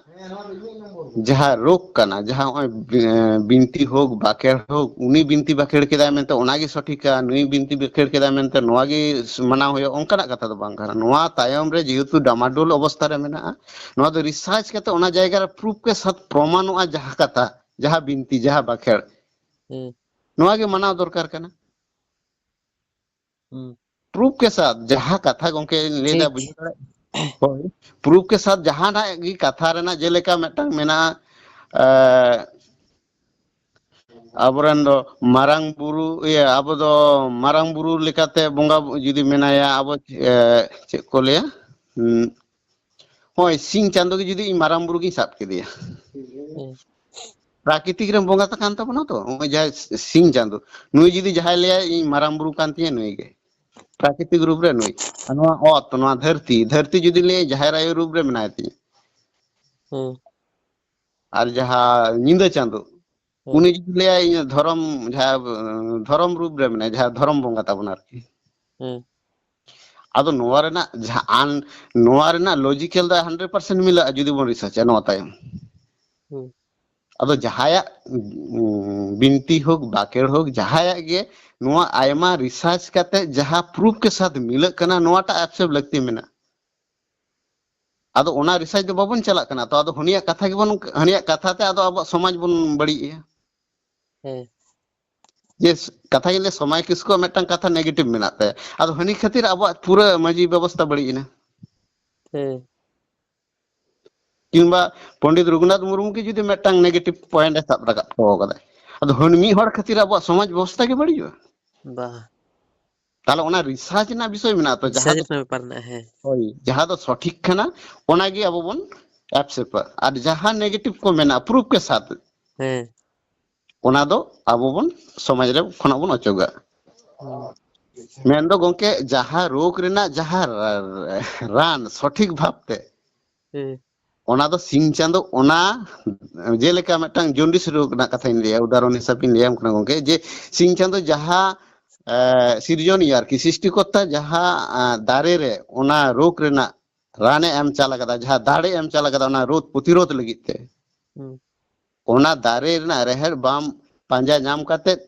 ᱡᱟᱦᱟᱸ ᱨᱳᱜᱽ ᱠᱟᱱᱟ, ᱡᱟᱦᱟᱸ ᱱᱚᱜᱼᱚᱭ ᱵᱤ-, ᱵᱤᱱᱛᱤ ᱦᱳᱠ, ᱵᱟᱠᱷᱮᱲ ᱦᱳᱠ, ᱩᱱᱤ ᱵᱤᱱᱛᱤ ᱵᱟᱠᱷᱮᱲ ᱠᱮᱫᱟᱭ ᱢᱮᱱᱛᱮ ᱚᱱᱟᱜᱮ ᱥᱚᱴᱷᱤᱠᱟ, ᱱᱩᱭ ᱵᱤᱱᱛᱤ ᱵᱟᱠᱷᱮᱲ ᱠᱮᱫᱟᱭ ᱢᱮᱱᱛᱮ ᱱᱚᱣᱟ ᱜᱮ ᱢᱟᱱᱟᱣ ᱦᱩᱭᱩᱜᱼᱟ, ᱚᱱᱠᱟᱱᱟᱜ ᱠᱟᱛᱷᱟ ᱫᱚ ᱵᱟᱝ ᱠᱟᱱᱟ᱾ ᱱᱚᱣᱟ ᱛᱟᱭᱚᱢ ᱨᱮ ᱡᱮᱦᱮᱛᱩ ᱰᱟᱢᱟᱰᱳᱞ ᱚᱵᱚᱥᱛᱟ ᱨᱮ ᱢᱮᱱᱟᱜᱼᱟ, ᱱᱚᱣᱟ ᱫᱚ ᱨᱤᱥᱟᱨᱪ ᱠᱟᱛᱮ ᱚᱱᱟ ᱡᱟᱭᱜᱟ ᱨᱮ ᱯᱨᱩᱯ ᱠᱮ ᱥᱟᱛ ᱯᱨᱚᱢᱟᱱᱚᱜᱼᱟ, ᱡᱟᱦᱟᱸ ᱠᱟᱛᱷᱟ, ᱡᱟᱦᱟᱸ ᱵᱤᱱᱛᱤ, ᱡᱟᱦᱟᱸ ᱵᱟᱠᱷᱮᱲ, ᱦᱩᱸ᱾ ᱱᱚᱣᱟ ᱜᱮ ᱢᱟᱱᱟᱣ ᱫᱚᱨᱠᱟᱨ ᱠᱟᱱᱟ᱾ ᱦᱩᱸ᱾ ᱯᱨᱩᱯ ᱠᱮ ᱥᱟᱛ ᱡᱟᱦᱟᱸ ᱠᱟᱛᱷᱟ ᱜᱚᱝᱠᱮ ᱞᱟᱹᱭ ᱫᱟ, ᱴᱷᱤᱠ᱾ ᱵᱩᱡᱷᱟᱹᱣ ᱫᱟᱲᱮᱭᱟᱜ? ᱦᱳᱭ, ᱯᱨᱩᱯ ᱠᱮ ᱥᱟᱛ ᱡᱟᱦᱟᱱᱟᱜ ᱜᱮ ᱠᱟᱛᱷᱟ ᱨᱮᱱᱟᱜ, ᱡᱮᱞᱮᱠᱟ ᱢᱤᱫᱴᱟᱝ ᱢᱮᱱᱟᱜᱼᱟ, ᱮ, ᱟᱵᱚᱨᱮᱱ ᱫᱚ ᱢᱟᱨᱟᱝ ᱵᱩᱨᱩ, ᱤᱭᱟᱹ, ᱟᱵᱚ ᱫᱚ ᱢᱟᱨᱟᱝ ᱵᱩᱨᱩ ᱞᱮᱠᱟᱛᱮ ᱵᱚᱸᱜᱟ ᱵᱩ-, ᱡᱩᱫᱤ ᱢᱮᱱᱟᱭᱟ, ᱟᱵᱚ, ᱮ, ᱪᱮᱫ ᱠᱚ ᱞᱟᱹᱭᱟ? ᱦᱩᱸ, ᱦᱳᱭ, ᱥᱤᱧ ᱪᱟᱸᱫᱳ ᱜᱮ ᱡᱩᱫᱤ ᱤᱧ ᱢᱟᱨᱟᱝ ᱵᱩᱨᱩ ᱜᱤᱧ ᱥᱟᱵ ᱠᱮᱫᱮᱭᱟ, ᱦᱩᱸ᱾ ᱯᱨᱟᱠᱨᱤᱛᱤᱠ ᱨᱮᱱ ᱵᱚᱸᱜᱟ ᱛᱟᱠᱟᱱ ᱛᱟᱵᱚᱱᱟ ᱛᱚ, ᱱᱚᱜᱼᱚᱭ ᱡᱟᱦᱟᱸᱭ ᱥᱤᱧ ᱪᱟᱸᱫᱳ, ᱱᱩᱭ ᱡᱩᱫᱤ ᱡᱟᱦᱟᱸᱭ ᱞᱟᱹᱭᱟᱭ, "ᱤᱧ ᱢᱟᱨᱟᱝ ᱵᱩᱨᱩ ᱠᱟᱱ ᱛᱤᱧᱟᱹ", ᱱᱩᱭ ᱜᱮ ᱯᱨᱟᱠᱨᱤᱛᱤᱠ ᱨᱩᱯ ᱨᱮ ᱱᱩᱭ᱾ ᱟᱨ ᱱᱚᱣᱟ ᱚᱛ, ᱱᱚᱣᱟ ᱫᱷᱟᱹᱨᱛᱤ, ᱫᱷᱟᱹᱨᱛᱤ ᱡᱩᱫᱤ ᱞᱟᱹᱭᱟᱭ, "ᱡᱟᱦᱮᱨ ᱟᱭᱳ ᱨᱩᱯ ᱨᱮ ᱢᱮᱱᱟᱭ ᱛᱤᱧᱟᱹ", ᱦᱩᱸ᱾ ᱟᱨ ᱡᱟᱦᱟᱸ ᱧᱤᱫᱟᱹ ᱪᱟᱸᱫᱳ, ᱦᱩᱸ᱾ ᱩᱱᱤ ᱡᱩᱫᱤ ᱞᱟᱹᱭᱟᱭ, "ᱤᱧ ᱫᱷᱚᱨᱚᱢ, ᱡᱟᱦᱟᱸ, ᱩᱸ, ᱫᱷᱚᱨᱚᱢ ᱨᱩᱯ ᱨᱮ ᱢᱮᱱᱟᱭᱟ", ᱡᱟᱦᱟᱸ ᱫᱷᱚᱨᱚᱢ ᱵᱚᱸᱜᱟ ᱛᱟᱵᱚᱱ ᱟᱨᱠᱤ᱾ ᱦᱩᱸ᱾ ᱟᱫᱚ ᱱᱚᱣᱟ ᱨᱮᱱᱟᱜ ᱡᱟᱦᱟᱸ ᱟᱱ-, ᱱᱚᱣᱟ ᱨᱮᱱᱟᱜ ᱞᱚᱡᱤᱠᱮᱞ ᱫᱚ ᱦᱟᱱᱰᱨᱮᱰ ᱯᱟᱨᱥᱮᱱᱴ ᱢᱤᱞᱟᱹᱜᱼᱟ ᱡᱩᱫᱤ ᱵᱚᱱ ᱨᱤᱥᱟᱨᱪᱟ ᱱᱚᱣᱟ ᱛᱟᱭᱚᱢ᱾ ᱦᱩᱸ᱾ ᱟᱫᱚ ᱡᱟᱦᱟᱸᱭᱟᱜ, ᱩᱸ, ᱵᱤᱱᱛᱤ ᱦᱳᱠ, ᱵᱟᱠᱷᱮᱲ ᱦᱳᱠ, ᱡᱟᱦᱟᱸᱭᱟᱜ ᱜᱮ, ᱱᱚᱣᱟ ᱟᱭᱢᱟ ᱨᱤᱥᱟᱨᱪ ᱠᱟᱛᱮ ᱡᱟᱦᱟᱸ ᱯᱨᱩᱯ ᱠᱮ ᱥᱟᱛ ᱢᱤᱞᱟᱹᱜ ᱠᱟᱱᱟ, ᱱᱚᱣᱟᱴᱟᱜ ᱮᱠᱥᱮᱯᱴ ᱞᱟᱹᱠᱛᱤ ᱢᱮᱱᱟᱜᱼᱟ᱾ ᱟᱫᱚ ᱚᱱᱟ ᱨᱤᱥᱟᱨᱪ ᱫᱚ ᱵᱟᱵᱚᱱ ᱪᱟᱞᱟᱜ ᱠᱟᱱᱟ, ᱛᱚ ᱟᱫᱚ ᱦᱟᱹᱱᱤᱭᱟᱜ ᱠᱟᱛᱷᱟ ᱜᱮᱵᱚᱱ, ᱦᱟᱹᱱᱤᱭᱟᱜ ᱠᱟᱛᱷᱟ ᱛᱮ ᱟᱫᱚ ᱟᱵᱚᱣᱟᱜ ᱥᱚᱢᱟᱡᱽ ᱵᱚᱱ ᱵᱟᱹᱲᱤᱡᱮᱜᱼᱟ᱾ ᱦᱮᱸ᱾ ᱡᱮ ᱠᱟᱛᱷᱟ ᱜᱮ ᱞᱟᱹᱭ, ᱥᱚᱢᱟᱭ ᱠᱤᱥᱠᱩᱣᱟᱜ ᱢᱤᱫᱴᱟᱝ ᱠᱟᱛᱷᱟ ᱱᱮᱜᱮᱴᱤᱵᱷ ᱢᱮᱱᱟᱜ ᱛᱟᱭᱟ, ᱟᱫᱚ ᱦᱟᱹᱱᱤ ᱠᱷᱟᱹᱛᱤᱨ ᱟᱵᱚᱣᱟᱜ ᱯᱩᱨᱟᱹ ᱢᱟᱹᱡᱷᱤ ᱵᱮᱵᱚᱥᱛᱷᱟ ᱵᱟᱹᱲᱤᱡ ᱮᱱᱟ᱾ ᱦᱮᱸ᱾ ᱠᱤᱝᱵᱟ ᱯᱚᱱᱰᱤᱛ ᱨᱚᱜᱷᱩᱱᱟᱛᱷ ᱢᱩᱨᱢᱩ ᱜᱮ ᱡᱩᱫᱤ ᱢᱤᱫᱴᱟᱝ ᱱᱮᱜᱮᱴᱤᱵᱷ ᱯᱚᱭᱮᱱᱴ ᱮ ᱥᱟᱵ ᱨᱟᱠᱟᱵ ᱦᱚᱴᱚ ᱠᱟᱫᱟᱭ, ᱟᱫᱚ ᱦᱟᱹᱱᱤ ᱢᱤᱫ ᱦᱚᱲ ᱠᱷᱟᱹᱛᱤᱨ ᱟᱵᱚᱣᱟᱜ ᱥᱚᱢᱟᱡᱽ ᱵᱮᱵᱚᱥᱛᱷᱟ ᱜᱮ ᱵᱟᱹᱲᱤᱡᱚᱜᱼᱟ? ᱵᱟ᱾ ᱛᱟᱦᱚᱞᱮ ᱚᱱᱟ ᱨᱤᱥᱟᱨᱪ ᱨᱮᱱᱟᱜ ᱵᱤᱥᱚᱭ ᱢᱮᱱᱟᱜᱼᱟ ᱛᱚ, ᱡᱟᱦᱟᱸ ᱨᱤᱥᱟᱨᱪ ᱫᱚ, ᱨᱮᱱᱟᱜ ᱵᱮᱯᱟᱨ ᱢᱮᱱᱟᱜᱼᱟ, ᱦᱮᱸ᱾ ᱦᱳᱭ, ᱡᱟᱦᱟᱸ ᱫᱚ ᱥᱚᱴᱷᱤᱠ ᱠᱟᱱᱟ, ᱚᱱᱟᱜᱮ ᱟᱵᱚ ᱵᱚᱱ ᱮᱠᱥᱮᱯᱴᱟ᱾ ᱟᱨ ᱡᱟᱦᱟᱸ ᱱᱮᱜᱮᱴᱤᱵᱷ ᱠᱚ ᱢᱮᱱᱟᱜᱼᱟ, ᱯᱨᱩᱯᱷ ᱠᱮ ᱥᱟᱛ, ᱦᱮᱸ᱾ ᱚᱱᱟ ᱫᱚ ᱟᱵᱚ ᱵᱚᱱ ᱥᱚᱢᱟᱡᱽ ᱨᱮ ᱠᱷᱚᱱᱟᱜ ᱵᱚᱱ ᱚᱪᱚᱜᱟ᱾ ᱦᱩᱸ᱾ ᱢᱮᱱᱫᱚ ᱜᱚᱝᱠᱮ, ᱡᱟᱦᱟᱸ ᱨᱳᱜᱽ ᱨᱮᱱᱟᱜ ᱡᱟᱦᱟᱸ ᱨᱟ-, ᱨᱟᱱ ᱥᱚᱴᱷᱤᱠ ᱵᱷᱟᱵᱽᱛᱮ, ᱦᱩᱸ᱾ ᱚᱱᱟ ᱫᱚ ᱥᱤᱧ ᱪᱟᱸᱫᱚ, ᱚᱱᱟ ᱡᱮᱞᱮᱠᱟ ᱢᱤᱫᱴᱟᱝ ᱡᱚᱱᱰᱤᱥ ᱨᱳᱜᱽ ᱨᱮᱱᱟᱜ ᱠᱟᱛᱷᱟᱧ ᱞᱟᱹᱭᱟ, ᱩᱫᱟᱦᱚᱨᱚᱱ ᱦᱤᱥᱟᱹᱵ ᱤᱧ ᱞᱟᱹᱭᱟᱢ ᱠᱟᱱᱟ ᱜᱚᱝᱠᱮ, ᱡᱮ ᱥᱤᱧ ᱪᱟᱸᱫᱚ ᱡᱟᱦᱟᱸ, ᱮ, ᱥᱤᱨᱡᱚᱱᱤᱭᱟᱹ ᱟᱨᱠᱤ, ᱥᱨᱤᱥᱴᱤᱠᱚᱨᱛᱟ ᱡᱟᱦᱟᱸ, ᱮ, ᱫᱟᱨᱮ ᱨᱮ ᱚᱱᱟ ᱨᱳᱜᱽ ᱨᱮᱱᱟᱜ ᱨᱟᱱᱮ ᱮᱢ ᱪᱟᱞ ᱟᱠᱟᱫᱟ, ᱡᱟᱦᱟᱸ ᱫᱟᱲᱮ ᱮᱢ ᱪᱟᱞ ᱟᱠᱟᱫᱟ ᱚᱱᱟ ᱨᱳᱜᱽ ᱯᱨᱚᱛᱤᱨᱳᱫᱷ ᱞᱟᱹᱜᱤᱫ ᱛᱮ, ᱦᱩᱸ᱾ ᱚᱱᱟ ᱫᱟᱨᱮ ᱨᱮᱱᱟᱜ ᱨᱮᱦᱮᱫ ᱵᱟᱢ ᱯᱟᱸᱡᱟ ᱧᱟᱢ ᱠᱟᱛᱮᱫ,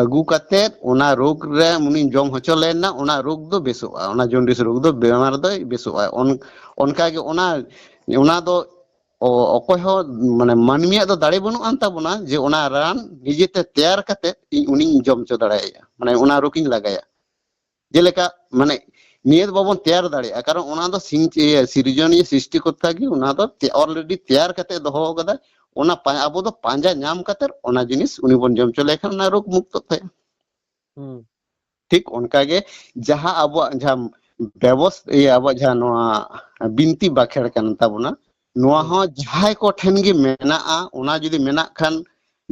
ᱟᱹᱜᱩ ᱠᱟᱛᱮᱫ ᱚᱱᱟ ᱨᱳᱜᱽ ᱨᱮ ᱩᱱᱤ ᱡᱚᱢ ᱦᱚᱪᱚ ᱞᱮᱱᱟ, ᱚᱱᱟ ᱨᱳᱜᱽ ᱫᱚ ᱵᱮᱥᱚᱜᱼᱟ, ᱚᱱᱟ ᱡᱚᱱᱰᱤᱥ ᱨᱳᱜᱽ ᱫᱚ, ᱵᱮᱢᱟᱨ ᱫᱚᱭ ᱵᱮᱥᱚᱜᱼᱟ᱾ ᱚᱱ-, ᱚᱱᱠᱟᱜᱮ ᱚᱱᱟ, ᱚᱱᱟ ᱫᱚ ᱚ-, ᱚᱠᱚᱭ ᱦᱚᱸ, ᱢᱟᱱᱮ, ᱢᱟᱹᱱᱢᱤᱭᱟᱜ ᱫᱚ ᱫᱟᱲᱮ ᱵᱟᱹᱱᱩᱜ ᱟᱱ ᱛᱟᱵᱚᱱᱟ ᱡᱮ ᱚᱱᱟ ᱨᱟᱱ ᱱᱤᱡᱮᱛᱮ ᱛᱮᱭᱟᱨ ᱠᱟᱛᱮᱫ ᱤᱧ ᱩᱱᱤᱧ ᱡᱚᱢ ᱦᱚᱪᱚ ᱫᱟᱲᱮᱭᱟᱭᱟ, ᱢᱟᱱᱮ, ᱚᱱᱟ ᱨᱳᱜᱽ ᱤᱧ ᱞᱟᱜᱟᱭᱟ᱾ ᱡᱮᱞᱮᱠᱟ, ᱢᱟᱱᱮ, ᱱᱤᱭᱟᱹ ᱫᱚ ᱵᱟᱵᱚᱱ ᱛᱮᱭᱟᱨ ᱫᱟᱲᱮᱭᱟᱜᱼᱟ, ᱠᱟᱨᱚᱱ ᱚᱱᱟ ᱫᱚ ᱥᱤᱧ-, ᱤᱭᱟᱹ, ᱥᱤᱨᱡᱚᱱᱤᱭᱟᱹ ᱥᱨᱤᱥᱴᱤ ᱠᱚᱨᱛᱟ ᱜᱮ ᱚᱱᱟ ᱫᱚ ᱛᱮ-, already ᱛᱮᱭᱟᱨ ᱠᱟᱛᱮᱫ ᱫᱚᱦᱚ ᱠᱟᱫᱟᱭ᱾ ᱚᱱᱟ ᱯᱟ-, ᱟᱵᱚ ᱫᱚ ᱯᱟᱸᱡᱟ ᱧᱟᱢ ᱠᱟᱛᱮᱫ ᱚᱱᱟ ᱡᱤᱱᱤᱥ ᱩᱱᱤ ᱵᱚᱱ ᱡᱚᱢ ᱦᱚᱪᱚ ᱞᱮᱠᱷᱟᱱ ᱚᱱᱟ ᱨᱳᱜᱽ ᱢᱩᱠᱛᱚᱜ ᱛᱟᱭᱟ᱾ ᱦᱩᱸ᱾ ᱴᱷᱤᱠ ᱚᱱᱠᱟ ᱜᱮ ᱡᱟᱦᱟᱸ ᱟᱵᱚᱣᱟᱜ ᱡᱟᱦᱟᱸ ᱵᱮᱵᱚᱥ-, ᱤᱭᱟᱹ, ᱟᱵᱚᱣᱟᱜ ᱡᱟᱦᱟᱸ ᱱᱚᱣᱟ ᱵᱤᱱᱛᱤ ᱵᱟᱠᱷᱮᱲ ᱠᱟᱱ ᱛᱟᱵᱚᱱᱟ, ᱱᱚᱣᱟ ᱦᱩᱸ᱾ ᱦᱚᱸ ᱡᱟᱦᱟᱸᱭ ᱠᱚ ᱴᱷᱮᱱ ᱜᱮ ᱢᱮᱱᱟᱜᱼᱟ, ᱚᱱᱟ ᱡᱩᱫᱤ ᱢᱮᱱᱟᱜ ᱠᱷᱟᱱ,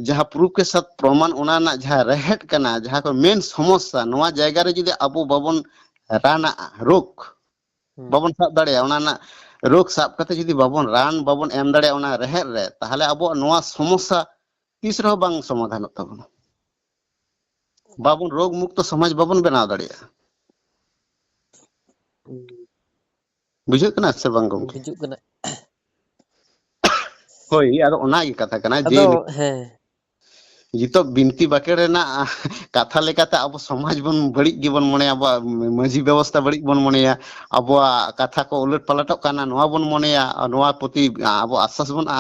ᱡᱟᱦᱟᱸ proof ᱠᱮ ᱥᱟᱛ ᱯᱨᱚᱢᱟᱱ, ᱚᱱᱟ ᱨᱮᱱᱟᱜ ᱡᱟᱦᱟᱸ ᱨᱮᱦᱮᱫ ᱠᱟᱱᱟ, ᱡᱟᱦᱟᱸ ᱠᱚ ᱢᱮᱱ ᱥᱚᱢᱚᱥᱥᱟ, ᱱᱚᱣᱟ ᱡᱟᱭᱜᱟ ᱨᱮ ᱡᱩᱫᱤ ᱟᱵᱚ ᱵᱟᱵᱚᱱ ᱨᱟᱱᱟᱜᱼᱟ, ᱨᱳᱜᱽ ᱦᱩᱸ᱾ ᱵᱟᱵᱚᱱ ᱥᱟᱵ ᱫᱟᱲᱮᱭᱟᱜᱼᱟ, ᱚᱱᱟ ᱨᱮᱱᱟᱜ ᱨᱳᱜᱽ ᱥᱟᱵ ᱠᱟᱛᱮ ᱡᱩᱫᱤ ᱵᱟᱵᱚᱱ ᱨᱟᱱ, ᱵᱟᱵᱚᱱ ᱮᱢ ᱫᱟᱲᱮᱭᱟᱜᱼᱟ ᱚᱱᱟ ᱨᱮᱦᱮᱫ ᱨᱮ, ᱛᱟᱦᱚᱞᱮ ᱟᱵᱚᱣᱟᱜ ᱱᱚᱣᱟ ᱥᱚᱢᱚᱥᱥᱟ ᱛᱤᱥ ᱨᱮᱦᱚᱸ ᱵᱟᱝ ᱥᱚᱢᱟᱫᱷᱟᱱᱚᱜ ᱛᱟᱵᱚᱱᱟ᱾ ᱵᱟᱵᱚᱱ, ᱨᱳᱜᱽ ᱢᱩᱠᱛᱚ ᱥᱚᱢᱟᱡᱽ ᱵᱟᱵᱚᱱ ᱵᱮᱱᱟᱣ ᱫᱟᱲᱮᱭᱟᱜᱼᱟ᱾ ᱦᱩᱸ᱾ ᱵᱩᱡᱷᱟᱹᱜ ᱠᱟᱱᱟ ᱥᱮ ᱵᱟᱝ, ᱜᱚᱢᱠᱮ? ᱵᱩᱡᱩᱜ ᱠᱟᱱᱟ᱾ ᱦᱳᱭ, ᱟᱫᱚ ᱚᱱᱟ ᱜᱮ ᱠᱟᱛᱷᱟ ᱠᱟᱱᱟ ᱡᱮ ᱟᱫᱚ, ᱦᱮᱸ᱾ ᱱᱤᱛᱚᱜ ᱵᱤᱱᱛᱤ ᱵᱟᱠᱷᱮᱲ ᱨᱮᱱᱟᱜ ᱠᱟᱛᱷᱟ ᱞᱮᱠᱟᱛᱮ ᱟᱵᱚ ᱥᱚᱢᱟᱡᱽ ᱵᱚᱱ ᱵᱟᱹᱲᱤᱡ ᱜᱮᱵᱚᱱ ᱢᱚᱱᱮᱭᱟ, ᱟᱵᱚᱣᱟᱜ ᱢᱟᱹᱡᱷᱤ ᱵᱮᱵᱚᱥᱛᱷᱟ ᱵᱟᱹᱲᱤᱡ ᱵᱚᱱ ᱢᱚᱱᱮᱭᱟ, ᱟᱵᱚᱣᱟᱜ ᱠᱟᱛᱷᱟ ᱠᱚ ᱩᱞᱟᱹᱴ ᱯᱟᱞᱟᱴᱚᱜ ᱠᱟᱱᱟ, ᱱᱚᱣᱟ ᱵᱚᱱ ᱢᱚᱱᱮᱭᱟ, ᱟᱨ ᱱᱚᱣᱟ ᱯᱨᱚᱛᱤ ᱟᱵᱚ ᱟᱥᱥᱟᱥ ᱵᱚᱱ, ᱟ,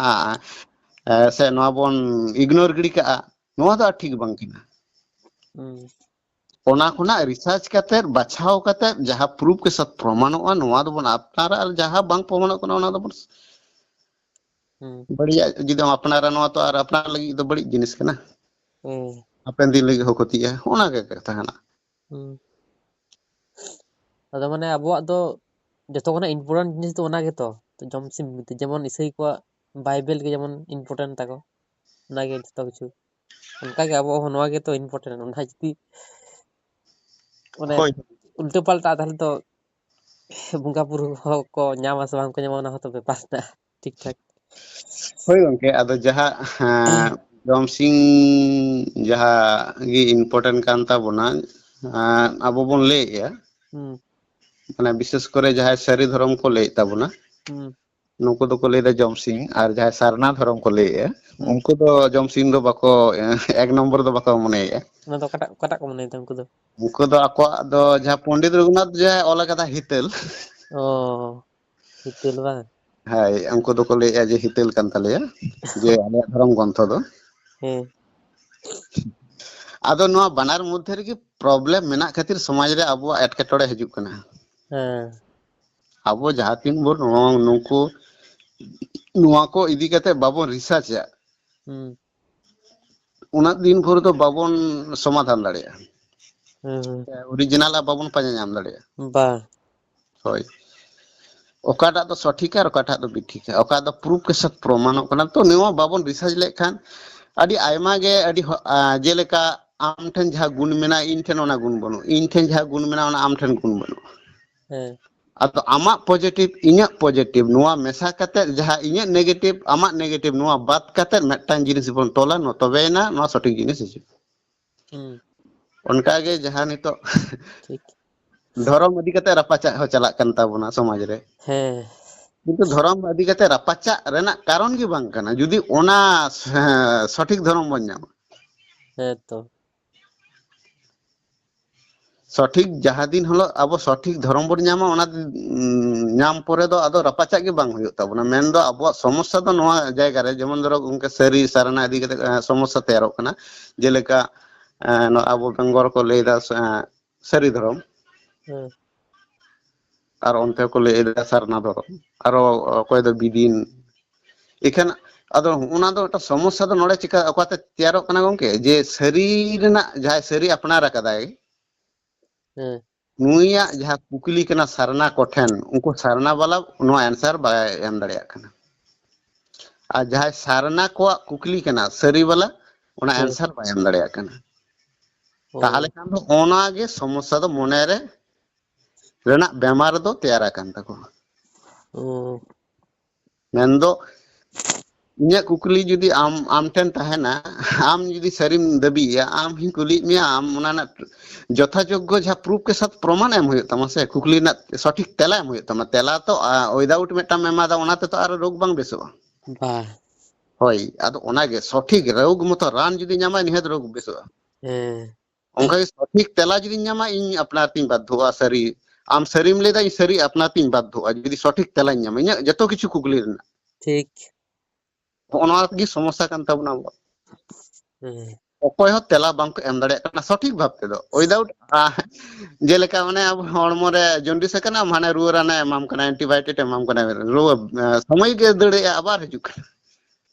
ᱟ, ᱥᱮ ᱱᱚᱣᱟ ᱵᱚᱱ ignore ᱜᱤᱰᱤ ᱠᱟᱜᱼᱟ, ᱱᱚᱣᱟ ᱫᱚ ᱟᱨ ᱴᱷᱤᱠ ᱵᱟᱝ ᱠᱟᱱᱟ᱾ ᱦᱩᱸ᱾ ᱚᱱᱟ ᱠᱷᱚᱱᱟᱜ research ᱠᱟᱛᱮᱫ, ᱵᱟᱪᱷᱟᱣ ᱠᱟᱛᱮᱫ, ᱡᱟᱦᱟᱸ proof ᱠᱮ ᱥᱟᱛ ᱯᱨᱚᱢᱟᱱᱚᱜᱼᱟ, ᱱᱚᱣᱟ ᱫᱚᱵᱚᱱ ᱟᱯᱱᱟᱨᱟ, ᱟᱨ ᱡᱟᱦᱟᱸ ᱵᱟᱝ ᱯᱨᱚᱢᱟᱱᱚᱜ ᱠᱟᱱᱟ, ᱚᱱᱟ ᱫᱚᱵᱚᱱ ᱦᱩᱸ᱾ ᱵᱟᱹᱲᱤᱡᱟᱜ ᱡᱩᱫᱤᱢ ᱟᱯᱱᱟᱨᱟ, ᱱᱚᱣᱟ ᱛᱚ ᱟᱨ ᱟᱯᱱᱟᱨ ᱞᱟᱹᱜᱤᱫ ᱫᱚ ᱵᱟᱹᱲᱤᱡ ᱡᱤᱱᱤᱥ ᱠᱟᱱᱟ᱾ ᱦᱩᱸ᱾ ᱦᱟᱯᱮᱱ ᱫᱤᱱ ᱞᱟᱹᱜᱤᱫ ᱦᱚᱸ ᱠᱷᱚᱛᱤᱜᱼᱟ, ᱚᱱᱟ ᱜᱮ ᱠᱟᱛᱷᱟ ᱠᱟᱱᱟ᱾ ᱦᱩᱸ᱾ ᱟᱫᱚ, ᱢᱟᱱᱮ, ᱟᱵᱚᱣᱟᱜ ᱫᱚ ᱡᱚᱛᱚ ᱠᱷᱚᱱᱟᱜ important ᱡᱤᱱᱤᱥ ᱫᱚ ᱚᱱᱟ ᱜᱮᱛᱚ, ᱛᱚ ᱡᱚᱢ ᱥᱤᱢ ᱵᱤᱱᱛᱤ, ᱡᱮᱢᱚᱱ ᱤᱥᱟᱹᱭ ᱠᱚᱣᱟᱜ Bible ᱜᱮ ᱡᱮᱢᱚᱱ important ᱛᱟᱠᱚ, ᱚᱱᱟᱜᱮ ᱡᱚᱛᱚ ᱠᱤᱪᱷᱩ᱾ ᱚᱱᱠᱟᱜᱮ ᱟᱵᱚᱣᱟᱜ ᱦᱚᱸ ᱱᱚᱣᱟ ᱜᱮᱛᱚ important, ᱚᱱᱟ ᱡᱩᱫᱤ, ᱢᱟᱱᱮ, ᱦᱳᱭ᱾ ᱩᱞᱴᱟᱹ ᱯᱟᱞᱴᱟᱜᱼᱟ, ᱛᱟᱦᱞᱮ ᱛᱚ ᱵᱚᱸᱜᱟ ᱵᱩᱨᱩ ᱦᱚᱸ ᱠᱚ ᱧᱟᱢᱟ ᱥᱮ ᱵᱟᱝ ᱠᱚ ᱧᱟᱢᱟ, ᱚᱱᱟ ᱦᱚᱸᱛᱚ ᱵᱮᱯᱟᱨ ᱢᱮᱱᱟᱜᱼᱟ, ᱴᱷᱤᱠ ᱴᱷᱟᱠ᱾ ᱦᱳᱭ ᱜᱚᱢᱠᱮ, ᱟᱫᱚ ᱡᱟᱦᱟᱸ, ᱦᱮᱸ, ᱡᱚᱢ ᱥᱤᱢ ᱡᱟᱦᱟᱸ ᱜᱮ important ᱠᱟᱱ ᱛᱟᱵᱚᱱᱟ, ᱮᱸ, ᱟᱵᱚ ᱵᱚᱱ ᱞᱟᱹᱭᱮᱜᱼᱟ, ᱦᱩᱸ᱾ ᱢᱟᱱᱮ, ᱵᱤᱥᱮᱥ ᱠᱚᱨᱮ ᱡᱟᱦᱟᱸᱭ ᱥᱟᱹᱨᱤ ᱫᱷᱚᱨᱚᱢ ᱠᱚ ᱞᱟᱹᱭᱮᱫ ᱛᱟᱵᱚᱱᱟ, ᱦᱩᱸ᱾ ᱱᱩᱠᱩ ᱫᱚᱠᱚ ᱞᱟᱹᱭᱫᱟ ᱡᱚᱢᱥᱤᱝ, ᱟᱨ ᱡᱟᱦᱟᱸᱭ ᱥᱟᱨᱱᱟ ᱫᱷᱚᱨᱚᱢ ᱠᱚ ᱞᱟᱹᱭᱮᱫᱼᱟ, ᱦᱮᱸ᱾ ᱩᱱᱠᱩ ᱫᱚ ᱡᱚᱢᱥᱤᱝ ᱫᱚ ᱵᱟᱠᱚ, ᱮᱠ ᱱᱚᱢᱵᱚᱨ ᱫᱚ ᱵᱟᱠᱚ ᱢᱚᱱᱮᱭᱮᱫᱼᱟ᱾ ᱚᱱᱟ ᱫᱚ ᱚᱠᱟᱴᱟᱜ, ᱚᱠᱟᱴᱟᱜ ᱠᱚ ᱢᱚᱱᱮᱭᱮᱫᱟ ᱩᱱᱠᱩ ᱫᱚ? ᱩᱱᱠᱩ ᱫᱚ ᱟᱠᱚᱣᱟᱜ ᱫᱚ ᱡᱟᱦᱟᱸ ᱯᱚᱱᱰᱤᱛ ᱨᱚᱜᱷᱩᱱᱟᱛᱷ ᱡᱟᱦᱟᱸᱭ ᱚᱞ ᱟᱠᱟᱫᱟ ᱦᱤᱛᱟᱹᱞ, ᱚ, ᱦᱤᱛᱟᱹᱞ ᱵᱟᱝ? ᱦᱳᱭ, ᱩᱱᱠᱩ ᱫᱚᱠᱚ ᱞᱟᱹᱭᱮᱫᱼᱟ ᱡᱮ ᱦᱤᱛᱟᱹᱞ ᱠᱟᱱ ᱛᱟᱞᱮᱭᱟ, ᱡᱮ ᱟᱞᱮᱭᱟᱜ ᱫᱷᱚᱨᱚᱢ ᱜᱨᱚᱱᱛᱷᱚ ᱫᱚ᱾ ᱦᱮᱸ᱾ ᱟᱫᱚ ᱱᱚᱣᱟ ᱵᱟᱱᱟᱨ ᱢᱚᱫᱽᱫᱷᱮ ᱨᱮᱜᱮ ᱯᱨᱚᱵᱞᱮᱢ ᱢᱮᱱᱟᱜ ᱠᱷᱟᱹᱛᱤᱨ ᱥᱚᱢᱟᱡᱽ ᱨᱮ ᱟᱵᱚᱣᱟᱜ ᱮᱴᱠᱮᱴᱚᱬᱮ ᱦᱤᱡᱩᱜ ᱠᱟᱱᱟ᱾ ᱦᱮᱸ᱾ ᱟᱵᱚ ᱡᱟᱦᱟᱸ ᱛᱤᱱ ᱵᱷᱳᱨ ᱱᱚᱣᱟ, ᱱᱩᱠᱩ, ᱱᱚᱣᱟ ᱠᱚ ᱤᱫᱤ ᱠᱟᱛᱮ ᱵᱟᱵᱚᱱ ᱨᱤᱥᱟᱨᱪᱟ, ᱦᱩᱸ᱾ ᱩᱱᱟᱹᱜ ᱫᱤᱱ ᱵᱷᱳᱨ ᱫᱚ ᱵᱟᱵᱚᱱ ᱥᱚᱢᱟᱫᱷᱟᱱ ᱫᱟᱲᱮᱭᱟᱜᱼᱟ᱾ ᱦᱩᱸ, ᱦᱩᱸ᱾ ᱚᱨᱤᱡᱤᱱᱟᱞ ᱟᱜ ᱵᱟᱵᱚᱱ ᱯᱟᱸᱡᱟ ᱧᱟᱢ ᱫᱟᱲᱮᱭᱟᱜᱼᱟ᱾ ᱵᱟᱝ᱾ ᱦᱳᱭ᱾ ᱚᱠᱟᱴᱟᱜ ᱫᱚ ᱥᱚᱴᱷᱤᱠᱟ ᱟᱨ ᱚᱠᱟᱴᱟᱜ ᱫᱚ ᱵᱮᱴᱷᱤᱠᱟ, ᱚᱠᱟ ᱫᱚ ᱯᱨᱩᱯ ᱠᱮ ᱥᱟᱛ ᱯᱨᱚᱢᱟᱱᱚᱜ ᱠᱟᱱᱟ᱾ ᱛᱚ ᱱᱚᱣᱟ ᱵᱟᱵᱚᱱ ᱨᱤᱥᱟᱨᱪ ᱞᱮᱠᱷᱟᱱ ᱟᱹᱰᱤ ᱟᱭᱢᱟ ᱜᱮ, ᱟᱹᱰᱤ ᱦᱚ-, ᱟ, ᱡᱮᱞᱮᱠᱟ ᱟᱢ ᱴᱷᱮᱱ ᱡᱟᱦᱟᱸ ᱜᱩᱱ ᱢᱮᱱᱟᱜᱼᱟ, ᱤᱧ ᱴᱷᱮᱱ ᱚᱱᱟ ᱜᱩᱱ ᱵᱟᱹᱱᱩᱜ, ᱤᱧ ᱴᱷᱮᱱ ᱡᱟᱦᱟᱸ ᱜᱩᱱ ᱢᱮᱱᱟᱜᱼᱟ, ᱚᱱᱟ ᱟᱢ ᱴᱷᱮᱱ ᱜᱩᱱ ᱵᱟᱹᱱᱩᱜ᱾ ᱦᱮᱸ᱾ ᱟᱫᱚ ᱟᱢᱟᱜ ᱯᱚᱡᱤᱴᱤᱵᱷ, ᱤᱧᱟᱹᱜ ᱯᱚᱡᱤᱴᱤᱵᱷ, ᱱᱚᱣᱟ ᱢᱮᱥᱟ ᱠᱟᱛᱮ ᱡᱟᱦᱟᱸ ᱤᱧᱟᱹᱜ ᱱᱮᱜᱮᱴᱤᱵᱷ, ᱟᱢᱟᱜ ᱱᱮᱜᱮᱴᱤᱵᱷ, ᱱᱚᱣᱟ ᱵᱟᱫ ᱠᱟᱛᱮ ᱢᱤᱫᱴᱟᱝ ᱡᱤᱱᱤᱥ ᱵᱚᱱ ᱛᱚᱞᱟ, ᱱᱚᱣᱟ ᱛᱚᱵᱮᱭᱮᱱᱟ ᱱᱚᱣᱟ ᱥᱚᱴᱷᱤᱠ ᱡᱤᱱᱤᱥ ᱦᱤᱡᱩᱜᱼᱟ᱾ ᱦᱩᱸ᱾ ᱚᱱᱠᱟᱜᱮ ᱡᱟᱦᱟᱸ ᱱᱤᱛᱚᱜ ᱴᱷᱤᱠ᱾ ᱫᱷᱚᱨᱚᱢ ᱤᱫᱤ ᱠᱟᱛᱮ ᱨᱟᱯᱟᱪᱟᱜ ᱦᱚᱸ ᱪᱟᱞᱟᱜ ᱠᱟᱱ ᱛᱟᱵᱚᱱᱟ ᱥᱚᱢᱟᱡᱽ ᱨᱮ᱾ ᱦᱮᱸ᱾ ᱠᱤᱱᱛᱩ ᱫᱷᱚᱨᱚᱢ ᱤᱫᱤ ᱠᱟᱛᱮ ᱨᱟᱯᱟᱪᱟᱜ ᱨᱮᱱᱟᱜ ᱠᱟᱨᱚᱱ ᱜᱮ ᱵᱟᱝ ᱠᱟᱱᱟ, ᱡᱩᱫᱤ ᱚᱱᱟ ᱥ-, ᱦᱮᱸ, ᱥᱚᱴᱷᱤᱠ ᱫᱷᱚᱨᱚᱢ ᱵᱚᱱ ᱧᱟᱢᱟ᱾ ᱦᱮᱸ ᱛᱚ᱾ ᱥᱚᱴᱷᱤᱠ ᱡᱟᱦᱟᱸ ᱫᱤᱱ ᱦᱤᱞᱳᱜ ᱟᱵᱚ ᱥᱚᱴᱷᱤᱠ ᱫᱷᱚᱨᱚᱢ ᱵᱚᱱ ᱧᱟᱢᱟ, ᱚᱱᱟ, ᱩᱢ, ᱧᱟᱢ ᱯᱚᱨᱮ ᱫᱚ ᱟᱫᱚ ᱨᱟᱯᱟᱪᱟᱜ ᱜᱮ ᱵᱟᱝ ᱦᱩᱭᱩᱜ ᱛᱟᱵᱚᱱᱟ᱾ ᱢᱮᱱᱫᱚ ᱟᱵᱚᱣᱟᱜ ᱥᱚᱢᱚᱥᱥᱟ ᱫᱚ ᱱᱚᱣᱟ ᱡᱟᱭᱜᱟ ᱨᱮ, ᱡᱮᱢᱚᱱ ᱫᱷᱚᱨᱚ ᱜᱚᱢᱠᱮ ᱥᱟᱹᱨᱤ ᱥᱟᱨᱱᱟ ᱤᱫᱤ ᱠᱟᱛᱮ, ᱮᱸ, ᱥᱚᱢᱚᱥᱥᱟ ᱛᱮᱭᱟᱨᱚᱜ ᱠᱟᱱᱟ᱾ ᱡᱮᱞᱮᱠᱟ, ᱮᱸ, ᱱᱚᱣᱟ ᱟᱵᱚ ᱵᱮᱝᱜᱚᱞ ᱨᱮᱠᱚ ᱞᱟᱹᱭᱫᱟ, ᱮᱸ, ᱥᱟᱹᱨᱤ ᱫᱷᱚᱨᱚᱢ᱾ ᱦᱮᱸ᱾ ᱟᱨ ᱚᱱᱛᱮ ᱠᱚ ᱞᱟᱹᱭ ᱮᱫᱟ ᱥᱟᱨᱱᱟ ᱫᱷᱚᱨᱚᱢ, ᱟᱨᱚ ᱚᱠᱚᱭ ᱫᱚ ᱵᱤᱫᱤᱱ᱾ ᱤᱠᱷᱟᱹᱱ ᱟᱫᱚ ᱚᱱᱟ ᱫᱚ ᱢᱤᱫᱴᱟᱝ ᱥᱚᱢᱚᱥᱥᱟ ᱫᱚ ᱱᱚᱰᱮ ᱪᱤᱠᱟ, ᱚᱠᱟᱛᱮ ᱛᱮᱭᱟᱨᱚᱜ ᱠᱟᱱᱟ ᱜᱚᱝᱠᱮ? ᱡᱮ ᱥᱟᱹᱨᱤ ᱨᱮᱱᱟᱜ ᱡᱟᱦᱟᱸᱭ ᱥᱟᱹᱨᱤ ᱟᱯᱱᱟᱨ ᱟᱠᱟᱫᱟᱭ, ᱦᱮᱸ᱾ ᱱᱩᱭᱟᱜ ᱡᱟᱦᱟᱸ ᱠᱩᱠᱞᱤ ᱠᱟᱱᱟ ᱥᱟᱨᱱᱟ ᱠᱚᱴᱷᱮᱱ, ᱩᱱᱠᱩ ᱥᱟᱨᱱᱟ ᱵᱟᱞᱟ ᱱᱚᱣᱟ answer ᱵᱟᱭ ᱮᱢ ᱫᱟᱲᱮᱭᱟᱜ ᱠᱟᱱᱟ᱾ ᱟᱨ ᱡᱟᱦᱟᱸᱭ ᱥᱟᱨᱱᱟ ᱠᱚᱣᱟᱜ ᱠᱩᱠᱞᱤ ᱠᱟᱱᱟ ᱥᱟᱹᱨᱤ ᱵᱟᱞᱟ, ᱚᱱᱟ ᱦᱮᱸ᱾ answer ᱵᱟᱭ ᱮᱢ ᱫᱟᱲᱮᱭᱟᱜ ᱠᱟᱱᱟ᱾ ᱚ᱾ ᱛᱟᱦᱚᱞᱮ ᱠᱷᱟᱱ ᱫᱚ ᱚᱱᱟ ᱜᱮ ᱥᱚᱢᱚᱥᱥᱟ ᱫᱚ ᱢᱚᱱᱮ ᱨᱮ ᱨᱮᱱᱟᱜ ᱵᱮᱢᱟᱨ ᱫᱚ ᱛᱮᱭᱟᱨ ᱟᱠᱟᱱ ᱛᱟᱠᱚᱣᱟ᱾ ᱚ᱾ ᱢᱮᱱᱫᱚ ᱤᱧᱟᱹᱜ ᱠᱩᱠᱞᱤ ᱡᱩᱫᱤ ᱟᱢ, ᱟᱢ ᱴᱷᱮᱱ ᱛᱟᱦᱮᱱᱟ, ᱟᱢ ᱡᱩᱫᱤ ᱥᱟᱹᱨᱤᱢ ᱫᱟᱹᱵᱤᱭᱮᱭᱟ, ᱟᱢ ᱦᱚᱸᱧ ᱠᱩᱞᱤᱭᱮᱫ ᱢᱮᱭᱟ, ᱟᱢ ᱚᱱᱟ ᱨᱮᱱᱟᱜ ᱡᱚᱛᱷᱟᱡᱳᱜᱽᱜᱚ ᱡᱟᱦᱟᱸ ᱯᱨᱩᱯ ᱠᱮ ᱥᱟᱛ ᱯᱨᱚᱢᱟᱱ ᱮᱢ ᱦᱩᱭᱩᱜ ᱛᱟᱢᱟ ᱥᱮ, ᱠᱩᱠᱞᱤ ᱨᱮᱱᱟᱜ ᱥᱚᱴᱷᱤᱠ ᱛᱮᱞᱟ ᱮᱢ ᱦᱩᱭᱩᱜ ᱛᱟᱢᱟ᱾ ᱛᱮᱞᱟ ᱛᱚ, ᱟ, without ᱢᱤᱫᱴᱟᱝ ᱮᱢ ᱮᱢᱟᱫᱟ, ᱚᱱᱟ ᱛᱮᱛᱚ ᱟᱨ ᱨᱳᱜᱽ ᱵᱟᱝ ᱵᱮᱥᱚᱜᱼᱟ᱾ ᱵᱟ ᱦᱳᱭ, ᱟᱫᱚ ᱚᱱᱟᱜᱮ ᱥᱚᱴᱷᱤᱠ ᱨᱳᱜᱽ ᱢᱚᱛᱚ ᱨᱟᱱ ᱡᱩᱫᱤ ᱧᱟᱢᱟᱭ, ᱱᱤᱦᱟᱹᱛ ᱨᱳᱜᱽ ᱵᱮᱥᱚᱜᱼᱟ᱾ ᱦᱮᱸ ᱚᱱᱠᱟᱜᱮ ᱥᱚᱴᱷᱤᱠ ᱛᱮᱞᱟ ᱡᱩᱫᱤᱧ ᱧᱟᱢᱟ, ᱤᱧ ᱟᱯᱱᱟᱨ ᱛᱤᱧ ᱵᱟᱫᱽᱫᱷᱚᱜᱼᱟ᱾ ᱥᱟᱹᱨᱤ, ᱟᱢ ᱥᱟᱹᱨᱤᱢ ᱞᱟᱹᱭᱫᱟ, ᱤᱧ ᱥᱟᱹᱨᱤ ᱟᱯᱱᱟᱨ ᱛᱤᱧ ᱵᱟᱫᱽᱫᱷᱚᱜᱼᱟ ᱡᱩᱫᱤ ᱥᱚᱴᱷᱤᱠ ᱛᱮᱞᱟᱧ ᱧᱟᱢᱟ ᱤᱧᱟᱹᱜ ᱡᱚᱛᱚ ᱠᱤᱪᱷᱩ ᱠᱩᱠᱞᱤ ᱨᱮᱱᱟᱜ᱾ ᱴᱷᱤᱠ᱾ ᱦᱚᱸᱜᱼᱚ ᱱᱚᱣᱟ ᱜᱮ ᱥᱚᱢᱚᱥᱥᱟ ᱠᱟᱱ ᱛᱟᱵᱚᱱᱟ ᱟᱵᱚᱣᱟᱜ᱾ ᱦᱮᱸ ᱚᱠᱚᱭ ᱦᱚᱸ ᱛᱮᱞᱟ ᱵᱟᱝᱠᱚ ᱮᱢ ᱫᱟᱲᱮᱭᱟᱜ ᱠᱟᱱᱟ ᱥᱚᱴᱷᱤᱠ ᱵᱷᱟᱵ ᱛᱮᱫᱚ᱾ Without, ᱟ, ᱡᱮᱞᱮᱠᱟ ᱚᱱᱮ ᱟᱵᱚ ᱦᱚᱲᱢᱚ ᱨᱮ ᱡᱚᱱᱰᱤᱥ ᱟᱠᱟᱱᱟ, ᱦᱟᱱᱮ ᱨᱩᱣᱟᱹ ᱨᱟᱱᱮ ᱮᱢᱟᱢ ᱠᱟᱱᱟ, ᱮᱱᱴᱤᱵᱟᱭᱳᱴᱤᱠ ᱮ ᱮᱢᱟᱢ ᱠᱟᱱᱟ, ᱨᱩᱣᱟᱹ, ᱟ, ᱥᱚᱢᱚᱭ ᱜᱮ ᱫᱟᱹᱲ ᱮᱜᱼᱟ, ᱟᱵᱟᱨ ᱦᱤᱡᱩᱜ ᱠᱟᱱᱟ᱾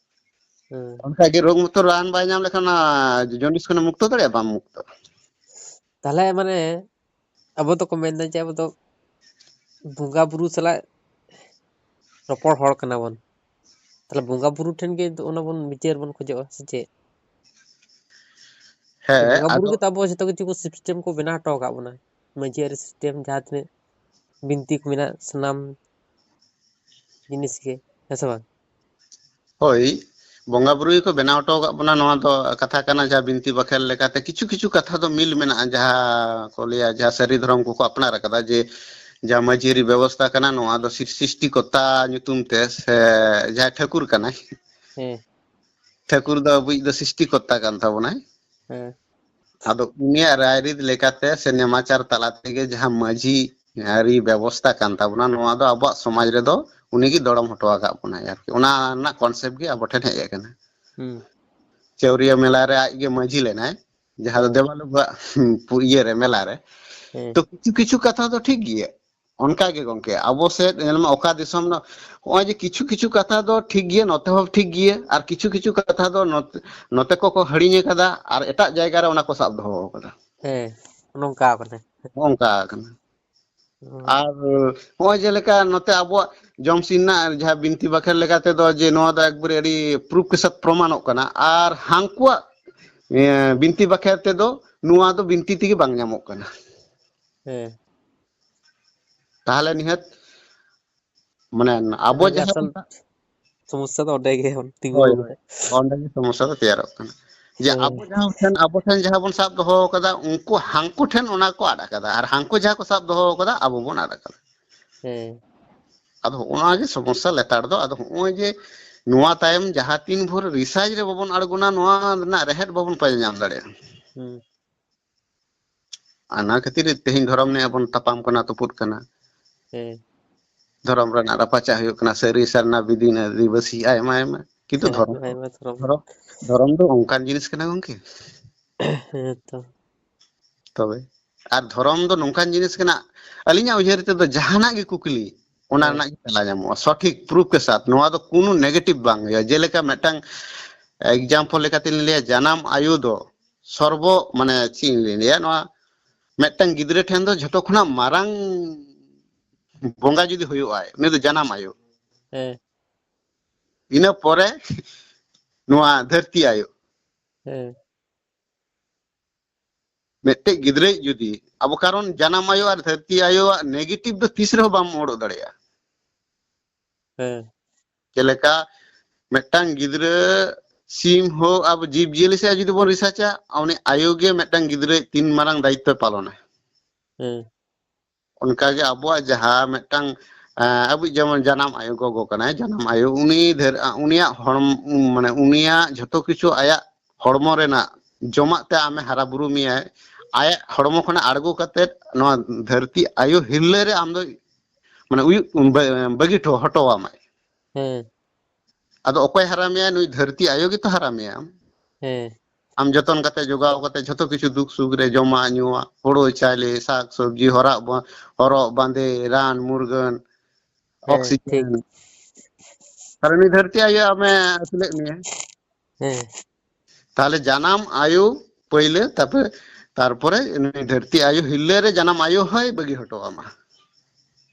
ᱦᱮᱸ ᱚᱱᱠᱟᱜᱮ ᱨᱳᱜᱽ ᱢᱩᱠᱛᱚ ᱨᱟᱱ ᱵᱟᱭ ᱧᱟᱢ ᱞᱮᱠᱷᱟᱱ ᱚᱱᱟ ᱡᱚᱱᱰᱤᱥ ᱠᱷᱚᱱᱮ ᱢᱩᱠᱛᱚ ᱫᱟᱲᱮᱭᱟᱜᱼᱟ? ᱵᱟᱢ ᱢᱩᱠᱛᱚ᱾ ᱛᱟᱦᱞᱮ ᱢᱟᱱᱮ ᱟᱵᱚ ᱫᱚᱠᱚ ᱢᱮᱱᱫᱟ ᱡᱮ ᱟᱵᱚ ᱫᱚ ᱵᱚᱸᱜᱟ ᱵᱩᱨᱩ ᱥᱟᱞᱟᱜ ᱨᱚᱯᱚᱲ ᱦᱚᱲ ᱠᱟᱱᱟ ᱵᱚᱱ᱾ ᱛᱟᱦᱞᱮ ᱵᱚᱸᱜᱟ ᱵᱩᱨᱩ ᱴᱷᱮᱱ ᱜᱮ ᱚᱱᱟ ᱵᱚᱱ ᱵᱤᱪᱟᱹᱨ ᱵᱚᱱ ᱠᱷᱚᱡᱚᱜᱼᱟ ᱥᱮ ᱪᱮᱫ? ᱦᱮᱸ, ᱵᱚᱸᱜᱟ ᱵᱩᱨᱩ ᱟᱫᱚ ᱜᱮᱛᱚ ᱟᱵᱚ ᱡᱚᱛᱚ ᱠᱤᱪᱷᱩ ᱠᱚ ᱥᱤᱥᱴᱮᱢ ᱠᱚ ᱵᱮᱱᱟᱣ ᱦᱚᱴᱚ ᱟᱠᱟᱫ ᱵᱚᱱᱟ᱾ ᱢᱟᱹᱡᱷᱤ ᱟᱹᱨᱤ ᱥᱤᱥᱴᱮᱢ, ᱡᱟᱦᱟᱸ ᱛᱤᱱᱟᱹᱜ ᱵᱤᱱᱛᱤ ᱠᱚ ᱢᱮᱱᱟᱜ, ᱥᱟᱱᱟᱢ ᱡᱤᱱᱤᱥ ᱜᱮ, ᱦᱮᱸ ᱥᱮ ᱵᱟᱝ? ᱦᱳᱭ, ᱵᱚᱸᱜᱟ ᱵᱩᱨᱩ ᱜᱮᱠᱚ ᱵᱮᱱᱟᱣ ᱦᱚᱴᱚ ᱟᱠᱟᱫ ᱵᱚᱱᱟ᱾ ᱱᱚᱣᱟ ᱫᱚ ᱠᱟᱛᱷᱟ ᱠᱟᱱᱟ, ᱡᱟᱦᱟᱸ ᱵᱤᱱᱛᱤ ᱵᱟᱠᱷᱮᱬ ᱞᱮᱠᱟᱛᱮ ᱠᱤᱪᱷᱩ ᱠᱤᱪᱷᱩ ᱠᱟᱛᱷᱟ ᱫᱚ ᱢᱤᱞ ᱢᱮᱱᱟᱜᱼᱟ, ᱡᱟᱦᱟᱸ ᱠᱚ ᱞᱟᱹᱭᱟ, ᱡᱟᱦᱟᱸ ᱥᱟᱹᱨᱤ ᱫᱷᱚᱨᱚᱢ ᱠᱚᱠᱚ ᱟᱯᱱᱟᱨ ᱟᱠᱟᱫᱟ, ᱡᱮ ᱡᱟᱦᱟᱸ ᱢᱟᱹᱡᱷᱤ ᱟᱹᱨᱤ ᱵᱮᱵᱚᱥᱛᱷᱟ ᱠᱟᱱᱟ, ᱱᱚᱣᱟ ᱫᱚ ᱥᱤᱨ-, ᱥᱨᱤᱥᱴᱤᱠᱚᱨᱛᱟ ᱧᱩᱛᱩᱢ ᱛᱮ, ᱥᱮ ᱡᱟᱦᱟᱸᱭ ᱴᱷᱟᱹᱠᱩᱨ ᱠᱟᱱᱟᱭ, ᱦᱮᱸ ᱴᱷᱟᱹᱠᱩᱨ ᱫᱚ ᱟᱵᱚᱭᱤᱡ ᱫᱚ ᱥᱨᱤᱥᱴᱤᱠᱚᱨᱛᱟ ᱠᱟᱱ ᱛᱟᱵᱚᱱᱟᱭ᱾ ᱦᱮᱸ ᱟᱫᱚ ᱩᱱᱤᱭᱟᱜ ᱨᱟᱭᱨᱤᱛ ᱞᱮᱠᱟᱛᱮ ᱥᱮ ᱱᱮᱢᱟᱪᱟᱨ ᱛᱟᱞᱟ ᱛᱮᱜᱮ ᱡᱟᱦᱟᱸ ᱢᱟᱹᱡᱷᱤ ᱟᱹᱨᱤ ᱵᱮᱵᱚᱥᱛᱟ ᱠᱟᱱ ᱛᱟᱵᱚᱱᱟ, ᱱᱚᱣᱟ ᱫᱚ ᱟᱵᱚᱣᱟᱜ ᱥᱚᱢᱟᱡᱽ ᱨᱮᱫᱚ ᱩᱱᱤᱜᱮ ᱫᱚᱲᱚᱢ ᱦᱚᱴᱚ ᱟᱠᱟᱫ ᱵᱚᱱᱟᱭ ᱟᱨᱠᱤ᱾ ᱚᱱᱟ ᱨᱮᱱᱟᱜ ᱠᱚᱱᱥᱮᱯᱴ ᱜᱮ ᱟᱵᱚ ᱴᱷᱮᱱ ᱦᱮᱡ ᱟᱠᱟᱱᱟ᱾ ᱦᱩᱸ ᱪᱟᱹᱣᱨᱤᱭᱟᱹ ᱢᱮᱞᱟ ᱨᱮ ᱟᱡ ᱜᱮ ᱢᱟᱹᱡᱷᱤ ᱞᱮᱱᱟᱭ, ᱡᱟᱦᱟᱸ ᱫᱚ ᱦᱮᱸ ᱫᱮᱵᱟᱞᱳᱠ ᱟᱜ ᱯᱩ-, ᱤᱭᱟᱹ ᱨᱮ, ᱢᱮᱞᱟ ᱨᱮ᱾ ᱦᱮᱸ ᱛᱚ ᱠᱤᱪᱷᱩ ᱠᱤᱪᱷᱩ ᱠᱟᱛᱷᱟ ᱫᱚ ᱴᱷᱤᱠ ᱜᱮᱭᱟ, ᱚᱱᱠᱟ ᱜᱮ ᱜᱚᱝᱠᱮ, ᱟᱵᱚ ᱥᱮᱫ ᱧᱮᱞ ᱢᱮ, ᱚᱠᱟ ᱫᱤᱥᱚᱢ ᱫᱚ ᱱᱚᱜᱼᱚᱭ ᱡᱮ ᱠᱤᱪᱷᱩ ᱠᱤᱪᱷᱩ ᱠᱟᱛᱷᱟ ᱫᱚ ᱴᱷᱤᱠ ᱜᱮᱭᱟ, ᱱᱚᱛᱮ ᱦᱚᱸ ᱴᱷᱤᱠ ᱜᱮᱭᱟ, ᱟᱨ ᱠᱤᱪᱷᱩ ᱠᱤᱪᱷᱩ ᱠᱟᱛᱷᱟ ᱫᱚ ᱱᱚᱛ-, ᱱᱚᱛᱮ ᱠᱚᱠᱚ ᱦᱤᱲᱤᱧ ᱟᱠᱟᱫᱟ ᱟᱨ ᱮᱴᱟᱜ ᱡᱟᱭᱜᱟ ᱨᱮ ᱚᱱᱟ ᱠᱚ ᱥᱟᱵ ᱫᱚᱦᱚ ᱟᱠᱟᱫᱟ᱾ ᱦᱮᱸ, ᱱᱚᱝᱠᱟ ᱠᱟᱱᱟ᱾ ᱱᱚᱝᱠᱟ ᱠᱟᱱᱟ᱾ ᱦᱩᱸ᱾ ᱟᱨ ᱱᱚᱜᱼᱚᱭ ᱡᱮᱞᱮᱠᱟ ᱱᱚᱛᱮ ᱟᱵᱚᱣᱟᱜ ᱡᱚᱢᱥᱤᱢ ᱨᱮᱱᱟᱜ ᱡᱟᱦᱟᱸ ᱵᱤᱱᱛᱤ ᱵᱟᱠᱷᱮᱬ ᱞᱮᱠᱟ ᱛᱮᱫᱚ, ᱡᱮ ᱱᱚᱣᱟ ᱫᱚ ᱮᱠᱵᱟᱨᱮ ᱟᱹᱰᱤ ᱯᱨᱩᱯ ᱠᱮ ᱥᱟᱛ ᱯᱨᱚᱢᱟᱱᱚᱜ ᱠᱟᱱᱟ, ᱟᱨ ᱦᱟᱱᱠᱩᱣᱟᱜ, ᱮ, ᱵᱤᱱᱛᱤ ᱵᱟᱠᱷᱮᱬ ᱛᱮᱫᱚ ᱱᱚᱣᱟ ᱫᱚ ᱵᱤᱱᱛᱤ ᱛᱮᱜᱮ ᱵᱟᱝ ᱧᱟᱢᱚᱜ ᱠᱟᱱᱟ᱾ ᱦᱮᱸ᱾ ᱛᱟᱦᱚᱞᱮ ᱱᱤᱦᱟᱹᱛ, ᱢᱟᱱᱮ, ᱟᱵᱚ ᱚᱱᱟᱜᱮ ᱡᱟᱦᱟᱸ ᱟᱥᱚᱞ ᱵᱚᱱ ᱥᱟ-, ᱥᱚᱢᱚᱥᱥᱟ ᱫᱚ ᱚᱸᱰᱮ ᱜᱮ ᱛᱤᱸᱜᱩ ᱦᱳᱭ, ᱟᱠᱟᱱᱟ᱾ ᱦᱳᱭ᱾ ᱚᱸᱰᱮ ᱜᱮ ᱥᱚᱢᱚᱥᱥᱟ ᱫᱚ ᱛᱮᱭᱟᱨᱚᱜ ᱠᱟᱱᱟ᱾ ᱡᱮ ᱦᱮᱸ᱾ ᱟᱵᱚ ᱡᱟᱦᱟᱸ ᱴᱷᱮᱱ, ᱟᱵᱚ ᱴᱷᱮᱱ ᱡᱟᱦᱟᱸ ᱵᱚᱱ ᱥᱟᱵ ᱫᱚᱦᱚ ᱟᱠᱟᱫᱟ, ᱩᱱᱠᱩ ᱦᱟᱱᱠᱩ ᱴᱷᱮᱱ ᱚᱱᱟ ᱠᱚ ᱟᱫ ᱟᱠᱟᱫᱟ, ᱟᱨ ᱦᱟᱱᱠᱩ ᱡᱟᱦᱟᱸ ᱠᱚ ᱥᱟᱵ ᱫᱚᱦᱚ ᱟᱠᱟᱫᱟ, ᱟᱵᱚ ᱵᱚᱱ ᱟᱫ ᱟᱠᱟᱫᱟ᱾ ᱦᱮᱸ᱾ ᱟᱫᱚ ᱦᱚᱸᱜᱼᱚ ᱱᱚᱣᱟ ᱜᱮ ᱥᱚᱢᱚᱥᱥᱟ ᱞᱮᱛᱟᱲ ᱫᱚ᱾ ᱟᱫᱚ ᱦᱚᱸᱜᱼᱚᱭ ᱡᱮ ᱱᱚᱣᱟ ᱛᱟᱭᱚᱢ ᱡᱟᱦᱟᱸ ᱛᱤᱱ ᱵᱷᱳᱨ research ᱨᱮ ᱵᱟᱵᱚᱱ ᱟᱬᱜᱚᱱᱟ, ᱱᱚᱣᱟ ᱨᱮᱱᱟᱜ ᱨᱮᱦᱮᱫ ᱵᱟᱵᱚᱱ ᱯᱟᱸᱡᱟ ᱧᱟᱢ ᱫᱟᱲᱮᱭᱟᱜᱼᱟ᱾ ᱦᱩᱸ᱾ ᱚᱱᱟ ᱠᱷᱟᱹᱛᱤᱨ ᱛᱮᱦᱮᱧ ᱫᱷᱚᱨᱚᱢ ᱱᱤᱭᱮ ᱵᱚᱱ ᱛᱟᱯᱟᱢ ᱠᱟᱱᱟ, ᱛᱩᱯᱩᱫ ᱠᱟᱱᱟ᱾ ᱦᱮᱸ᱾ ᱫᱷᱚᱨᱚᱢ ᱨᱮᱱᱟᱜ ᱨᱟᱯᱟᱪᱟᱜ ᱦᱩᱭᱩᱜ ᱠᱟᱱᱟ, ᱥᱟᱹᱨᱤ ᱥᱟᱨᱱᱟ, ᱵᱤᱫᱤᱱ, ᱟᱹᱫᱤᱵᱟᱹᱥᱤ, ᱟᱭᱢᱟ, ᱟᱭᱢᱟ᱾ ᱠᱤᱱᱛᱩ ᱦᱮᱸ, ᱫᱷᱚᱨᱚᱢ, ᱟᱭᱢᱟ ᱫᱷᱚᱨᱚᱢ᱾ ᱫᱷᱚᱨᱚᱢ, ᱫᱷᱚᱨᱚᱢ ᱫᱚ ᱚᱱᱠᱟᱱ ᱡᱤᱱᱤᱥ ᱠᱟᱱᱟ ᱜᱚᱝᱠᱮ᱾ ᱦᱮᱸ ᱛᱚ᱾ ᱛᱚᱵᱮ, ᱟᱨ ᱫᱷᱚᱨᱚᱢ ᱫᱚ ᱱᱚᱝᱠᱟᱱ ᱡᱤᱱᱤᱥ ᱠᱟᱱᱟ, ᱟᱹᱞᱤᱧᱟᱜ ᱩᱭᱦᱟᱹᱨ ᱛᱮᱫᱚ ᱡᱟᱦᱟᱱᱟᱜ ᱜᱮ ᱠᱩᱠᱞᱤ, ᱚᱱᱟ ᱦᱮᱸ᱾ ᱨᱮᱱᱟᱜ ᱜᱮ ᱛᱮᱞᱟ ᱧᱟᱢᱚᱜᱼᱟ, ᱥᱚᱴᱷᱤᱠ proof ᱠᱮ ᱥᱟᱛᱷ᱾ ᱱᱚᱣᱟ ᱫᱚ ᱠᱳᱱᱳ negative ᱵᱟᱝ ᱦᱩᱭᱩᱜᱼᱟ᱾ ᱡᱮᱞᱮᱠᱟ ᱢᱤᱫᱴᱟᱝ example ᱞᱮᱠᱟᱛᱮ ᱞᱤᱧ ᱞᱟᱹᱭᱟ, ᱡᱟᱱᱟᱢ ᱟᱭᱳ ᱫᱚ ᱥᱚᱨᱵᱚ, ᱢᱟᱱᱮ ᱪᱮᱫ ᱤᱧ ᱞᱟᱹᱭᱟ, ᱱᱚᱣᱟ ᱢᱤᱫᱴᱟᱝ ᱜᱤᱫᱽᱨᱟᱹ ᱴᱷᱮᱱ ᱫᱚ ᱡᱷᱚᱛᱚ ᱠᱷᱚᱱᱟᱜ ᱢᱟᱨᱟᱝ ᱵᱚᱸᱜᱟ ᱡᱩᱫᱤ ᱦᱩᱭᱩᱜᱼᱟᱭ, ᱩᱱᱤ ᱫᱚ ᱡᱟᱱᱟᱢ ᱟᱭᱳ᱾ ᱦᱮᱸ᱾ ᱤᱱᱟᱹ ᱯᱚᱨᱮ ᱱᱚᱣᱟ ᱫᱷᱟᱹᱨᱛᱤ ᱟᱭᱳ᱾ ᱦᱮᱸ᱾ ᱢᱤᱫᱴᱮᱡ ᱜᱤᱫᱽᱨᱟᱹᱭᱤᱡ ᱡᱩᱫᱤ ᱟᱵᱚ, ᱠᱟᱨᱚᱱ ᱡᱟᱱᱟᱢ ᱟᱭᱳ ᱟᱨ ᱫᱷᱟᱹᱨᱛᱤ ᱟᱭᱳᱣᱟᱜ negative ᱫᱚ ᱛᱤᱥ ᱨᱮᱦᱚᱸ ᱵᱟᱢ ᱚᱲᱚᱜ ᱫᱟᱲᱮᱭᱟᱜᱼᱟ᱾ ᱦᱮᱸ᱾ ᱪᱮᱫ ᱞᱮᱠᱟ ᱢᱤᱫᱴᱟᱝ ᱜᱤᱫᱽᱨᱟᱹ, ᱥᱤᱢ ᱦᱳᱠ, ᱟᱵᱚ ᱡᱤᱵᱽ ᱡᱤᱭᱟᱹᱞᱤ ᱥᱮᱫ ᱡᱩᱫᱤ ᱵᱚᱱ researchᱟ, ᱩᱱᱤ ᱟᱭᱳ ᱜᱮ ᱢᱤᱫᱴᱟᱝ ᱜᱤᱫᱽᱨᱟᱹ ᱛᱤᱱ ᱢᱟᱨᱟᱝ ᱫᱟᱭᱤᱛᱛᱚᱭ ᱯᱟᱞᱚᱱᱟ᱾ ᱦᱮᱸ᱾ ᱚᱱᱠᱟᱜᱮ ᱟᱵᱚᱣᱟᱜ ᱡᱟᱦᱟᱸ ᱢᱤᱫᱴᱟᱝ, ᱮᱸ, ᱟᱵᱚᱭᱤᱡ ᱡᱮᱢᱚᱱ ᱡᱟᱱᱟᱢ ᱟᱭᱳ, ᱜᱚᱜᱚ ᱠᱟᱱᱟᱭ, ᱡᱟᱱᱟᱢ ᱟᱭᱳ, ᱩᱱᱤ ᱫᱷᱟᱹᱨ-, ᱩᱱᱤᱭᱟᱜ ᱦᱚᱲᱢ-, ᱢᱟᱱᱮ ᱩᱱᱤᱭᱟᱜ ᱡᱷᱚᱛᱚ ᱠᱤᱪᱷᱩ ᱟᱭᱟᱜ ᱦᱚᱲᱢᱚ ᱨᱮᱱᱟᱜ ᱡᱚᱢᱟᱜ ᱛᱮ ᱟᱢᱮ ᱦᱟᱨᱟ ᱵᱩᱨᱩ ᱢᱮᱭᱟᱭ᱾ ᱟᱭᱟᱜ ᱦᱚᱲᱢᱚ ᱠᱷᱚᱱᱟᱜ ᱟᱬᱜᱚ ᱠᱟᱛᱮᱫ ᱱᱚᱣᱟ ᱫᱷᱟᱹᱨᱛᱤ ᱟᱭᱳ ᱦᱤᱨᱞᱟᱹ ᱨᱮ ᱟᱢ ᱫᱚ, ᱢᱟᱱᱮ ᱩᱭᱩᱜ, ᱵᱟᱹ-, ᱵᱟᱹᱜᱤ ᱦᱚᱴᱚ, ᱦᱚᱴᱚᱣᱟᱢᱟᱭ᱾ ᱦᱮᱸ᱾ ᱟᱫᱚ ᱚᱠᱚᱭ ᱦᱟᱨᱟ ᱢᱮᱭᱟ? ᱱᱩᱭ ᱫᱷᱟᱹᱨᱛᱤ ᱟᱭᱳ ᱜᱮᱛᱚ ᱦᱟᱨᱟ ᱢᱮᱭᱟ᱾ ᱦᱮᱸ᱾ ᱟᱢ ᱡᱚᱛᱚᱱ ᱠᱟᱛᱮ, ᱡᱚᱜᱟᱣ ᱠᱟᱛᱮ, ᱡᱷᱚᱛᱚ ᱠᱤᱪᱷᱩ ᱫᱩᱠ ᱥᱩᱠ ᱨᱮ ᱡᱚᱢᱟᱜ ᱧᱩᱣᱟᱜ, ᱦᱳᱲᱳ ᱪᱟᱣᱞᱮ, ᱥᱟᱠ ᱥᱚᱵᱽᱡᱤ, ᱦᱚᱨᱟᱜ ᱵᱟ-, ᱦᱚᱨᱚᱜ ᱵᱟᱸᱫᱮ, ᱨᱟᱱ ᱢᱩᱨᱜᱟᱹᱱ, ᱦᱮᱸ, ᱚᱠᱥᱤᱡᱮᱱ᱾ ᱴᱷᱤᱠ᱾ ᱛᱟᱦᱞᱮ ᱱᱩᱭ ᱫᱷᱟᱹᱨᱛᱤ ᱟᱭᱳ ᱟᱢᱮ ᱟᱹᱥᱩᱞᱮᱫ ᱢᱮᱭᱟ᱾ ᱦᱮᱸ᱾ ᱛᱟᱦᱞᱮ ᱡᱟᱱᱟᱢ ᱟᱭᱳ ᱯᱟᱹᱭᱞᱟᱹ, ᱛᱟᱨᱯᱚᱨᱮ, ᱛᱟᱨᱯᱚᱨᱮ ᱱᱩᱭ ᱫᱷᱟᱹᱨᱛᱤ ᱟᱭᱳ ᱦᱤᱨᱞᱟᱹ ᱨᱮ ᱡᱟᱱᱟᱢ ᱟᱭᱳ ᱦᱚᱸᱭ ᱵᱟᱹᱜᱤ ᱦᱚᱴᱚ ᱟᱢᱟ᱾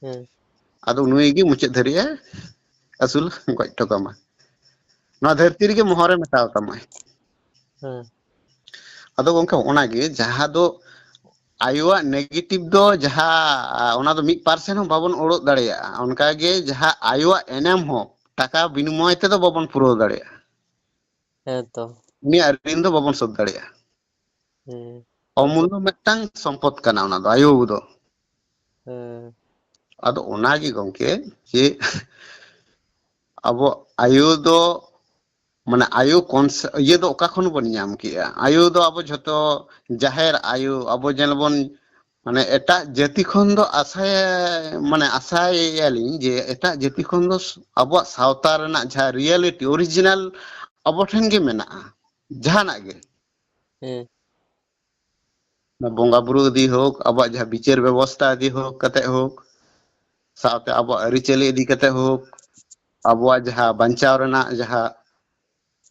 ᱦᱮᱸ᱾ ᱟᱫᱚ ᱱᱩᱭ ᱜᱮ ᱢᱩᱪᱟᱹᱫ ᱫᱷᱟᱹᱨᱤᱡ ᱮ ᱟᱹᱥᱩᱞ ᱜᱚᱡ ᱦᱚᱴᱚ ᱠᱟᱢᱟ᱾ ᱱᱚᱣᱟ ᱫᱷᱟᱹᱨᱛᱤ ᱨᱮᱜᱮ ᱢᱚᱦᱚᱨᱮ ᱢᱮᱴᱟᱣ ᱛᱟᱢᱟᱭ᱾ ᱦᱮᱸ᱾ ᱟᱫᱚ ᱜᱚᱝᱠᱮ, ᱚᱱᱟ ᱜᱮ ᱡᱟᱦᱟᱸ ᱫᱚ ᱟᱭᱳᱣᱟᱜ negative ᱫᱚ ᱡᱟᱦᱟᱸ, ᱚᱱᱟ ᱫᱚ ᱢᱤᱫ percent ᱦᱚᱸ ᱵᱟᱵᱚᱱ ᱚᱲᱚᱜ ᱫᱟᱲᱮᱭᱟᱜᱼᱟ᱾ ᱚᱱᱠᱟ ᱜᱮ ᱡᱟᱦᱟᱸ ᱟᱭᱳᱣᱟᱜ ᱮᱱᱮᱢ ᱦᱚᱸ ᱴᱟᱠᱟ ᱵᱤᱱᱤᱢᱚᱭ ᱛᱮᱫᱚ ᱵᱟᱵᱚᱱ ᱯᱩᱨᱟᱹᱣ ᱫᱟᱲᱮᱭᱟᱜᱼᱟ᱾ ᱦᱮᱸ ᱛᱚ᱾ ᱩᱱᱤᱭᱟᱜ ᱨᱤᱱ ᱫᱚ ᱵᱟᱵᱚᱱ ᱥᱳᱫᱷ ᱫᱟᱲᱮᱭᱟᱜᱼᱟ᱾ ᱦᱮᱸ᱾ ᱚᱢᱩᱞᱞᱚ ᱢᱤᱫᱴᱟᱝ ᱥᱚᱢᱯᱚᱫ ᱠᱟᱱᱟ ᱚᱱᱟ ᱫᱚ, ᱟᱭᱳ ᱫᱚ᱾ ᱦᱮᱸ᱾ ᱟᱫᱚ ᱚᱱᱟᱜᱮ ᱜᱚᱢᱠᱮ, ᱡᱮ ᱟᱵᱚ ᱟᱭᱳ ᱫᱚ, ᱢᱟᱱᱮ ᱟᱭᱳ ᱠᱚᱱᱥ-, ᱤᱭᱟᱹ ᱫᱚ ᱚᱠᱟ ᱠᱷᱚᱱ ᱵᱚᱱ ᱧᱟᱢ ᱠᱮᱜᱼᱟ? ᱟᱭᱳ ᱫᱚ ᱟᱵᱚ ᱡᱷᱚᱛᱚ ᱡᱟᱦᱮᱨ ᱟᱭᱳ, ᱟᱵᱚ ᱧᱮᱞ ᱵᱚᱱ, ᱢᱟᱱᱮ ᱮᱴᱟᱜ ᱡᱟᱹᱛᱤ ᱠᱷᱚᱱ ᱫᱚ ᱟᱥᱟᱭᱟ, ᱢᱟᱱᱮ ᱟᱥᱟᱭᱮᱭᱟᱞᱤᱧ ᱡᱮ ᱮᱴᱟᱜ ᱡᱟᱹᱛᱤ ᱠᱷᱚᱱ ᱫᱚ ᱟᱵᱚᱣᱟᱜ ᱥᱟᱶᱛᱟ ᱨᱮᱱᱟᱜ ᱡᱟᱦᱟᱸ reality, original ᱟᱵᱚ ᱴᱷᱮᱱ ᱜᱮ ᱢᱮᱱᱟᱜᱼᱟ, ᱡᱟᱦᱟᱱᱟᱜ ᱜᱮ᱾ ᱦᱮᱸ᱾ ᱵᱚᱸᱜᱟ ᱵᱩᱨᱩ ᱤᱫᱤ ᱦᱳᱠ, ᱟᱵᱚᱣᱟᱜ ᱡᱟᱦᱟᱸ ᱵᱤᱪᱟᱹᱨ ᱵᱮᱵᱚᱥᱛᱷᱟ ᱤᱫᱤ ᱦᱳᱠ, ᱠᱟᱛᱮ ᱦᱳᱠ, ᱥᱟᱶᱛᱮ ᱟᱵᱚᱣᱟᱜ ᱟᱹᱨᱤᱪᱟᱹᱞᱤ ᱤᱫᱤ ᱠᱟᱛᱮ ᱦᱳᱠ, ᱟᱵᱚᱣᱟᱜ ᱡᱟᱦᱟᱸ ᱵᱟᱧᱪᱟᱣ ᱨᱮᱱᱟᱜ ᱡᱟᱦᱟᱸ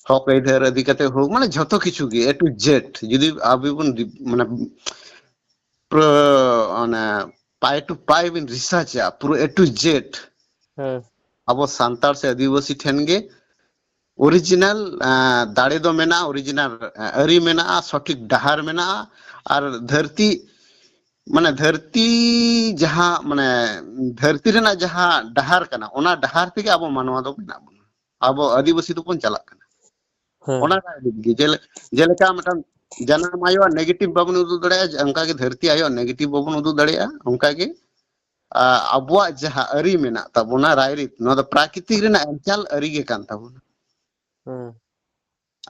ᱦᱚᱠ ᱟᱹᱭᱫᱟᱹᱨ ᱤᱫᱤ ᱠᱟᱛᱮ ᱦᱳᱠ, ᱢᱟᱱᱮ ᱡᱷᱚᱛᱚ ᱠᱤᱪᱷᱩ ᱜᱮ, A to Z, ᱡᱩᱫᱤ ᱟᱵᱚ ᱵᱚᱱ ᱰᱤ-, ᱢᱟᱱᱮ ᱯᱩᱨᱟᱹ ᱚᱱᱮ pie to pie ᱵᱤᱱ researchᱟ, ᱯᱩᱨᱟᱹ A to Z, ᱦᱮᱸ᱾ ᱟᱵᱚ ᱥᱟᱱᱛᱟᱲ ᱥᱮ ᱟᱹᱫᱤᱵᱟᱹᱥᱤ ᱴᱷᱮᱱ ᱜᱮ original, ᱮᱸ, ᱫᱟᱲᱮ ᱫᱚ ᱢᱮᱱᱟᱜᱼᱟ, original, ᱮᱸ, ᱟᱹᱨᱤ ᱢᱮᱱᱟᱜᱼᱟ, ᱥᱚᱴᱷᱤᱠ ᱰᱟᱦᱟᱨ ᱢᱮᱱᱟᱜᱼᱟ᱾ ᱟᱨ ᱫᱷᱟᱹᱨᱛᱤ, ᱢᱟᱱᱮ ᱫᱷᱟᱹᱨᱛᱤ ᱡᱟᱦᱟᱸ, ᱢᱟᱱᱮ ᱫᱷᱟᱹᱨᱛᱤ ᱨᱮᱱᱟᱜ ᱡᱟᱦᱟᱸ ᱰᱟᱦᱟᱨ ᱠᱟᱱᱟ, ᱚᱱᱟ ᱰᱟᱦᱟᱨ ᱛᱮᱜᱮ ᱟᱵᱚ ᱢᱟᱱᱣᱟ ᱫᱚ ᱢᱮᱱᱟᱜ ᱵᱚᱱᱟ᱾ ᱟᱵᱚ ᱟᱹᱫᱤᱵᱟᱹᱥᱤ ᱫᱚᱵᱚᱱ ᱪᱟᱞᱟᱜ ᱠᱟᱱᱟ᱾ ᱦᱮᱸ᱾ ᱚᱱᱟ ᱨᱟᱭᱨᱤᱛ ᱜᱮ, ᱡᱮᱞᱮ-, ᱡᱮᱞᱮᱠᱟ ᱢᱤᱫᱴᱟᱝ ᱡᱟᱱᱟᱢ ᱟᱭᱳᱣᱟᱜ negative ᱵᱟᱵᱚᱱ ᱩᱫᱩᱜ ᱫᱟᱲᱮᱭᱟᱜᱼᱟ, ᱚᱱᱠᱟᱜᱮ ᱫᱷᱟᱹᱨᱛᱤ ᱟᱭᱳᱣᱟᱜ negative ᱵᱟᱵᱚᱱ ᱩᱫᱩᱜ ᱫᱟᱲᱮᱭᱟᱜᱼᱟ, ᱚᱱᱠᱟᱜᱮ, ᱟ, ᱟᱵᱚᱣᱟᱜ ᱡᱟᱦᱟᱸ ᱟᱹᱨᱤ ᱢᱮᱱᱟᱜ ᱛᱟᱵᱚᱱᱟ, ᱨᱟᱭᱨᱤᱛ, ᱱᱚᱣᱟ ᱫᱚ ᱯᱨᱟᱠᱨᱤᱛᱤᱠ ᱨᱮᱱᱟᱜ ᱮᱢᱪᱟᱞ ᱟᱹᱨᱤ ᱜᱮ ᱠᱟᱱ ᱛᱟᱵᱚᱱᱟ᱾ ᱦᱮᱸ᱾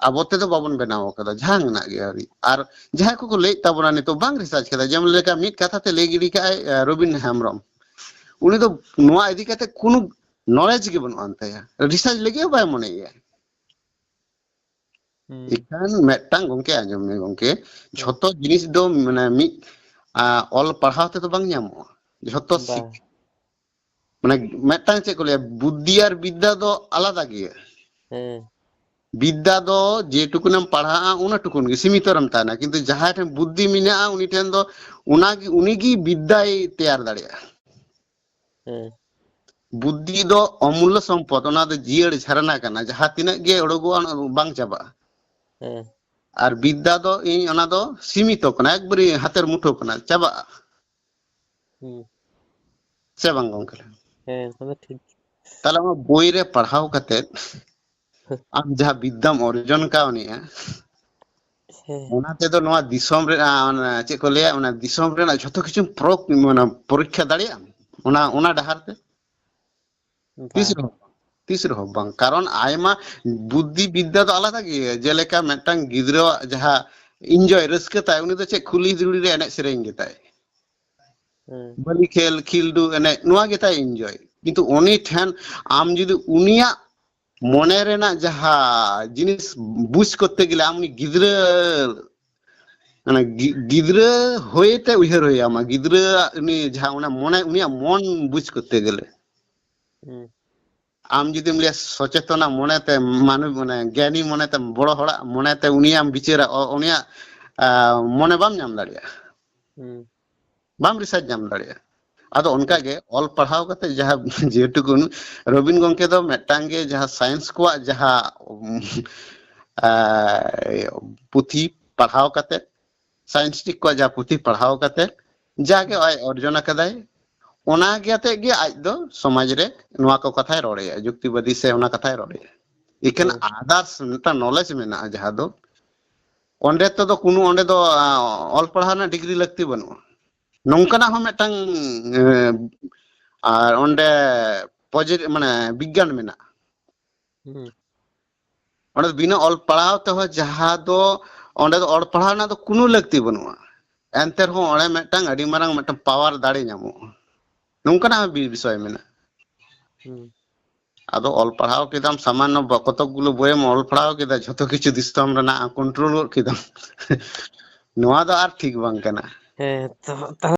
ᱟᱵᱚ ᱛᱮᱫᱚ ᱵᱟᱵᱚᱱ ᱵᱮᱱᱟᱣ ᱟᱠᱟᱫᱟ, ᱡᱟᱦᱟᱸ ᱢᱮᱱᱟᱜ ᱜᱮᱭᱟ ᱟᱹᱨᱤ᱾ ᱟᱨ ᱡᱟᱦᱟᱸᱭ ᱠᱚᱠᱚ ᱞᱟᱹᱭᱮᱫ ᱛᱟᱵᱚᱱᱟ ᱱᱤᱛᱚᱜ ᱵᱟᱝ research ᱠᱟᱫᱟ, ᱡᱮᱢᱚᱱ ᱞᱮᱠᱟ ᱢᱤᱫ ᱠᱟᱛᱷᱟ ᱛᱮ ᱞᱟᱹᱭ ᱜᱤᱰᱤ ᱠᱟᱜᱼᱟᱭ, ᱟ, ᱨᱚᱵᱤᱱ ᱦᱮᱢᱵᱨᱚᱢ, ᱩᱱᱤ ᱫᱚ ᱱᱚᱣᱟ ᱤᱫᱤ ᱠᱟᱛᱮ ᱠᱳᱱᱳ knowledge ᱜᱮ ᱵᱟᱹᱱᱩᱜ ᱟᱱ ᱛᱟᱭᱟ, research ᱞᱟᱹᱜᱤᱫ ᱦᱚᱸ ᱵᱟᱭ ᱢᱚᱱᱮᱭᱮᱫᱼᱟ᱾ ᱦᱩᱸ᱾ ᱮᱠᱷᱟᱱ ᱢᱤᱫᱴᱟᱝ ᱜᱚᱝᱠᱮ, ᱟᱸᱡᱚᱢ ᱢᱮ ᱜᱚᱝᱠᱮ, ᱦᱩᱸ᱾ ᱡᱷᱚᱛᱚ ᱡᱤᱱᱤᱥ ᱫᱚ ᱢᱟᱱᱮ ᱢᱤᱫ, ᱟ, ᱚᱞ ᱯᱟᱲᱦᱟᱣ ᱛᱮᱫᱚ ᱵᱟᱝ ᱧᱟᱢᱚᱜᱼᱟ᱾ ᱡᱷᱚᱛᱚ ᱵᱟᱝ᱾ ᱥᱤᱠ-, ᱢᱟᱱᱮ ᱢᱤᱫᱴᱟᱝ ᱪᱮᱫ ᱠᱚ ᱞᱟᱹᱭᱟ, ᱵᱩᱫᱽᱫᱷᱤ ᱟᱨ ᱵᱤᱫᱽᱫᱟ ᱫᱚ ᱟᱞᱟᱫᱟ ᱜᱮᱭᱟ᱾ ᱦᱮᱸ᱾ ᱵᱤᱫᱽᱫᱟ ᱫᱚ ᱡᱮᱴᱩᱠᱩᱱᱮᱢ ᱯᱟᱲᱦᱟᱜᱼᱟ, ᱩᱱᱟᱹ ᱴᱩᱠᱩᱱ ᱜᱮ ᱥᱤᱢᱤᱛᱚ ᱨᱮᱢ ᱛᱟᱦᱮᱱᱟ, ᱠᱤᱱᱛᱩ ᱡᱟᱦᱟᱸᱭ ᱴᱷᱮᱱ ᱵᱩᱫᱽᱫᱷᱤ ᱢᱮᱱᱟᱜᱼᱟ, ᱩᱱᱤ ᱴᱷᱮᱱ ᱫᱚ ᱚᱱᱟᱜᱮ, ᱩᱱᱤᱜᱮ ᱵᱤᱫᱽᱫᱟᱭ ᱛᱮᱭᱟᱨ ᱫᱟᱲᱮᱭᱟᱜᱼᱟ᱾ ᱦᱮᱸ᱾ ᱵᱩᱫᱽᱫᱷᱤ ᱫᱚ ᱚᱢᱩᱞᱞᱚ ᱥᱚᱢᱯᱚᱫ, ᱚᱱᱟ ᱫᱚ ᱡᱤᱭᱟᱹᱲ ᱡᱷᱟᱨᱱᱟ ᱠᱟᱱᱟ, ᱡᱟᱦᱟᱸ ᱛᱤᱱᱟᱹᱜ ᱜᱮ ᱩᱰᱩᱠᱚᱜᱼᱟ, ᱚᱱᱟ ᱵᱟᱝ ᱪᱟᱵᱟᱜᱼᱟ᱾ ᱦᱮᱸ᱾ ᱟᱨ ᱵᱤᱫᱽᱫᱟ ᱫᱚ ᱤᱧ ᱚᱱᱟ ᱫᱚ ᱥᱤᱢᱤᱛᱚ ᱠᱟᱱᱟ, ᱮᱠᱵᱟᱨᱮ ᱦᱟᱛᱮᱨ ᱢᱩᱴᱷᱟᱹ ᱠᱟᱱᱟ, ᱪᱟᱵᱟᱜᱼᱟ᱾ ᱦᱩᱸ᱾ ᱥᱮ ᱵᱟᱝ ᱜᱚᱝᱠᱮ? ᱦᱮᱸ, ᱚᱱᱟ ᱫᱚ ᱴᱷᱤᱠ᱾ ᱛᱟᱦᱞᱮ ᱚᱱᱟ ᱵᱳᱭ ᱨᱮ ᱯᱟᱲᱦᱟᱣ ᱠᱟᱛᱮᱫ ᱟᱢ ᱡᱟᱦᱟᱸ ᱵᱤᱫᱽᱫᱟᱢ ᱚᱨᱡᱚᱱ ᱠᱟᱣᱱᱤᱜᱼᱟ, ᱦᱮᱸ᱾ ᱚᱱᱟ ᱛᱮᱫᱚ ᱱᱚᱣᱟ ᱫᱤᱥᱚᱢ ᱨᱮ, ᱟ, ᱚᱱᱟ ᱪᱮᱫ ᱠᱚ ᱞᱟᱹᱭᱟ, ᱚᱱᱟ ᱫᱤᱥᱚᱢ ᱨᱮᱱᱟᱜ ᱡᱷᱚᱛᱚ ᱠᱤᱪᱷᱩᱢ ᱯᱚᱨᱚᱠ-, ᱢᱟᱱᱮ ᱯᱚᱨᱤᱠᱠᱷᱟ ᱫᱟᱲᱮᱭᱟᱜ ᱟᱢ ᱚᱱᱟ, ᱚᱱᱟ ᱰᱟᱦᱟᱨ ᱛᱮ? ᱛᱤᱥ ᱵᱟᱝ᱾ ᱨᱮᱦᱚᱸ, ᱛᱤᱥ ᱨᱮᱦᱚᱸ ᱵᱟᱝ᱾ ᱠᱟᱨᱚᱱ ᱟᱭᱢᱟ ᱵᱩᱫᱽᱫᱷᱤ ᱵᱤᱫᱽᱫᱟ ᱫᱚ ᱟᱞᱟᱫᱟ ᱜᱮᱭᱟ᱾ ᱡᱮᱞᱮᱠᱟ ᱢᱤᱫᱴᱟᱝ ᱜᱤᱫᱽᱨᱟᱹᱣᱟᱜ ᱡᱟᱦᱟᱸ enjoy, ᱨᱟᱹᱥᱠᱟᱹ ᱛᱟᱭ, ᱩᱱᱤ ᱫᱚ ᱪᱮᱫ ᱠᱩᱞᱦᱤ ᱫᱷᱩᱲᱤ ᱨᱮ ᱮᱱᱮᱡ ᱥᱮᱨᱮᱧ ᱜᱮᱛᱟᱭ, ᱦᱮᱸ᱾ ᱵᱟᱹᱞᱤ ᱠᱷᱮᱞ, ᱠᱷᱤᱞᱰᱩ ᱮᱱᱮᱡ, ᱱᱚᱣᱟ ᱜᱮᱛᱟᱭ enjoy᱾ ᱠᱤᱱᱛᱩ ᱩᱱᱤ ᱴᱷᱮᱱ ᱟᱢ ᱡᱩᱫᱤ ᱩᱱᱤᱭᱟᱜ ᱢᱚᱱᱮ ᱨᱮᱱᱟᱜ ᱡᱟᱦᱟᱸ ᱡᱤᱱᱤᱥ ᱵᱩᱡᱽ ᱠᱚᱨᱛᱮ ᱜᱮᱞᱮ ᱟᱢ ᱩᱱᱤ ᱜᱤᱫᱽᱨᱟᱹ, ᱢᱟᱱᱮ ᱜᱤ-, ᱜᱤᱫᱽᱨᱟᱹ ᱦᱚᱭᱮᱛᱮ ᱩᱭᱦᱟᱹᱨ ᱦᱩᱭ ᱟᱢᱟ, ᱜᱤᱫᱽᱨᱟᱹ ᱩᱱᱤ ᱡᱟᱦᱟᱸ ᱚᱱᱟ ᱢᱚᱱᱮ, ᱩᱱᱤᱭᱟᱜ ᱢᱚᱱ ᱵᱩᱡᱽ ᱠᱚᱨᱛᱮ ᱜᱮᱞᱮ᱾ ᱦᱩᱸ᱾ ᱟᱢ ᱡᱩᱫᱤᱢ ᱞᱟᱹᱭᱟ ᱥᱚᱪᱮᱛᱚᱱᱟ ᱢᱚᱱᱮᱛᱮ, ᱢᱟᱱᱩ-, ᱢᱟᱱᱮ ᱜᱮᱭᱟᱱᱤ ᱢᱚᱱᱮᱛᱮ, ᱵᱚᱲᱚ ᱦᱚᱲᱟᱜ ᱢᱚᱱᱮᱛᱮ ᱩᱱᱤᱭᱟᱜ ᱮᱢ ᱵᱤᱪᱟᱹᱨᱟ, ᱚ-, ᱩᱱᱤᱭᱟᱜ, ᱟ, ᱢᱚᱱᱮ ᱵᱟᱢ ᱧᱟᱢ ᱫᱟᱲᱮᱭᱟᱜᱼᱟ᱾ ᱦᱩᱸ᱾ ᱵᱟᱢ research ᱧᱟᱢ ᱫᱟᱲᱮᱭᱟᱜᱼᱟ᱾ ᱟᱫᱚ ᱚᱱᱠᱟ ᱦᱩᱸ᱾ ᱜᱮ ᱚᱞ ᱯᱟᱲᱦᱟᱣ ᱠᱟᱛᱮ ᱡᱟᱦᱟᱸ ᱡᱮᱴᱩᱠᱩ ᱨᱚᱵᱤᱱ ᱜᱚᱢᱠᱮ ᱫᱚ ᱢᱤᱫᱴᱟᱝ ᱜᱮ ᱡᱟᱦᱟᱸ science ᱠᱚᱣᱟᱜ ᱡᱟᱦᱟᱸ, ᱩᱢ, ᱟ, ᱯᱩᱛᱷᱤ ᱯᱟᱲᱦᱟᱣ ᱠᱟᱛᱮ, scientific ᱠᱚᱣᱟᱜ ᱡᱟᱦᱟᱸ ᱯᱩᱛᱷᱤ ᱯᱟᱲᱦᱟᱣ ᱠᱟᱛᱮ ᱡᱟᱜᱮ ᱦᱩᱸ᱾ ᱟᱡ ᱚᱨᱡᱚᱱ ᱟᱠᱟᱫᱟᱭ, ᱚᱱᱟ ᱜᱮ ᱟᱛᱮ ᱜᱮ ᱟᱡ ᱫᱚ ᱥᱚᱢᱟᱡᱽ ᱨᱮ ᱱᱚᱣᱟ ᱠᱚ ᱠᱟᱛᱷᱟᱭ ᱨᱚᱲᱮᱜᱼᱟ, ᱡᱩᱠᱛᱤᱵᱟᱫᱤ ᱥᱮ ᱚᱱᱟ ᱠᱟᱛᱷᱟᱭ ᱨᱚᱲᱮᱜᱼᱟ᱾ ᱮᱠᱷᱮᱱ ᱦᱩᱸ᱾ others ᱢᱤᱫᱴᱟᱝ knowledge ᱢᱮᱱᱟᱜᱼᱟ, ᱡᱟᱦᱟᱸ ᱫᱚ ᱚᱸᱰᱮ ᱛᱮᱫᱚ ᱠᱳᱱᱳ, ᱚᱸᱰᱮ ᱫᱚ, ᱟ, ᱚᱞ ᱯᱟᱲᱦᱟᱣ ᱨᱮᱱᱟᱜ degree ᱞᱟᱹᱠᱛᱤ ᱵᱟᱹᱱᱩᱜᱼᱟ᱾ ᱱᱚᱝᱠᱟᱱᱟᱜ ᱦᱚᱸ ᱢᱤᱫᱴᱟᱝ, ᱮ, ᱟᱨ ᱚᱸᱰᱮ ᱯᱚᱡᱮ-, ᱢᱟᱱᱮ ᱵᱤᱜᱽᱜᱟᱱ ᱢᱮᱱᱟᱜᱼᱟ᱾ ᱦᱩᱸ᱾ ᱚᱸᱰᱮ ᱫᱚ ᱵᱤᱱᱟᱹ ᱚᱞ ᱯᱟᱲᱦᱟᱣ ᱛᱮᱦᱚᱸ ᱡᱟᱦᱟᱸ ᱫᱚ, ᱚᱸᱰᱮ ᱫᱚ ᱚᱞ ᱯᱟᱲᱦᱟᱣ ᱨᱮᱱᱟᱜ ᱫᱚ ᱠᱳᱱᱳ ᱞᱟᱹᱠᱛᱤ ᱵᱟᱹᱱᱩᱜᱼᱟ᱾ ᱮᱱᱛᱮ ᱨᱮᱦᱚᱸ ᱚᱸᱰᱮ ᱢᱤᱫᱴᱟᱝ ᱟᱹᱰᱤ ᱢᱟᱨᱟᱝ ᱢᱤᱫᱴᱟᱝ power ᱫᱟᱲᱮ ᱧᱟᱢᱚᱜᱼᱟ᱾ ᱱᱚᱝᱠᱟᱱᱟᱜ ᱦᱚᱸ ᱵᱤ-, ᱵᱤᱥᱚᱭ ᱢᱮᱱᱟᱜᱼᱟ᱾ ᱦᱩᱸ᱾ ᱟᱫᱚ ᱚᱞ ᱯᱟᱲᱦᱟᱣ ᱠᱮᱫᱟᱢ, ᱥᱟᱢᱟᱱᱱᱚ ᱵᱟ-, ᱠᱚᱛᱚᱠ ᱜᱩᱞᱳ ᱵᱳᱭᱮᱢ ᱚᱞ ᱯᱟᱲᱦᱟᱣ ᱠᱮᱫᱟ, ᱡᱷᱚᱛᱚ ᱠᱤᱪᱷᱩ ᱫᱤᱥᱚᱢ ᱨᱮᱱᱟᱜ control ᱜᱚᱫ ᱠᱮᱫᱟᱢ᱾ ᱱᱚᱣᱟ ᱫᱚ ᱟᱨ ᱴᱷᱤᱠ ᱵᱟᱝ ᱠᱟᱱᱟ᱾ ᱦᱮᱸ, ᱛᱚ, ᱛᱟᱦᱚᱞᱮ